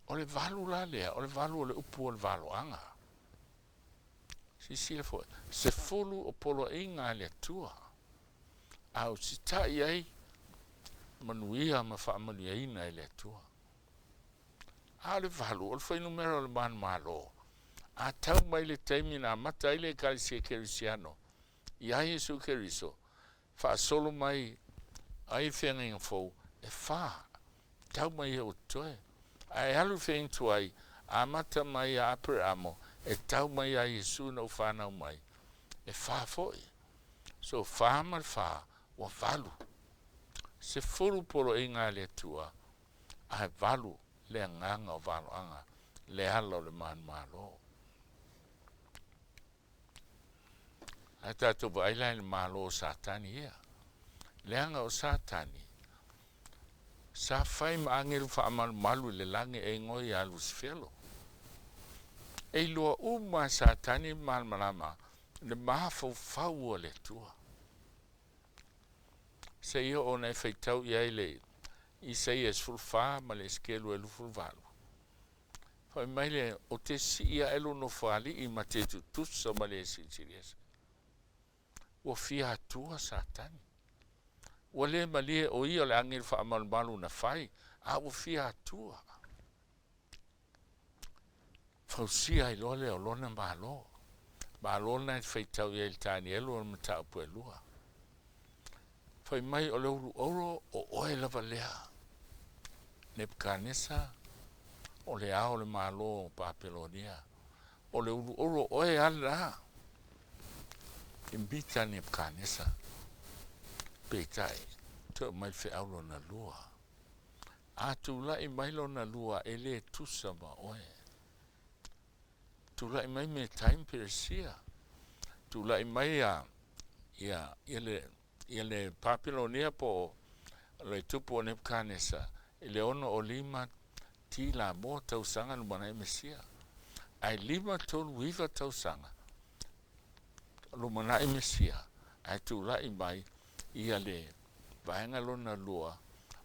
O le valu la lea, o le valu o le upu o le valoaga. Silasila foi, sefulu o poloaiga a le Atua, a usitai ai manuia ma faamanuiaina e le Atua. A o le valu, o le fuainumera o le manumalo. A tau mai le taimi na amata ai le Ekalesia Kerisiano iā Iesu Keriso, faasolo mai ai feagaiga fou e fa, tau mai e ua totoe. Ae alu i feagaiga tuai, amata mai ia Aperamo e tau mai ia Iesu ina ua fanau mai, e fa foi. So fa ma le fa, ua valu. Sefulu poloaiga a le Atua, ae valu le agaga o valoaga, le ala o le manumalo. Ae tatou vaai la i le malo o Satani ia. Leaga o Satani, sa fai ma agelu faamalumalu i le lagi e igoa ia Lusifelo. E iloa uma e Satani le malamalama le mafaufau o le Atua. Seia oo ina e faitau i ai le Isaia 14 ma le Esekielu e 28. Fai mai le, Ou te sii ae lou nofoalii ma te tutusa ma le Silisili Ese. Ua fia atua Satani. Ua le malie o ia o le agelu faamalumalu na fai, a ua fia atua. Fausia ai loa lea o lona malo. Malo lena e faitau i ai i le Tanielu o le mataupu e lua. Fai mai o le ulu auro o oe lava lea. Nepukanesa, o le ao o le Malo o Papelonia. O le ulu auro o oe lava lena. I mita Nepukanesa. Peitai, toe mai le feau lona lua. A tulai mai lona lua e le tusa ma oe. Tulai mai Metai ma Peresia. Tulai mai a ia ia le ia le Papelonia po o le tupu o Nebukanesa i le 65 ti la moa tausaga lumanai Mesia. Ae 539 tausaga lumanai Mesia ae tulai mai ia le vaega lona lua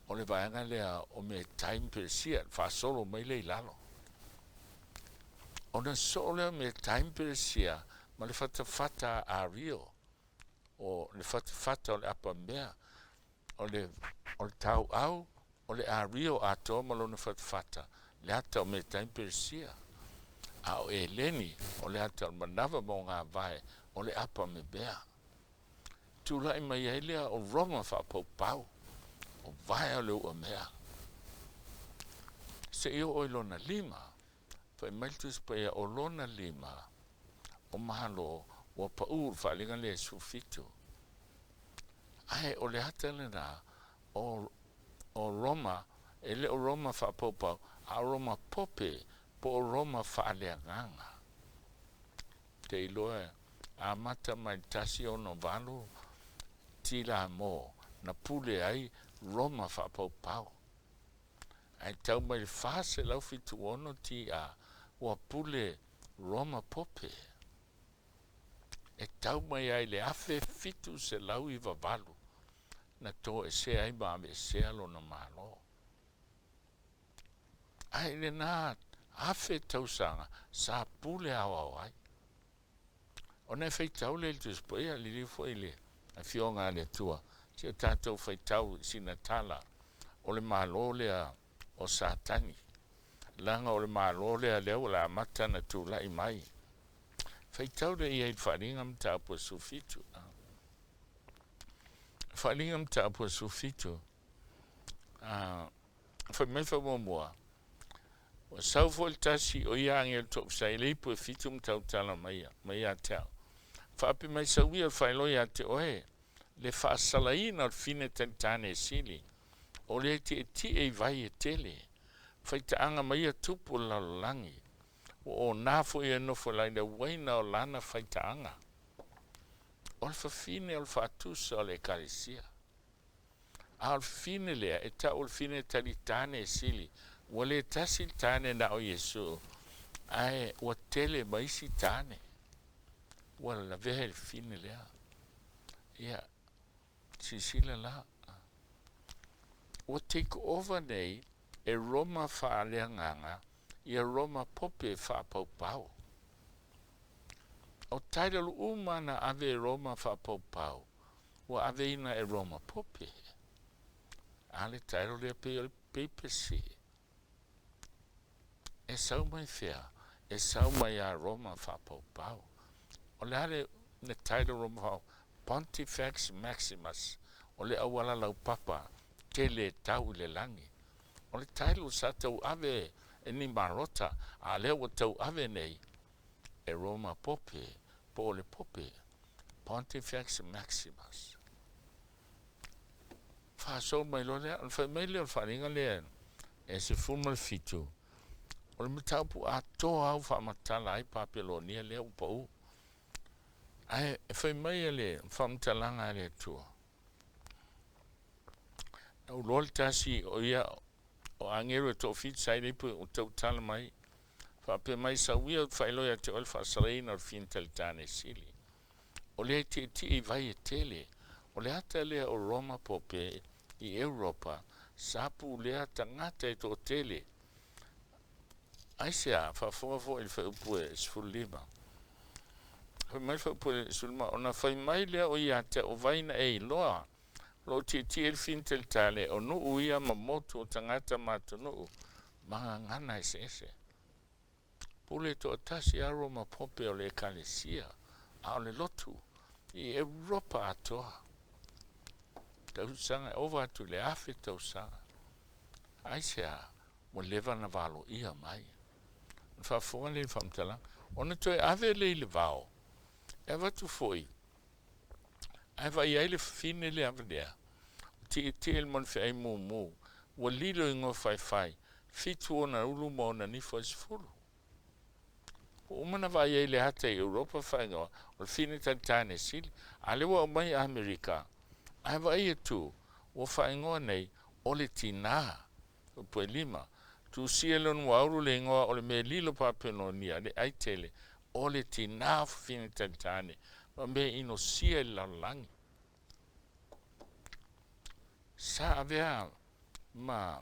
o le vaega lea o Metai ma Peresia, faasolo mai lea i lalo. Ona soo lea o Metai ma Peresia ma le fatafata a Ario, o le fatafata o le apamea, o le, o le tauau, o le Ario atoa ma lona fatafata, le ata o Metai ma Peresia. A o Eleni, o le ata o le manava ma ogāvae, o le apamemea. Tulai mai ai lea o Roma faapaupau, o vaea o le uamea. Seia oo i lona lima, fai mai le Tusi Paia o lona lima o Malo ua pau i le faaaliga lea e 17. Ae o le ata lena o, o Roma, e le o Roma faapaupau, a o Roma pope po o Roma faaleagaga. Te iloa e amata mai le 168 ti la mo na pule ai Roma faapaupau. Ae tau mai le 476 TA ua pule Roma pope. E tau mai ai le 1798 na toesea ai ma aveesea lona Malo. Ae i lena 1000 tausaga sa pule aoao ai. Ona e faitau lea i le Tusi Paia, liliu foi i le Afioga a le Atua, se o tatou faitau i sina tala o le Malo lea o Satani, leaga o le Malo lea lea ua le amata ona tulai mai. Faitau lea i ai i le Faaaliga Mataupu e 17. Faaaliga Mataupu e 17, fai mai faamuamua, Ua sau foi le tasi o ia agelu toofisa i le ipu e fitu ma tautala mai mai ia te au. Faapi mai sau ia o le faailoa ia te oe le faasalaina o le fine talitane e sili, o le tietie i vai e tele, faitaaga mai ia tupu o le lalolagi, ua ona foi e nofo i le uaina o lana faitaaga. O le fafine o le faatusa o le Ekalesia. A o le fafine lea e tau o le fine talitane e sili, ua le tasi le tane na o Iesu, ae ua tele ma isi tane. Ua lavea i le fafine lea. Ia, silasila la. Ua take over nei e Roma faaleagaga ia Roma pope faapaupau. O title uma na ave e Roma faapaupau, ua aveina e Roma pope. A le title lea pei o le papacy. E sau mai fea? E sau mai ia Roma faapaupau. O le a le, le title Roma faapaupau? Pontifex Maximus, o le auala laupapa tele e tau i le lagi. O le title sa tauave e Nimarota, a lea ua tauave nei e Roma pope, po o le pope, Pontifex Maximus. Faasolo mai loa lea, ona fai mai lea o le faaaliga lea e 17, o le mataupu atoa au faamatala ai Papelonia lea ua pau. Ae e fai mai le faamatalaga a le Atua. Na ou loa le tasi o ia o agelu e toafitu sa i le ipu o tautala mai, faapea mai sau ia ou te faailoa ia te oe le faasalaina o le fine talitane sili. O lea e tietie i vai e tele, o le ata lea o Roma pope i Europa sa pulea tagata e toatele. Aisea, faafofoga foi i le fuaiupu e 15. Fai mai le fuaiupu e 15, ona fai mai lea o ia te au, o vai na e iloa, O lo o tietie le fine talitale o nuu ia ma motu o tagata ma atunuu ma gagana eseese. Pule toatasi a Roma Pope o le Ekalesia, a o le lotu i Europa atoa. Tausaga e ova atu i le 1000 tausaga. Aisea? Ua leva na valoia mai. Ona faafofoga lea i le faamatalaga. Ona toe ave lea i le vao, e avatu foi, ae vaai ai le fafine lea lea, ua tietie i le manufeai mumu, ua lilo i gofaefae, fitu ona ulu ma ona nifo e 10. Ua uma na vaai ai le ata i Europa faaigoa o le fine talitane sili, a lea ua aumai i Amerika, ae vaai atu, ua faaigoa nei o le tinā. Upu e lima, Tusia lona ua aulu le igoa o le mea lilo Papenonia, le ai tele, o le tinā o fafine talitane ma mea inosia i le lalolagi. Sa avea ma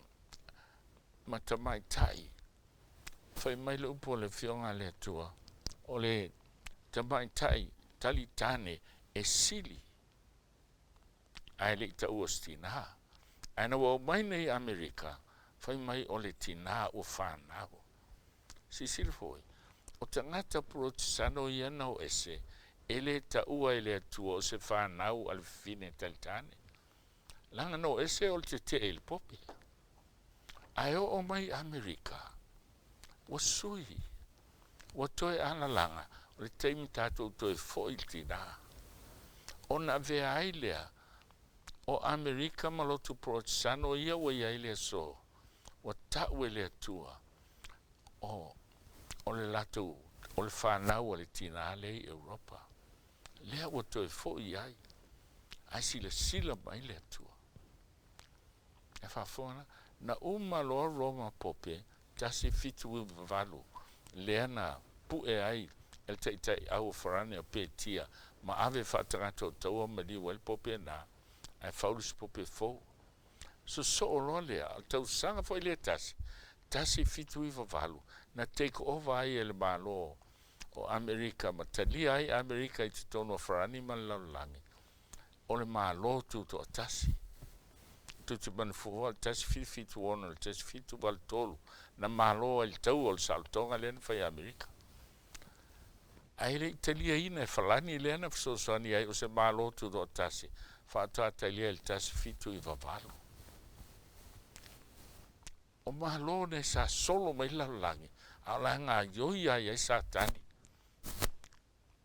ma tamaitai. Fai mai le upu a le Afioga a le Atua, o le tamaitai talitane e sili ae le i taua o se tinā. Ae na ua aumai nei i Amerika, fai mai o le tinā ua fanau. Silasila foi, o tagata Porotisano ia na o ese, e le taua e le Atua o se fanau a le fafine talitane. Leaga na o ese o le tetee i le pope. Ae oo mai i Amerika, ua sui, ua toe alalaga, o le taimi tatou toe foi i le tinā. Ona avea ai lea o Amerika ma lotu Porotisano ia ua i ai le aso, ua tau e le Atua o, o le latou, o le fanau a le tinā lea i Europa. Lea ua toe foi ai, ae silasila mai le Atua. E faafofoga la, na uma loa Roma Pope 1798, lea na pue ai e le taitai au o Farani o Petia ma ave faatagata o taua maliu ai le pope na, ae faulu se pope fou. Sosoo loa lea, o le tausaga foi lea e tasi, 1798, na take over ai e le Malo o Amerika ma talia ai Amerika i totonu o Farani ma le lalolagi, o le Malo Tutoatasi. Tou te manatua le 1776 i le 1783 na malo ai le taua o le saolotoga lea na fai e Amerika. Ae le i taliaina e Falani lea na fesoasoani ai o se Malo Tutoatasi faatoa talia i le 1798. O Malo nei sa solo mai le lalolagi a o la e gaoioi ai ai Satani.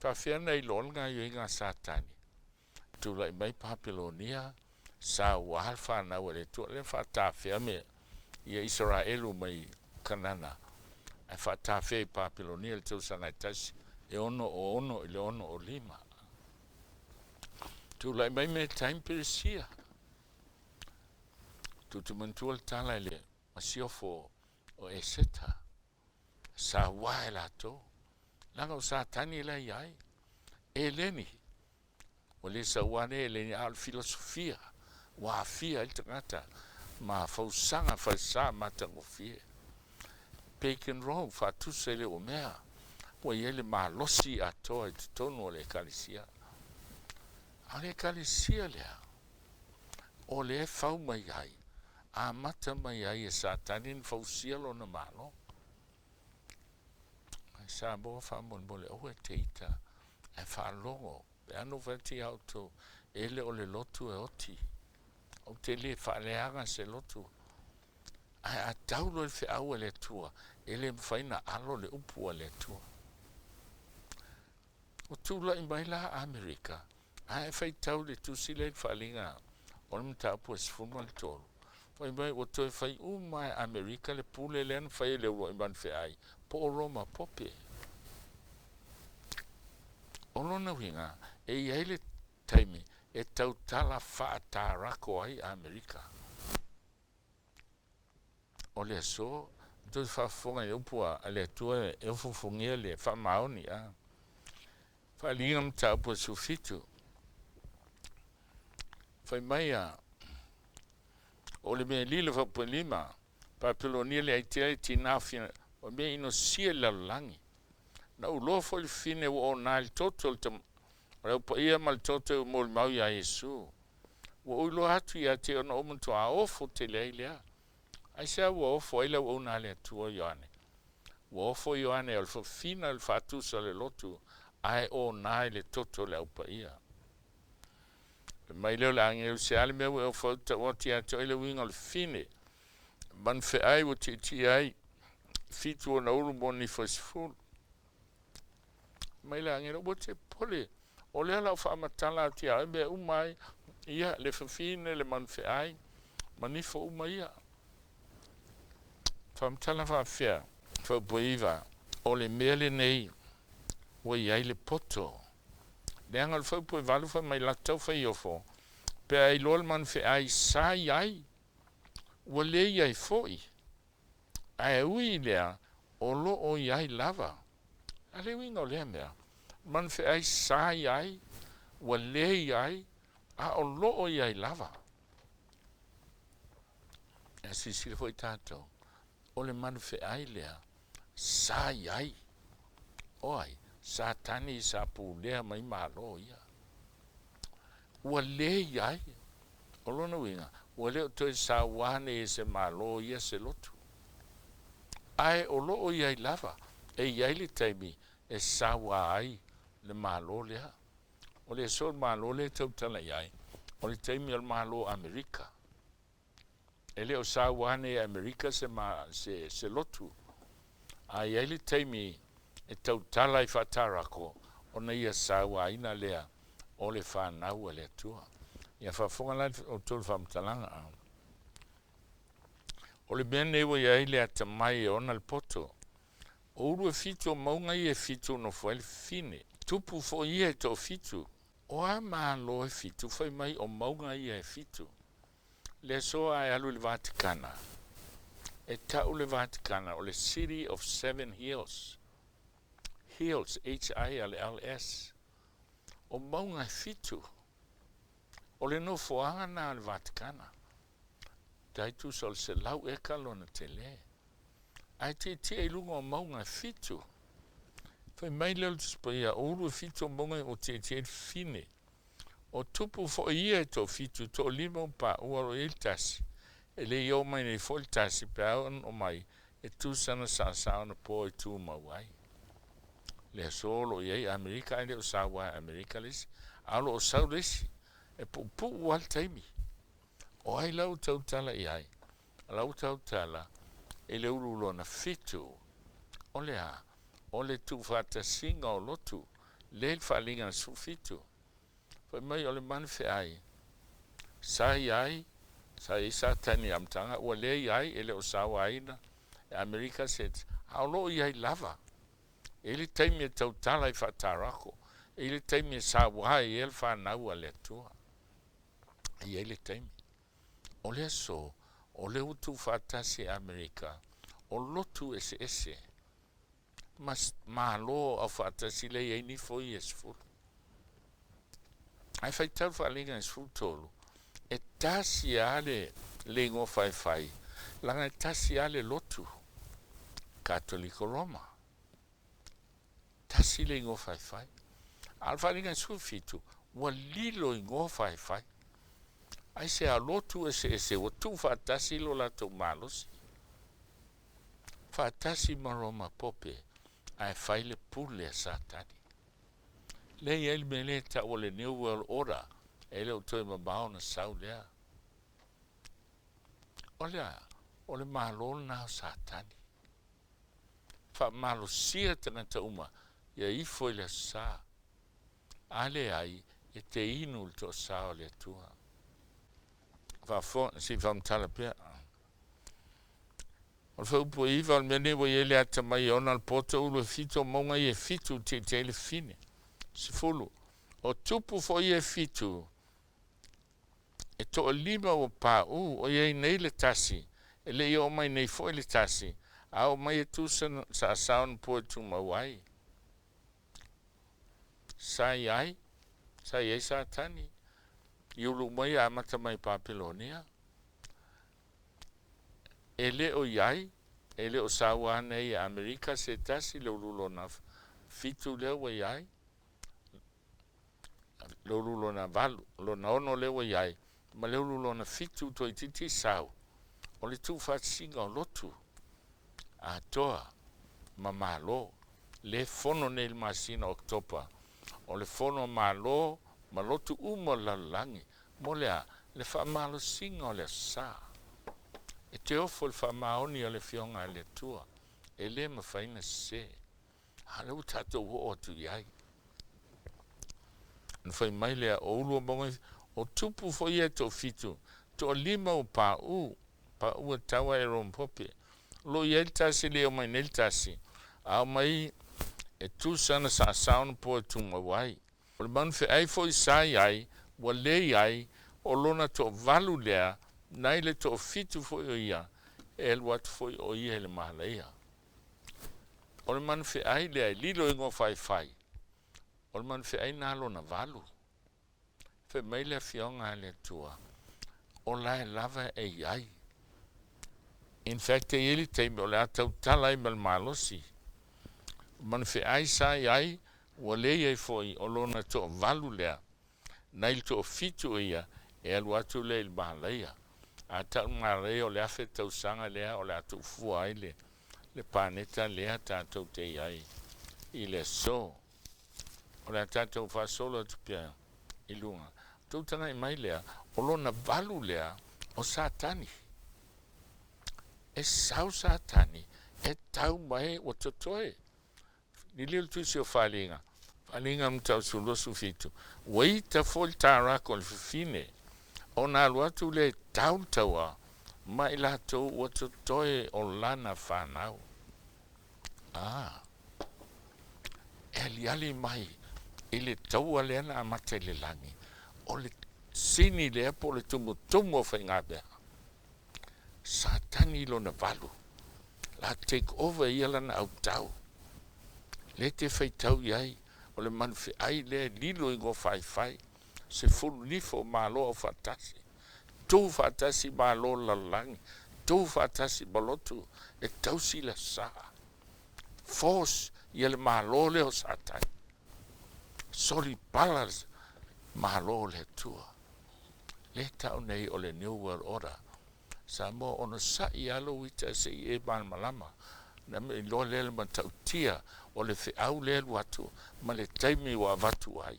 Faafefea na iloa le gaoioiga a Satani? Tulai mai Papelonia, sa ua le fanau a le Atua, lea faatafea me ia Isaraelu mai Kanana, ae faatafea i Papelonia i le tausaga e tasi e ono o ono i le ono o lima. Tulai mai Metai ma Peresia. Tou te manatua le tala i le masiofo o Eseta. Saua e latou, leaga o Satani la e i ai. Eleni, ua le saua nei Eleni, a o le filosofia ua aafia ai le tagata ma fausaga falesa matagofie. Bacon Roe, faatusa i le umea, ua i ai le malosi atoa i totonu o le Ekalesia. A o le Ekalesia lea, o lea e fau mai ai, amata mai ai e Satani na fausia lona Malo. Ae Samoa faamolemole aua e te ita ae faalogo pe a nofo atu ia outou e le o le lotu e oti. Ou te le faaleaga se lotu. Ae a tau loa i le feau a le Atua, e le mafai ona alo le upu a le Atua. Ua tulai mai la Amerika, a e faitau i le tusi lea i le faaaliga o le mataupu e 13, fai mai ua toe fai uma e Amerika le pule lea na fai e le uluai manufeai po o Roma Pope. O lona uiga, e i ai le taimi e tautala faatarako ai Amerika. O le aso, toe faafofoga i upu a le Atua e ofoofogia le faamaoni a. Faaaliga mataupu e 17. Fai mai a, o le mea lilo faapuelima, Papelonia le aitea e tinā fina, o mea inosia i le lalolagi. Na ou loa foi le fine ua ona i le toto o le, o le au paia ma le toto e molimau iā Iesu. Ua ou iloa atu ia te ona ou matuā ofo tele ai lea. Aisea ua ofo ai le auauna a le Atua o Ioane? Ua ofo Ioane o le fafina o le faatusa o le lotu ae ona i le toto o le Au Paia. Fai mai lea o le agelu, Se a le mea ua e ofo ai, ou te tau atu ia te oe le uiga o le fine, manufeai ua tietie ai fitu ona ulu mo nifo e sefulu. Fai mai le agelu, Ua te popole, o lea la u faamatala atu ia oe mea uma ai, ia, le fafine, le manufeai, ma nifo uma ia. Faamatala faafefea, Faupuaiva, o le mea lenei ua i ai le poto. Leaga o le faupuevalu fai mai latau faiofo, pe a iloa le manufeai sa i ai, ua le i ai foi, ae ui i lea, o lo o i ai lava. A le uiga o lea mea, manufeai sa i ai, ua le i ai, a o lo o i ai lava. Ae silasila foi tatou, o le manufeai lea sa i ai. O ai? Satani sa pulea mai Malo ia. Ua le i ai. O lona uiga, ua le o toe saua nei e se Malo ia se lotu. Ae o lo o i ai lava, e i ai le taimi e saua ai le Malo lea. O le aso o le Malo lea e tautala i ai, o le taimi o le Malo o Amerika. E le o saua nei e Amerika se, ma, se, se lotu. A i ai le taimi e tautala ai faatarako, ona ia sauaina lea o le fanau a le Atua. Ia faafofoga la outou i le faamatalaga. O le mea nei ua i ai le atamai e ona le poto. O ulu e fitu o mauga ia e fitu nofo ai le fine. Tupu foi ia e toafitu. O a Malo e fitu fai mai o mauga ia e fitu. Le aso a e alu i le Vatikana, e tau le Vatikana o le City of Seven Hills. Hills, H-I-L-L-S. O mauga e fitu. O le nofoaga na o le Vatikana. Tai tusa o le 100 eka lona tele. Ae tietie i luga o mauga e fitu. Fai mai lea o le Tusi Paia, o ulu e fitu o mauga ua tietie ai le fine. O tupu foi ia e toafitu, toalima ua paua o lo o i ai le tasi, e le i oo mai nei foi le tasi pe a oo mai e tusa ana saasaa ona po e tumau ai. Le aso o lo o i ai Amerika ae le o saua e Amerika le isi, a o lo o sau le isi, e puupuu lava le taimi. O ai la ua tautala i ai? O la ua tautala i le ulu lona fitu, o le a? O le tuufaatasiga o lotu, lea i le faaaliga 17. Fai mai o le manufeai, sa i ai, sa i ai Satani i amataga, ua le i ai, e le o sauaina e Amerika se, a o lo o i ai lava. E i ai le taimi e tautala ai faatarako, e i ai le taimi e saua ai le fanau a le Atua. E i ai le taimi. O le aso, o lea ua tuufaatasi e Amerika, o lotu eseese, ma Malo aufaatasi lea e i ai nifo ia e sefulu. Ae faitau le faaaliga e 13, e tasi lava le, le igoa faifai, leaga e tasi lava le lotu, Katoliko Roma. Tasi le igoa faifai. A o le faaaliga e 17, ua lilo igoa faifai. Aisea lotu eseese ua tuufaatasi lo latou malosi faatasi ma Roma Pope ae fai le pule a Satani. Lea e i ai le mea lea e tau o le New World Order, e le o toe mamao ona sau lea. O le a? O le malo lena o Satani. Faamalosia tagata uma ia ifo i le Aso Sa. A leai, e te inu i le toasa o le Atua. Faafofoga, se i faamatala pea. O le fuaiupu e iva, o le mea lenei ua i ai le atamai e ona le poto ulu e fitu o mauga ia e fitu tietie ai le fine. Sefulu. O tupu foi ia e fitu, e toalima ua paū, o i ai nei le tasi, e le i oo mai nei foi le tasi, a oo mai e tusa saasaa ona pua e tumau ai. Sa i ai, sa i ai Satani, i ulu uma ia amata mai Papelonia. E le o i ai, e le o saua nei e Amerika se tasi le ulu lona fitu lea ua i ai, le ulu lona valu, lona ono lea ua i ai, ma le ulu lona fitu toeitiiti sau, o le tuufaatasiga o lotu atoa ma Malo, le fono nei i le masina o Oketopa, o le fono a Malo ma lotu uma o le lalolagi, mo le a? Le faamalosiga o le Aso Sa. E te ofo i le faamaoni o le Afioga a le Atua, e le mafai ona sese. A o lea ua tatou oo atu i ai. Ona fai mai lea o ulu o mauga, o tupu foi ia e toafitu, toalima ua paʻu, paʻu e taua e Rome Pope. O lo o i ai le tasi e le omai nei le tasi, a omai e tusa ona sasao ona po e tumau ai. O le manufeʻai foi sa i ai, ua le i ai, o lona toavalu lea, nai le toafitu foi o ia, e alu atu foi o ia i le malaia. O le manufeʻai lea e lilo i gofaifai, o le manufeʻai na lona valu. Fai mai le Afioga a le Atua, o lae lava e i ai. In fact, e i ai le taimi o le a tautala ai ma le malosi. O manufeʻai sa i ai, ua le i ai foi, o lona toavalu lea, nai le toafitu o ia, e alu atu lea i le malaia. A tau le malaia o le 1000 tausaga lea o le a tuufua ai le le paneta lea tatou te i ai i le aso. O le a tatou faasolo atu pea i luga. Tou tagai mai lea, o lona valu lea o Satani. E sau Satani e tau mai ua totoe. Liliu le tusi o Faliga, Faliga Matautu 27, ua ita foi le taraka o le fafine, ona alu atu lea e tau le taua ma i latou ua totoe o lana fanau. A, e aliali mai i le taua lea na amata i le lagi, o le sini lea po o le tumutumu o faigamea. Satani lona valu, la take over ia lana autau. Lea te faitau i ai, o le manufeai lea e lilo i gofaifai, sefulu nifo o Malo aufaatasi, tu faatasi Malo o le lalolagi, tu faatasi ma lotu e tausi le Aso Sa. Force ia le Malo lea o Satani. Solipala le Malo o le Atua. Lea e tau nei o le New World Order. Samoa onosai lava lou ita se i e malamalama. Na me iloa lea le matautia o le feau lea e alu atu ma le taimi ua avatu ai.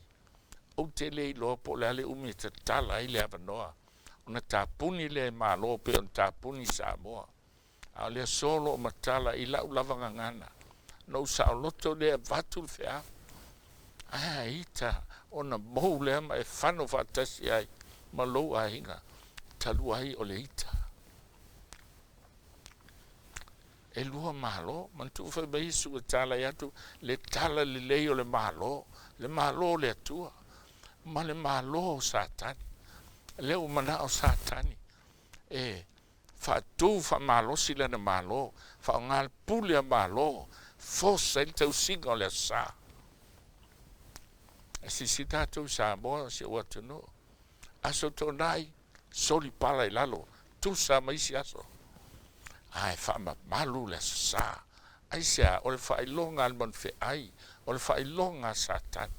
Ou te le iloa po o le a le umi e tatala ai le avanoa ona tapuni lea e Malo pei ona tapuni Samoa. A o le aso o lo o matala i lau lava gagana, na ou saoloto lea e avatu le feau. Ae a ita ona mou lea ma e fano faatasi ai ma lou aiga, talu ai o le ita. E lua Malo, manatua fai mai Iesu e talai atu le tala lelei o le Malo, le Malo o le Atua, ma le Malo o Satani. Lea ua manao Satani e faatu faamalosi lana Malo, faaaoga le pule a Malo, force ai le tausiga o le Aso Sa. E silasila tatou i Samoa, si ou atunuu, Aso Toonai, soli pala i lalo, tusa ma isi aso, ae faamamalu le Aso Sa. Aisea? O le faailoga a le manufeai, o le faailoga a Satani.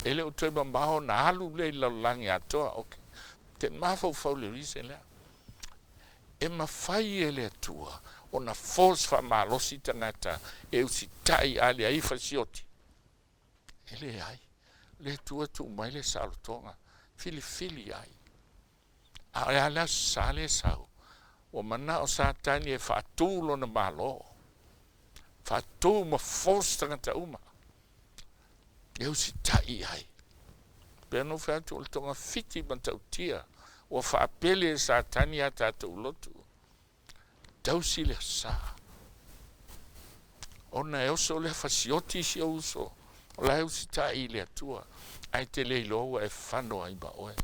E le o toe mamao ona alu lea i le lalolagi atoa. Ok. Te mafaufau i le reason lea. E mafai e le Atua ona force faamalosi tagata e usitai a leai fasioti. E leai. O le Atua tuu mai le saolotoga, filifili ai. A o le a le Aso Sa lea e sau, ua manao Satani e faatu lona malo, faatu ma force tagata uma e usitai i ai. Pei ona ou fai atu, o le togafiti matautia ua faapele e Satani a tatou lotu. Tausi le Aso Sa. Ona e oso lea fasioti si ou uso, o la e usitai i le Atua, ae te le iloa ua e fano ai ma oe.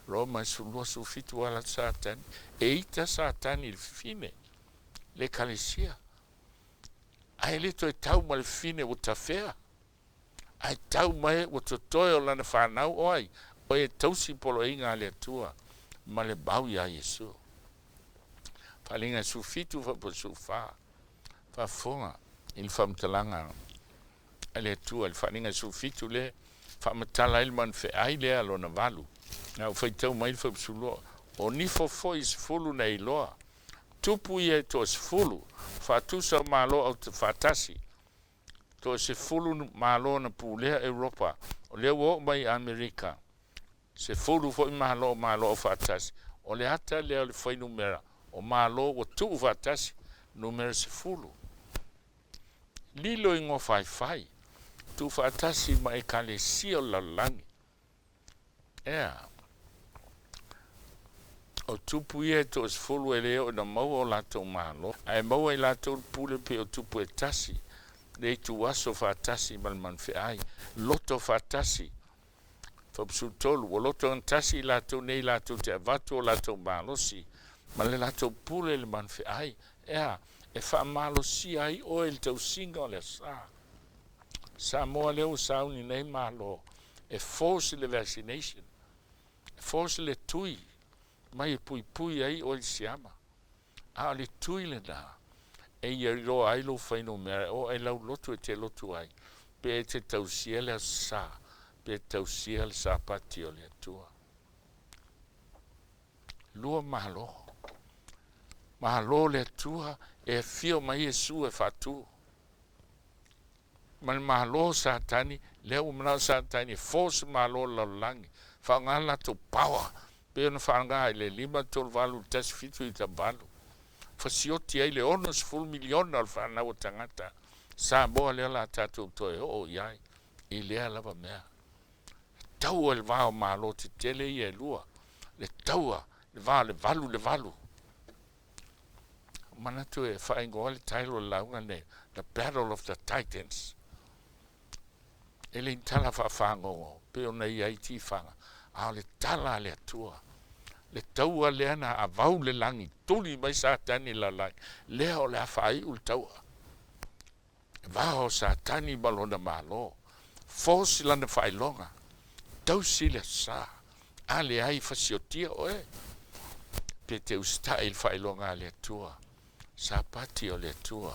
Roma 12, 17 ua ala atu Satani, e ita Satani i le fifine, le Ekalesia. Ae le toe tau ma le fifine ua tafea, ae tau mai ua totoe o lana fanau o ai? O e tausi poloaiga a le Atua ma le mau iā Iesu. Faaaliga 17 faapea 14, faafofoga i le faamatalaga a le Atua i le faaaliga 17 lea e faamatala ai le manufeai lea lona valu. Na ua faitau mai le Faipsulua, O nifo foi e sefulu na e iloa. Tupu ia e toasefulu, faatusa o Malo Aufaatasi. Toasefulu Malo na pulea Europa, o lea ua oo mai i Amerika. Sefulu foi Malo o Malo Aufaatasi. O le ata lea o le fuainumera o Malo ua tuu faatasi, numera sefulu. Lilo igoa faifai, tuufaatasi ma Ekalesia o le lalolagi. Ea. O tupu ia e toasefulu e le oo ina maua o latou malo, ae maua i latou le pule pei o tupu e tasi, le ituaso faatasi ma le manufeai, loto faatasi. Faupusutolu, ua loto gatasi i latou nei latou te avatu o latou malosi ma le latou pule i le manufeai, ea, e faamalosia ai oe i le tausiga o le Aso Sa. Samoa lea ua sauni nei Malo e force le vaccination, e force le tui mai e puipui ai oe i le siama. A o le tui lena e ia iloa ai lou fuainumera e oo ai lau lotu e te lotu ai, pe e te tausia le Aso Sa, pe tausia le Sapati o le Atua. Lua Malo. Malo le Atua e afio mai Iesu e faatu. Ma le malo o Satani, lea ua manao Satani e force malo o le lalolagi, faaaoga le latou power, pei ona faaaoga i le 5, 3, 8, 1, 7, 9, 8. Fasioti ai le 60 miliona o le fanau a tagata Samoa lea o le a tatou toe oo i ai i lea lava mea. Taua i le va o malo tetele ia e lua, le taua i le va o le 8 i le 8. Manatu e faaigoa le title o le lauga lenei, The Battle of the Titans. E le ni tala faafagogo pei ona i ai tifaga, a o le tala a le Atua. Le taua lea na avau le lagi, tuli mai Satani i le lalolagi, lea o le a faaiu le taua. Va o Satani ma lona malo, force lana faailoga, tausi le Aso Sa, a leai fasiotia oe, pe te usitai i le faailoga a le Atua, Sapati o le Atua,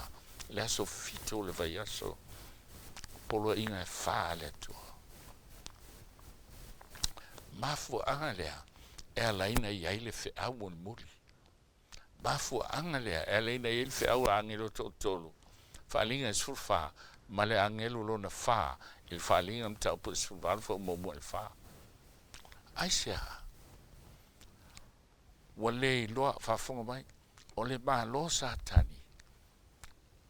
le aso fitu o le vaiaso, poloaiga e fa a le Atua. Mafuaaga lea e alaina i ai le feau mulimuli. Mafuaaga lea e alaina i ai le feau a agelo e toatolu, faaaliga e 14, ma le agelo lona fa i le faaaliga mataupu e 18 faaumuamua i le fa. Aisea? Ua le iloa, faafofoga mai, o le Malo Satani,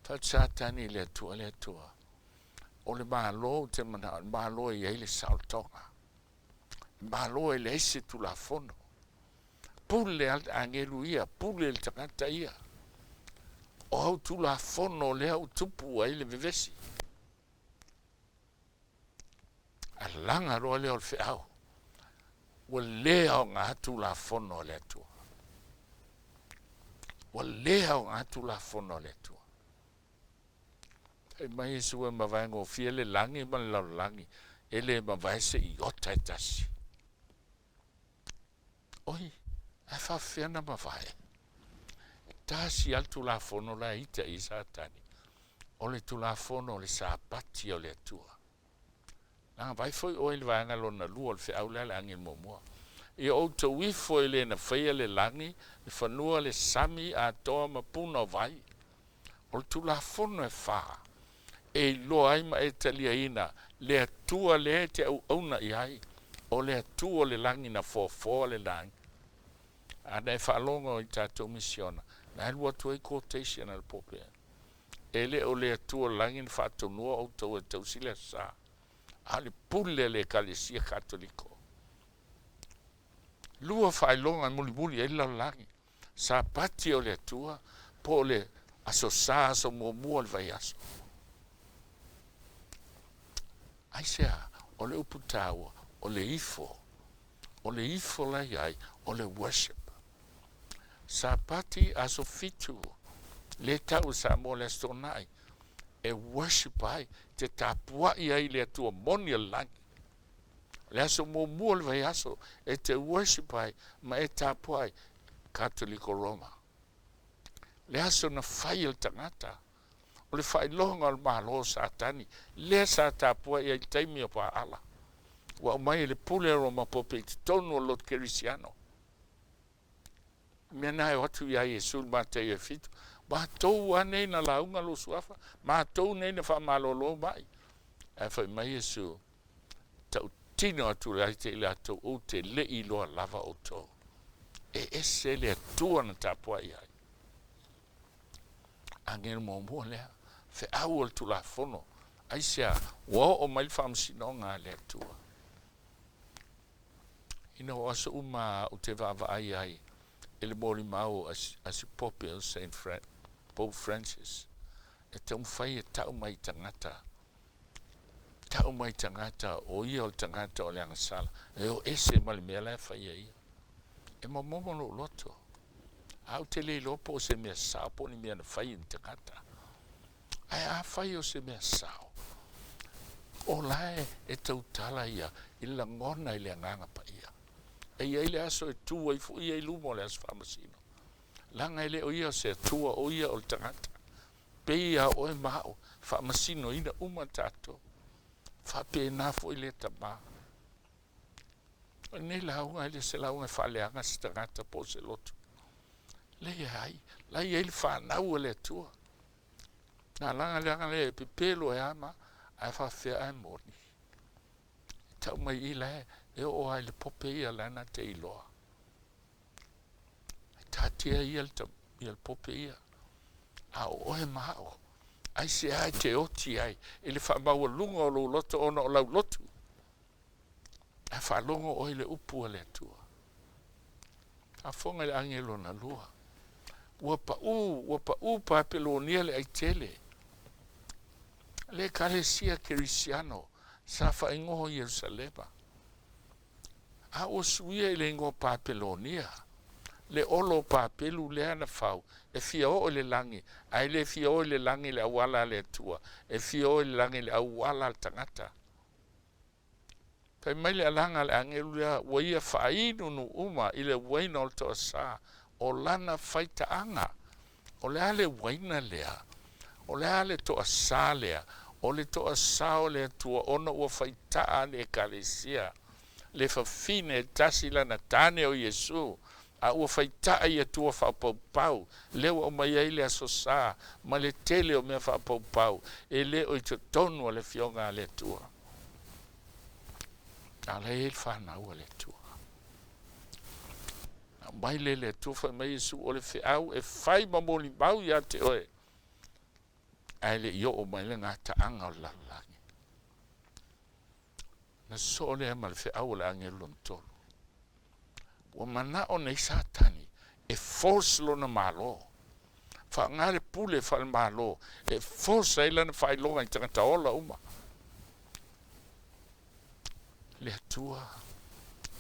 fai atu Satani i le Atua, le Atua, o le Malo ou te manao, o le Malo e i ai le saolotoga. Malo e leai se tulafono. Pule a le agelu ia, pule le tagata ia. O au tulafono lea ua tupu ai le vevesi. Alaga loa lea o le feau. Ua le aoga tulafono a le Atua. Ua le aoga tulafono a le Atua. Fai mai Iesu e mavae gofie le lagi ma le lalolagi, e le mavae se iota e tasi. Oi, ae faafefea na mavae? Tasi lava le Tulafono la e ita i ai Satani, o le Tulafono o le Sapati o le Atua. Leaga vaai foi oe i le vaega lona lua o le feau lea a le agelu muamua. Ia outou ifo i le na faia le lagi, le fanua, le sami atoa ma puna o vai. O le Tulafono e fa e iloa ai ma e taliaina le Atua lea e te auauna i ai, o le Atua o le lagi na foafoa le lagi. A na e faalogo i tatou misiona, na alu atu ai quotation a le Pope. E le o le Atua o le lagi na faatonua outou e tausi le Aso Sa, a o le pule a le Ekalesia Katoliko. Lua faailoga e mulimuli ai le lalolagi, Sapati o le Atua po o le Aso Sa, aso muamua o le vaiaso. Aisea? O le upu taua, o le ifo. O le ifo la i ai, o le worship. Sapati aso fitu, le tau e Samoa le Aso Toonai, e worship ai, te tapuai ai i le Atua moni o le lagi. O le aso muamua o le vaiaso e te worship ai ma e tapuai Katoliko Roma. Le aso na fai e le tagata, o le faailoga o le Malo o Satani, lea sa tapuai ai i le taimi o Paala. Ua aumai e le pule a Roma Pope i totonu o le lotu kerisiano. Mea na e o atu ia Iesu i le Mataio e fitu, Matou a nei na lauga lou suafa, matou nei na faamalolo mai. Ae fai mai Iesu, Tautino atu ia te i latou, ou te le i iloa lava outou. E ese le Atua na tapuai ai. Agelu muamua lea, feau o le Tulafono, aisea ua oo mai le faamasinoga a le Atua. Ina o aso uma ou te vaavaai ai i le molimau a si Pope o Saint Fra Pope Francis, e taumafai e tau mai i tagata, tau mai i tagata o ia o le tagata o le agasala, e o ese ma le mea la e fai e ia. E momomo lou loto. A ou te le iloa po o se mea sao po o ni mea na fai e ni tagata. Ae afai o se mea sao, o la e tautala ia i le lagona i le Agaga Paia. E i ai le aso e tu ai foi ia i luma o le aso faamasino. Leaga e le o ia o se Atua, o ia o le tagata. Pei lava o oe ma au, faamasinoina uma tatou. Faapena foi lea tama. O lenei lauga e le o se lauga e faaleaga se tagata po o se lotu. Leai, la e i ai le fanau a le Atua. Na laga leaga lea e pepelo e ama, ae faafefea ae moni. E tau mai i la e oo lava i le pope ia lana te iloa. E tatia ia le, ia le pope ia. A o oe ma au, aisea e te oti ai i le faamaualuga o lou loto ona o lau lotu. Ae faalogo oe i le upu a le Atua. Afoga i le agelu lona lua. Ua pau, ua pau Papelonia le aitele. Le ekalesia kerisiano sa faaigoa Ierusalema. A ua suia i le igoa Papelonia, le olo o Papelu lea na fau, e fia oo i le lagi, ae le fia o i le lagi i le auala a le Atua, e fia o i le lagi i le auala a le tagata. Fai mai le alaga a le agelu lea, ua ia faainunu uma i le uaina o le toasa o lana faitaaga. O le a le uaina lea? O le a le toasa lea? O le toasa o le Atua ona ua faitaa le Ekalesia, le fafine e tasi lana tane o Iesu, a ua faitaa i Atua faapaupau, lea ua aumai ai le Aso Sa ma le tele o mea faapaupau e le o i totonu o le Afioga a le Atua. A la e i ai le fanau a le Atua. Aumai lea i le Atua, fai mai Iesu, o le feau e fai ma molimau ia te oe, ae le i oo mai le gataaga o le lalolagi. Na sosoo lea ma le feau o le agelu lona tolu. Ua manao nei Satani e force lona Malo, faaaoga le pule faale-Malo e force ai lana faailoga i tagata ola uma. Le Atua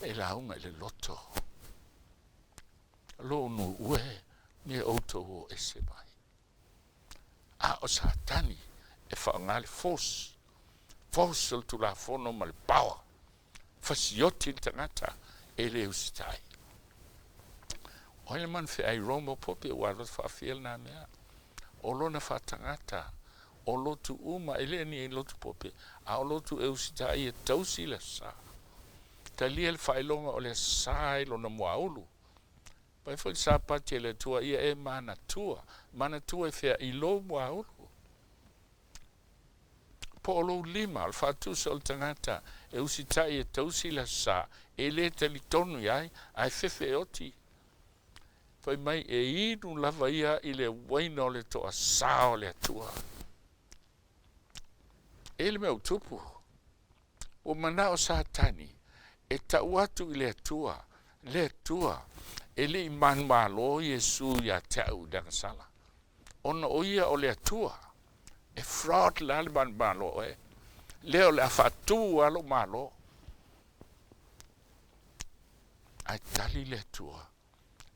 e lauga i le loto. Lou nuu e, me outou o ese mai. A o Satani e faaaoga le force, force o le Tulafono ma le power, fasioti le tagata e le usitai. O ai le manufeai Roma pope ua alu atu faafia lena mea? O lona faatagata, o lotu uma, e le ni lotu pope, a o lotu e usitai e tausi le aso sa. Talia le faailoga o le aso sa i lona muaulu. Fai foi le Sapati a le Atua, ia e manatua, manatua i fea? I lou muaulu. Po o lou lima, o le faatusa o le tagata e usitai e tausi le aso sa, e le talitonu i ai, ae fefe e oti. Fai mai e inu lava ia i le uaina o le toasā o le Atua. E le mea ua tupu. Ua manao Satani e tau atu i le Atua, Le Atua, e le i manumalo Iesu ia te au i le agasala, ona o ia o le Atua. E fraud la le manumalo oe. Lea o le a faatu lava lou malo. Ae tali le Atua,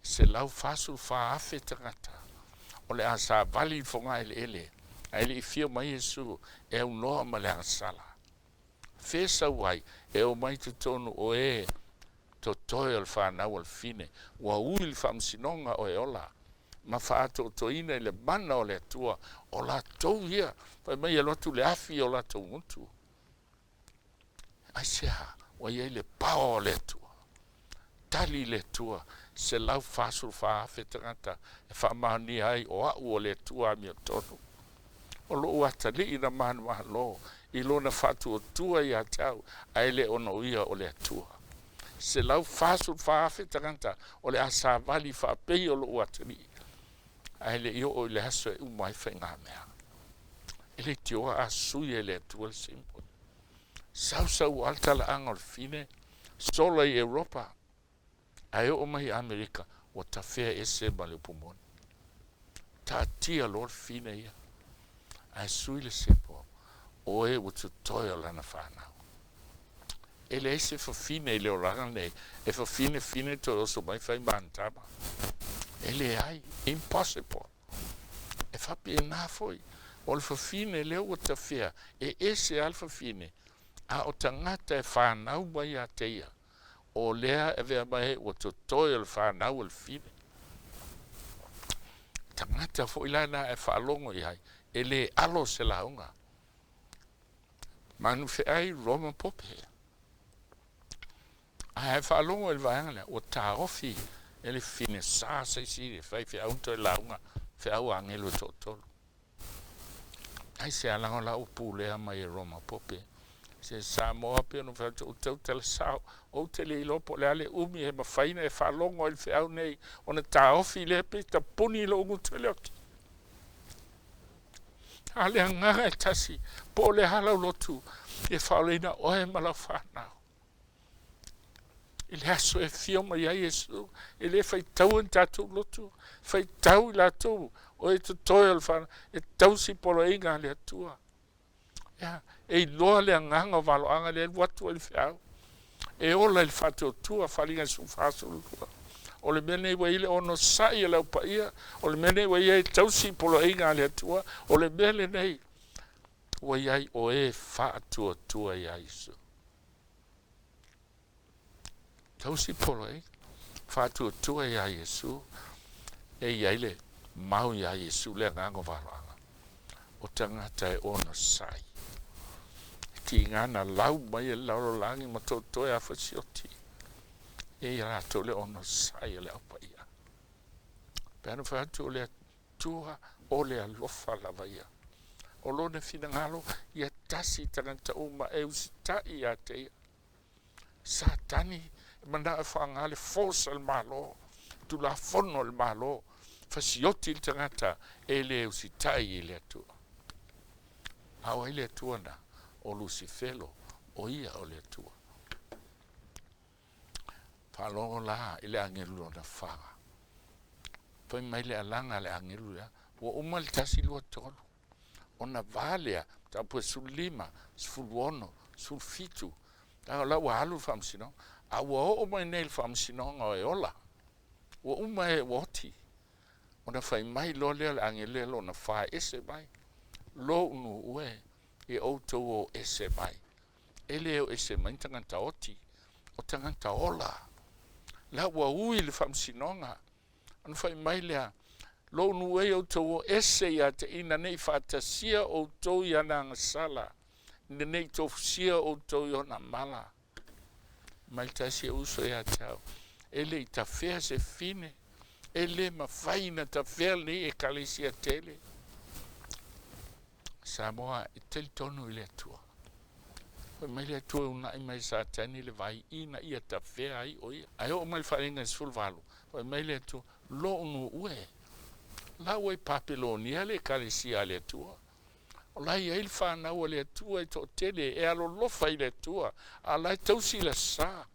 144,000 tagata o le a savali i le fogaeleele, ae le i fia mai Iesu e aunoa ma le agasala. Fea sau ai e omai totonu o e totoe o le fanau a le fine, ua ui le faamasinoga o e ola, ma faaatoatoina i le mana o le Atua, o latou ia, fai mai e alu atu le afi i o latou gutu. Aisea? Ua i ai le power o le Atua. Tali le Atua, 144,000 tagata e faamaonia ai o a'u o le Atua amiotonu. O lo'u atalii na manumalo i lona faatuatua ia te au, ae le ona o ia o le Atua. 144,000 tagata o le a savali faapei o lo'u atalii, ae le i oo i le aso e uma ai faigamea. E leitioa a sui e le Atua le symbol. Sausau lava le talaaga o le fine, sola i Europa, ae oo mai i Amerika, ua tafea ese ma le upu moni. Taatia loa le fine ia, ae sui le symbol, o e ua totoe o lana fanau. E leai se fafine i le olaga lenei e fafinefine toe oso mai fai ma ana tama. E leai, impossible. E faapena foi, o le fafine lea ua tafea, e ese lava le fafine, a o tagata e fanau mai ia te ia, o lea e avea mai ai ua totoe o le fanau a le fafine. Tagata foi la na e faalogo i ai, e le alo se lauga. Manufeai Roma Pope. Ae a faalogo i le vaega lea, ua taofi e le fine sa se isi faifeau toe lauga feau agelu e toatolu. Ai se alaga o la ua pulea mai e Roma Pope. Se Samoa pei ona fai atu, ou tautala sao, ou te le iloa po o le a le umi e mafai ona e faalogo ai i le feau nei ona taofi lea pe tapuni lou gutu e le oti. A o le agaga e tasi, po o le a lau lotu e faaolaina oe ma lau fanau. I le aso e afio mai ai Iesu, e le faitaua ni tatou lotu, faitau i latou o e totoe o le fanau, e tausi poloaiga a le Atua. Ea, e iloa le agaga o valoaga lea e alu atu ai le feau. E ola i le faatuatua, faaaliga 14, 12. O le mea lenei ua i ai le onosai a le Au Paia, o le mea lenei ua i ai e tausi i poloaiga a le Atua, o le mea lenei ua i ai o e faatuatua iā Iesu. Tausi poloaiga, faatuatua iā Iesu, e i ai le mau iā Iesu le agaga o valoaga, o tagata e onosai. E tiga na lau mai e le lalolagi ma totoe afa sioti, e ia latou le onosai a le Au Paia. Pe ana fai atu o le Atua o le alofa lava ia. O lona finagalo ia tasi tagata uma e usitai ia te ia. Satani e manao e faaaoga le force a le Malo, Tulafono a le Malo, fasioti le tagata e le usitai i le Atua. A o ai le Atua na? O Lusifelo, o ia o le Atua. Faalogo la i le agelu lona fa. Fai mai le alaga a le agelu lea, ua uma le 1, 2, 3. Ona va lea, mataupu e 15, 16, 17, leaga o la ua alu le faamasinoga, a ua oo mai nei i le faamasinoga o e ola, ua uma e ua oti. Ona fai mai loa lea o le agelu lea lona fa e ese mai, lou nuu e, ia outou o ese mai. E le o ese mai ni tagata oti, o tagata ola. La ua ui le faamasinoga, ona fai mai lea, Lou nuu e, outou o ese ia te ina ne i faatasia outou i ana agasala, ina ne i tofusia outou i ona mala. Mai le tasi e uso ia te au, e le i tafea se fine, e le mafai ona tafea lenei Ekalesia tele. Samoa e talitonu i le Atua. Fai mai le Atua e uunai mai e Satani le vai ina ia tafea ai o ia. Ae oo mai le faaiga i le 18, fai mai le Atua, Lou nuu e, la ua i Papelonia le Ekalesia a le Atua. O la e i ai le fanau a le Atua e toatele e alolofa i le Atua, a o la e tausi i le aso Sa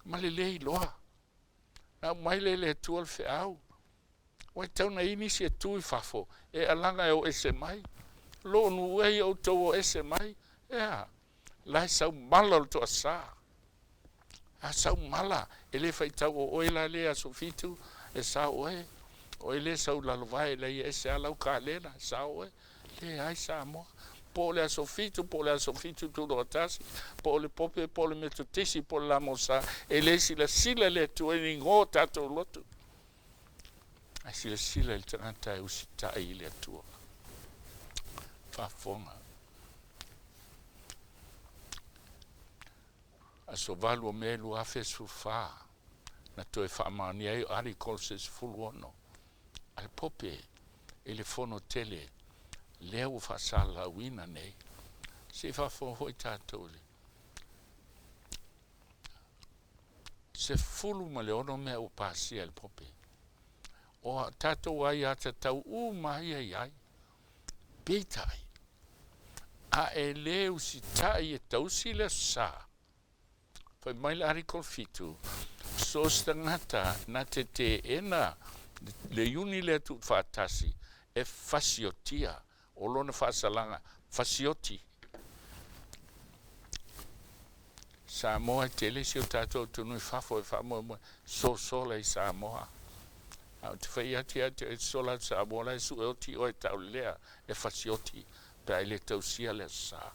ma le le iloa. Na aumai lea e le Atua le feau, Ua e tau na i ai nisi e tu i fafo e alaga e o ese mai. Lou nuu e ia outou o ese mai, ea, la e sau mala o le toasa. A sau mala, e le faitau o oe la lea aso fitu e sao oe, oe lea sau lalovae la ia ese a lau kalena, sao oe. Leai Samoa, po o le aso fitu, po o le aso fitu tutoatasi, po o le Pope, po o le Metotisi, po o le Lamosa, e le silasila le Atua i ni igoa o tatou lotu. Ae silasila i le tagata e usitai i le Atua. Faafofoga. Aso 8 o Me 2014, na toe faamaonia ai o Article 16 a le Pope i le Fono tele lea ua faasalalauina nei. Se i faafofoga foi tatou i le 16 mea ua pasia e le Pope. O a tatou aiatatau uma ia i ai, peitai, a e lē usitai e tausi le Aso Sa, fai mai le Article 7, so o se tagata na te teena le iuni lea tuufaatasi e fasiotia, o lona faasalaga, fasioti. Samoa e tele si o tatou atunuu i fafo e faamoemoe sosola i Samoa. A ou te fai atu ia te oe e te sola atu Samoa la e sue oti oe taulelea e fasioti pe a e le tausia le Aso Sa.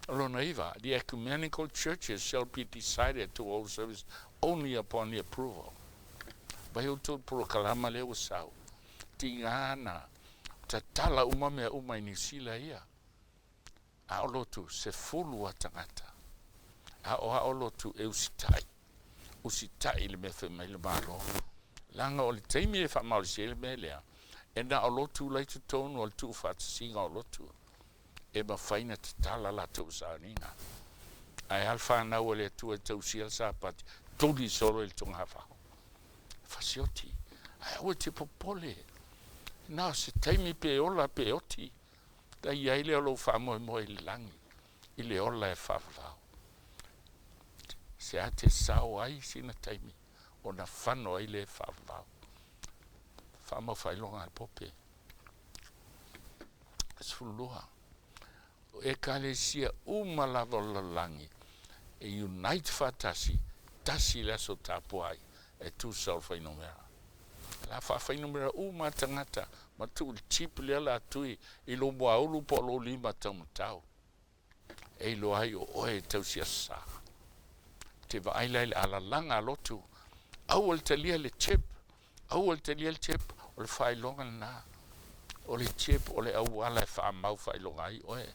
O lona iva, the ecumenical churches shall be decided to hold service only upon the approval. Vai outou i le polokalama lea ua sau, tiga na tatala uma mea uma i Niu Sila ia. A o lotu, 10 a tagata. A o a o lotu e usitai, usitai i le mea fai mai le Malo. Leaga o le taimi e faamalosi ai le mea lea, e na o lotu la i totonu o le tuufaatasiga o lotu e mafai na tatala latou sauniga. Ae a le fanau a le Atua e tausia le Sapati, tuli solo i le togafao. Fasioti, ae aua e te popole, na o se taimi pe ola pe oti, ta i ai lea o lou faamoemoe i le lagi, i le ola e faavavau. Se a te sao ai sina taimi, ona fano ai le faavavau. Faamau faailoga a le Pope. 12. O ekalesia uma lava o le lalolagi e unite faatasi, tasi le aso tapuai e tusa o le fuainumera. O le a faafuainumera uma lava tagata ma tuu le chip lea la tui i lou muaulu po o lou lima taumatau e iloa ai o oe e tausi aso sa. Te vaai la i le alalaga a lotu, aua le talia le chip, aua le talia le chip, o le faailoga lena. O le chip o le auala e faamau faailoga ai oe.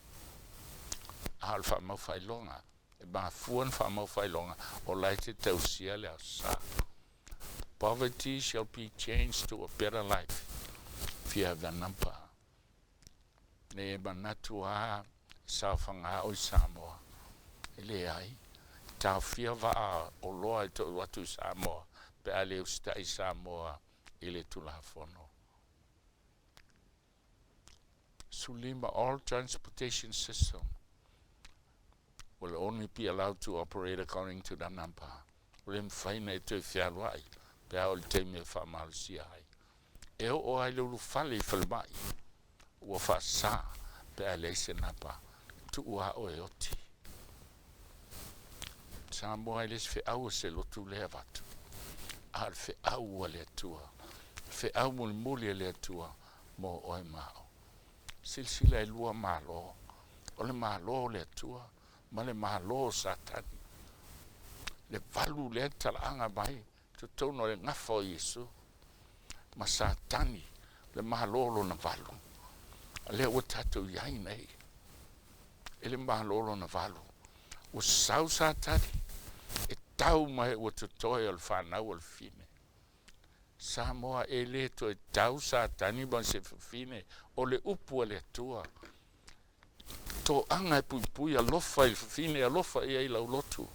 A o le faamau faailoga, e mafua na faamau faailoga, o la e te tausia le aso sa. Poverty shall be changed to a better life if you have the number. Nei e manatu a saofaga o i Samoa. E leai, taofia vaa oloa e to'u atu i Samoa pe a le usitai Samoa i le Tulafono. 15, all transportation system will only be allowed to operate according to the number. Ua le mafai ona e toe fealuai pe a oo i le taimi e faamalosia ai. E oo lava i le ulufale i falemai, ua faasa pe a leai se napa, tuu lava oe e oti. Samoa e le se feau o se lotu lea e avatu, a o le feau a le Atua, le feau mulimuli a le Atua mo oe ma au. Silasila e lua Malo, o le Malo o le Atua ma le Malo o Satani. Le valu lea e talaaga mai totonu o le gafa o Iesu ma Satani, le Malo lona valu. A lea ua tatou i ai nei i le Malo lona valu. Ua sau Satani e tau mai ua totoe o le fanau o le fine. Samoa e le toe tau Satani ma se fafine, o le upu a le Atua. Toaga e puipui alofa i le fafine, alofa i ai lau lotu,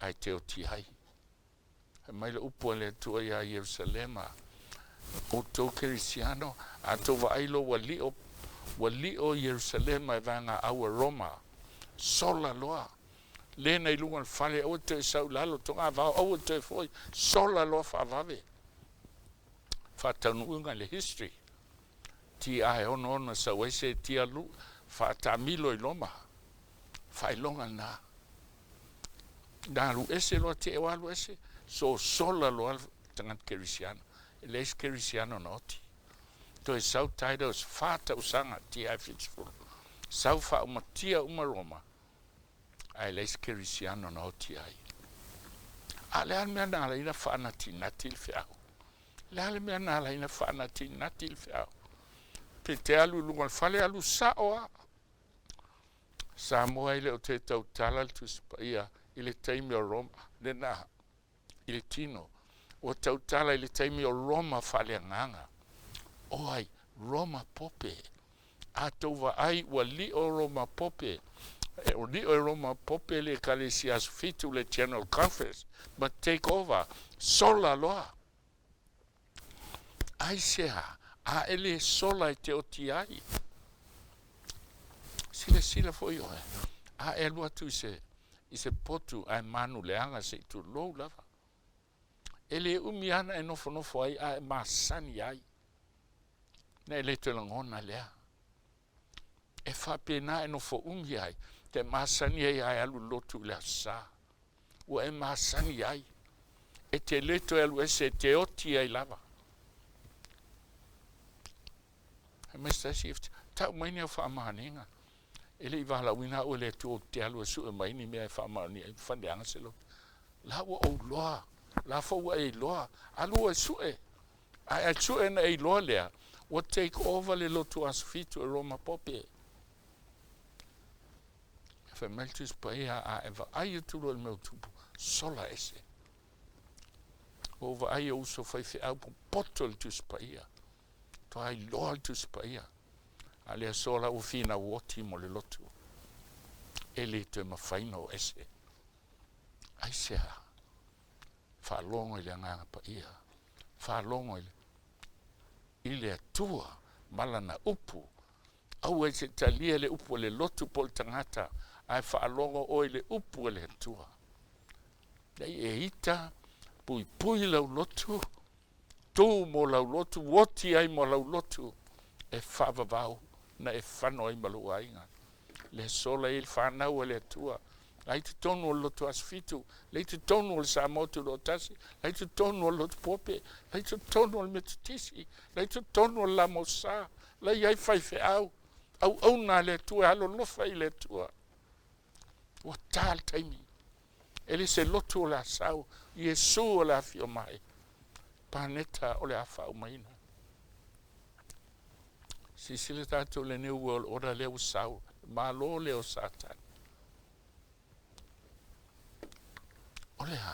ae te oti ai. Fai mai le upu a le Atua iā Ierusalema, Outou Kerisiano, a tou vaai loa ua lio, ua lio Ierusalema e vaegaau a Roma, sola loa, lena i luga o le fale, aua e toe sau i lalo, togavao, aua e toe foi, sola loa faavave. Faataunuuga i le history. TI 66 sau ai se tia lu, faataamilo i Roma. Faailoga lena. Na alu ese loa te o alu ese, sosola loa le tagata kerisiano. E leai se kerisiano na oti. Toe sau Titus, fa tausaga, TI 70. Sau faaumatia uma Roma, ae leai se kerisiano na oti ai. A o le a le mea na ala ai ona faanatinati le feau? O le a le mea na ala ai ona faanatinati le feau? Pe te alu i luga o le fale, alu sao lava. Samoa e le o toe tautala le Tusi Paia i le taimi o Roma, lena i le tino, ua tautala i le taimi o Roma faaleagaga. O ai? Roma Pope. A tou vaai ua lio Roma Pope, e o lio e Roma Pope le Ekalesia Aso Fitu le General Conference ma take over, sola loa. Aisea? A e le sola e te oti ai. Silasila foi oe, a e alu atu i se, i se potu ae manu leaga se i tulou lava. E le umi ana e nofonofo ai a e masani ai. Na e le toe lagona lea. E faapena e nofo umi ai, te masani ai a e alu lotu i le Aso Sa. Ua e masani ai. E te le toe alu ese, e te oti ai lava. Fai mai se tasi, Tau mai ni au faamaoniga. E le i valaauina au e le Atua ou te alu e sue mai ni mea e faamaonia ai, faleaga se loto. La ua ou iloa, la foi ua e iloa, alu oe e sue. Ae a sue ona e iloa lea, ua take over le lotu Aso Fitu e Roma Pope. Fai mai le Tusi Paia, a e vaai atu loa i le mea ua tupu, sola ese. Ua ou vaai i ou uso faifeau popoto i le Tusi Paia. Toa iloa le Tusi Paia. A o le aso la ua finau oti mo le lotu. E le toe mafai ona o ese. Aisea? Faalogo i le Agaga Paia. Faalogo i le, i le Atua ma Lana Upu. Aua e te talia le upu a le lotu po o le tagata, ae faalogo oe i le upu a le Atua. Leai, e ita, puipui lau lotu, tu mo lau lotu, oti ai mo lau lotu, e faavavau na e fano ai ma lou aiga. Le sola i le fanau a le Atua, la i totonu o le lotu Aso Fitu, la i totonu o le Samoa Tutoatasi, la i totonu o le lotu Pope, la i totonu o le Metotisi, la i totonu o le Lamosa, la i ai faifeau, auauna a le Atua e alolofa i le Atua. Ua ta le taimi. E le se lotu o le a sau, Iesu o le a afio mai, paneta o le a faaumaina. Silasila tatou i le New World Order lea ua sau, le malo lea o Satani. O le a?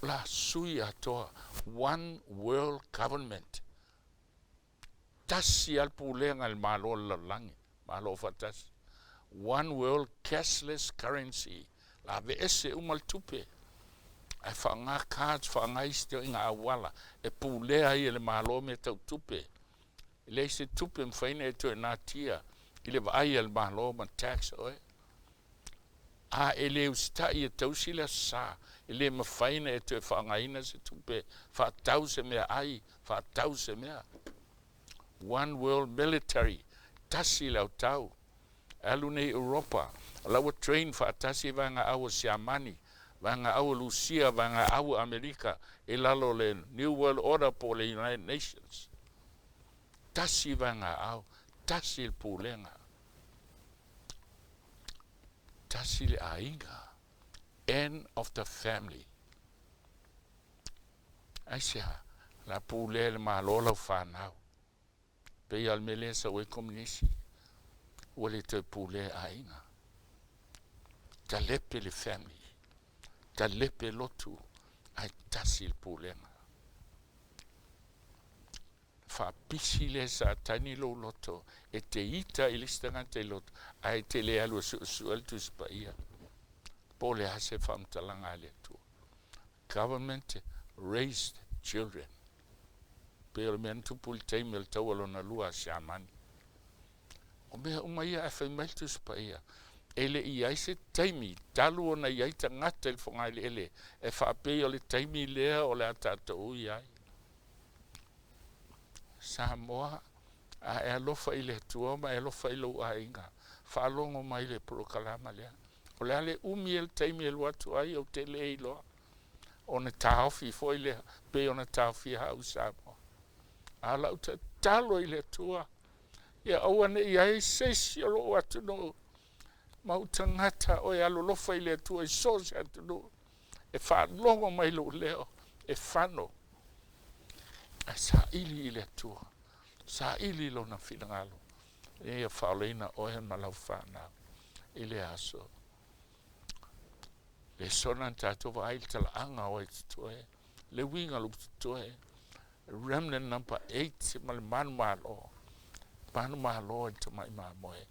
O le a sui atoa, one world government. Tasi lava le pulega i le Malo o le lalolagi, Malo Aufaatasi. One world cashless currency, la aveese uma le tupe ae faaaoga cards, faaaoga isi ituaiga auala e pulea ai e le Malo mea tau tupe. E leai se tupe e mafai ona e toe natia i le vaai a le Malo ma tax oe. A e le usitai e tausi le Aso Sa, e le mafai ona e toe faaaogaina se tupe faatau se mea ai, faatau se mea. One World Military, tasi le autau. E alu nei Europa, o la ua train faatasi vaega au o Siamani, vaega au o Lusia, vaega au o Amerika i lalo o le New World Order po o le United Nations. Tasi vaega au, tasi le pulega. Tasi le aiga. End of the family. Aisea? La pulea e le Malo lau fanau. Pei lava o le mea lea e sau ai Komunisi, ua le toe pulea aiga. Talepe le family, talepe lotu, ae tasi le pulega. Faapisi lea e Satani lou loto e te ita i le isi tagata i loto, ae e te le alu e suesue le Tusi Paia. Po o le a se faamatalaga a le Atua. Government raised children. Pei o le mea na tupu i le taimi o le taua lona lua a Siamani. O mea uma ia ae fai mai le Tusi Paia, e le i ai se taimi talu ona i ai tagata i le fogaeleele e faapei o le taimi lea o le a tatou ui ai. Samoa, a e alofa i le Atua ma e alofa i lou aiga, faalogo mai le polokalama lea. O le a le umi e le taimi e alu atu ai, ou te le iloa. Ona taofi foi lea, pei ona taofia au i Samoa. A o lau tatalo i le Atua, ia aua ne i ai se isi o lou atunuu ma ou tagata o e alolofa i le Atua i so o se atunuu, e faalogo mai lou leo, e fano, ae saili i le Atua, saili i Lona finagalo. Ina ia faaolaina oe ma lau fanau i le aso. Le sona na tatou vaai i le talaaga o ai totoe, le uiga o le upu totoe, remnant number 8 ma le manumalo, manumalo i le tamai mamoe,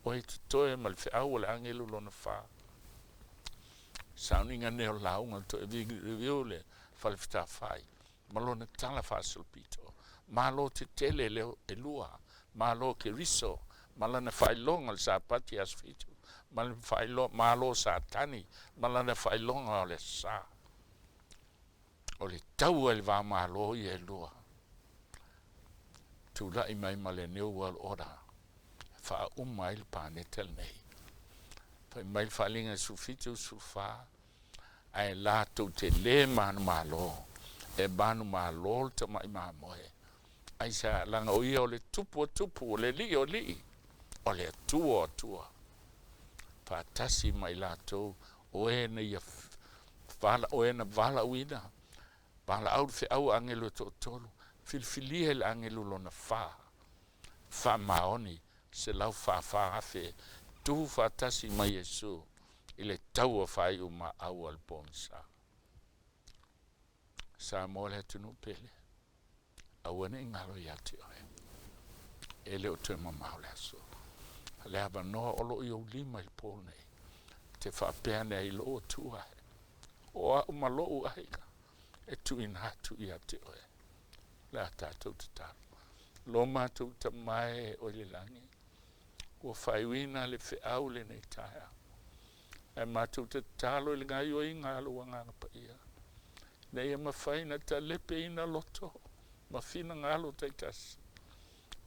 o ai totoe ma le feau o le agelu lona fa. Sauniga nei o le lauga o le toe review le fale fetafai ma lona tala faasolopito. Malo tetele leo elua, malo Keriso ma lana faailoga o le Sapati aso fitu, ma le faailoga, malo Satani ma lana faailoga o le aso Sa. O le taua i le va malo ia e lua, tulai mai ma le New World Order e faauma ai le paneta lenei. Fai mai le Faaaliga 17, 14, ae latou te lē manumalo, e manumalo le tamai mamoe. Aisea? Leaga o ia o le Tupu o tupu, o le Alii o alii, o le Atua o atua, faatasi ma i latou o e na ia vala, o e na valaauina, valaau le feau a agelu e toatolu, filifilia i le agelu lona fa, faamaoni 144,000 tu faatasi ma Iesu i le taua faaiu maau a le pogisa. Samoa le atunuu pele, aua ne i galo ia te oe, e le o toe mamao le aso. Le avanoa o lo o i ou lima i le po nei, te faapea ane ai i lou Atua, o au ma lou aiga e tuuina atu ia te oe. Le a tatou tatalo. Lo matou Tama e o i le lagi, ua faaiuina le feau lenei taeao. Ae matou tatalo i le gaioiga a lou Agaga Paia, ina ia mafai ona talepeina loto ma finagalo taitasi,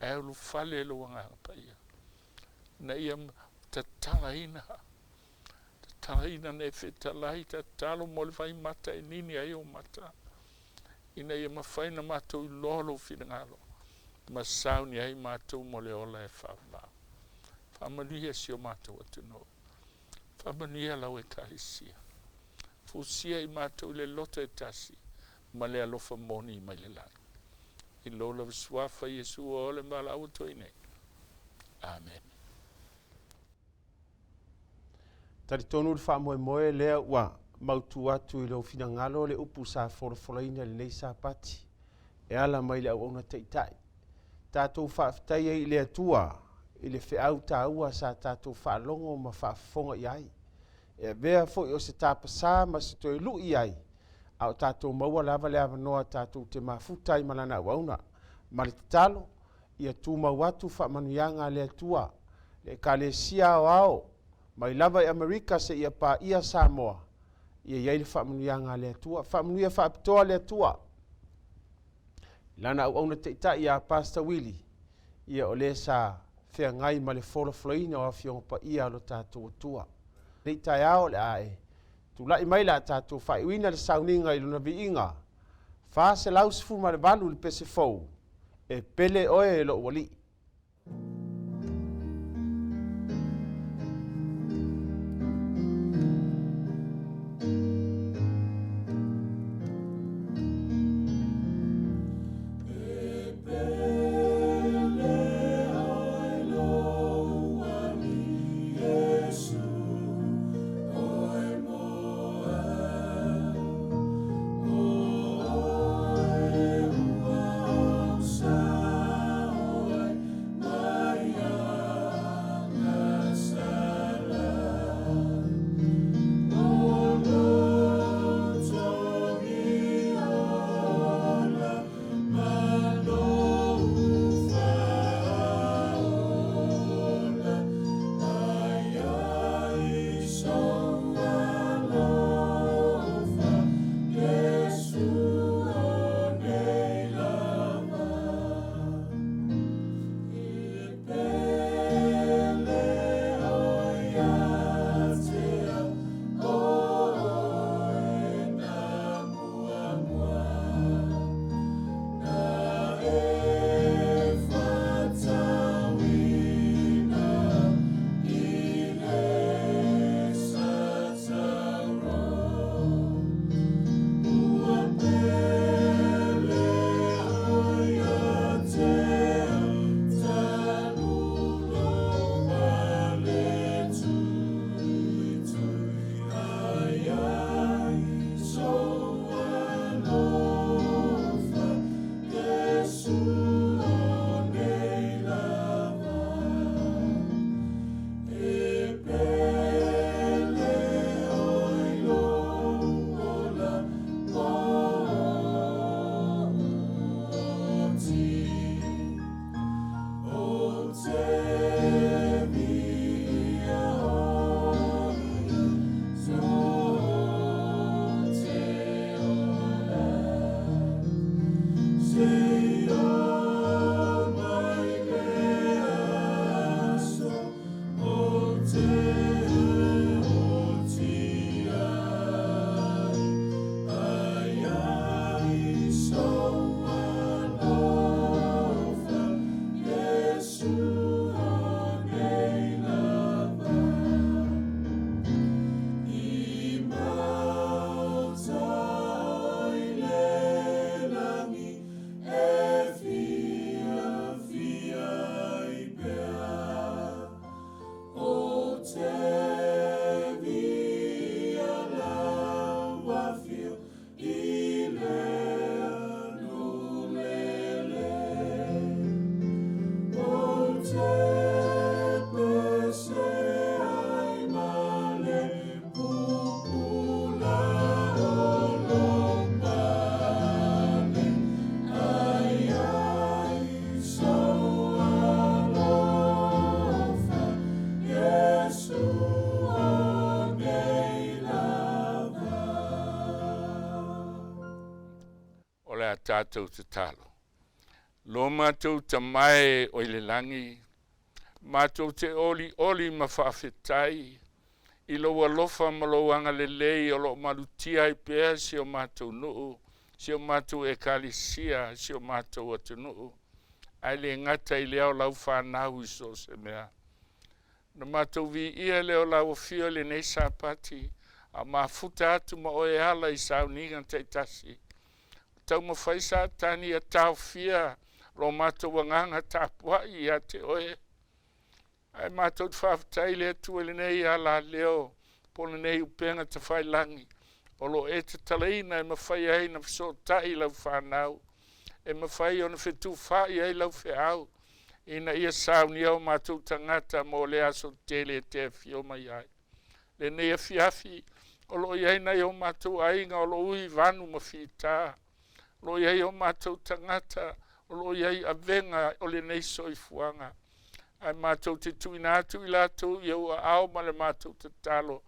ae ulufale i lou Agaga Paia, ina ia tatalaina, tatalaina na e fetalai, tatalo mo le vaimata e nini ai ou mata, ina ia mafai ona matou iloa lou finagalo, ma sauni ai matou mo le ola e faavavau. Faamanuia si o matou atunuu. Faamanuia lau Ekalesia. Fusia i matou i le loto e tasi ma le alofa moni mai le lagi. I lou lava Suafa Iesu ua ola ma valaau atu ai nei. Amene. Talitonu le faamoemoe lea ua mautu atu i lou finagalo le upu sa folafolaina i lenei Sapati e ala mai i le auauna taitai. Tatou faafetai ai i le Atua i le feau taua sa tatou faalogo ma faafofoga i ai. E avea foi o se tapasā ma se toe lui ai, a o tatou maua lava le avanoa tatou te mafuta ai ma Lana auauna. Ma le tatalo, ia tumau atu faamanuiaga a le Atua, le Ekalesia Aoao, mai lava i Amerika seia paia Samoa, ia i ai le faamanuiaga a le Atua. Faamanuia faapitoa le Atua i Lana auauna taitai ia Pastor Willie, ia o le sa feagai ma le folafolaina o Afioga Paia a lo tatou Atua. Nei taeao o le a e tulai mai le a tatou faaiuina le sauniga i lona viiga 418 i le pese fou, E pele oe e lou Alii. tatou tatalo. Lo matou Tama e o i le lagi, matou te olioli ma faafetai i lou alofa ma lou agalelei o lo o malutia ai pea si o matou nuu, si o matou ekalesia, si o matou atunuu, ae le gata i lea o lau fanau i so o se mea. Na matou viia lea o lau afio i lenei Sapati, a o mafuta atu ma oe e ala i sauniga taitasi. Taumafai Satani ia taofia lo matou agaga tapuai ia te oe. Ae matou te faafetai i le Atua i lenei alaleo po o lenei upega tafailagi o lo o e tatalaina e mafai ai ona fesootai lau fanau, e mafai ona fetufaai ai lau feau ina ia saunia o matou tagata mo le aso tele e te afio mai ai. Lenei afiafi, o lo o i ai nai o matou aiga o lo o ui i vanu ma fita, o lo o i ai o matou tagata o lo o i ai avega o lenei soifuaga. Ae matou te tuuina atu i latou i ou aao ma le matou tatalo,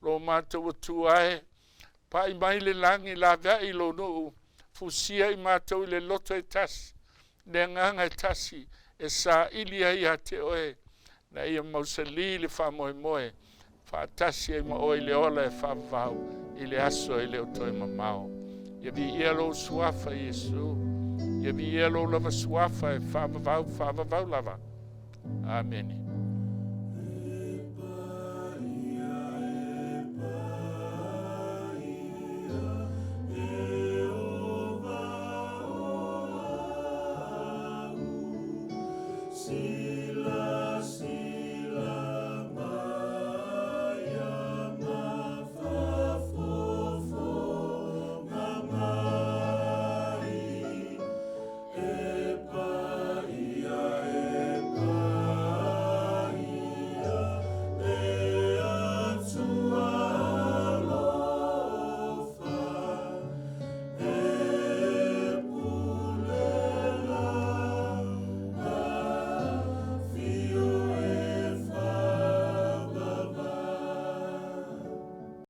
lo matou Atua e, pai mai le lagi laveai i lou nuu, fusia i matou i le loto e tasi, le agaga e tasi e saili ai ia te oe, na ia mausali le faamoemoe faatasi ai ma oe i le ola e faavavau i le aso e le o toe mamao. Ia viia lou suafa, Iesu. Ia viia lou lava suafa e faavavau, faavavau lava. Amene.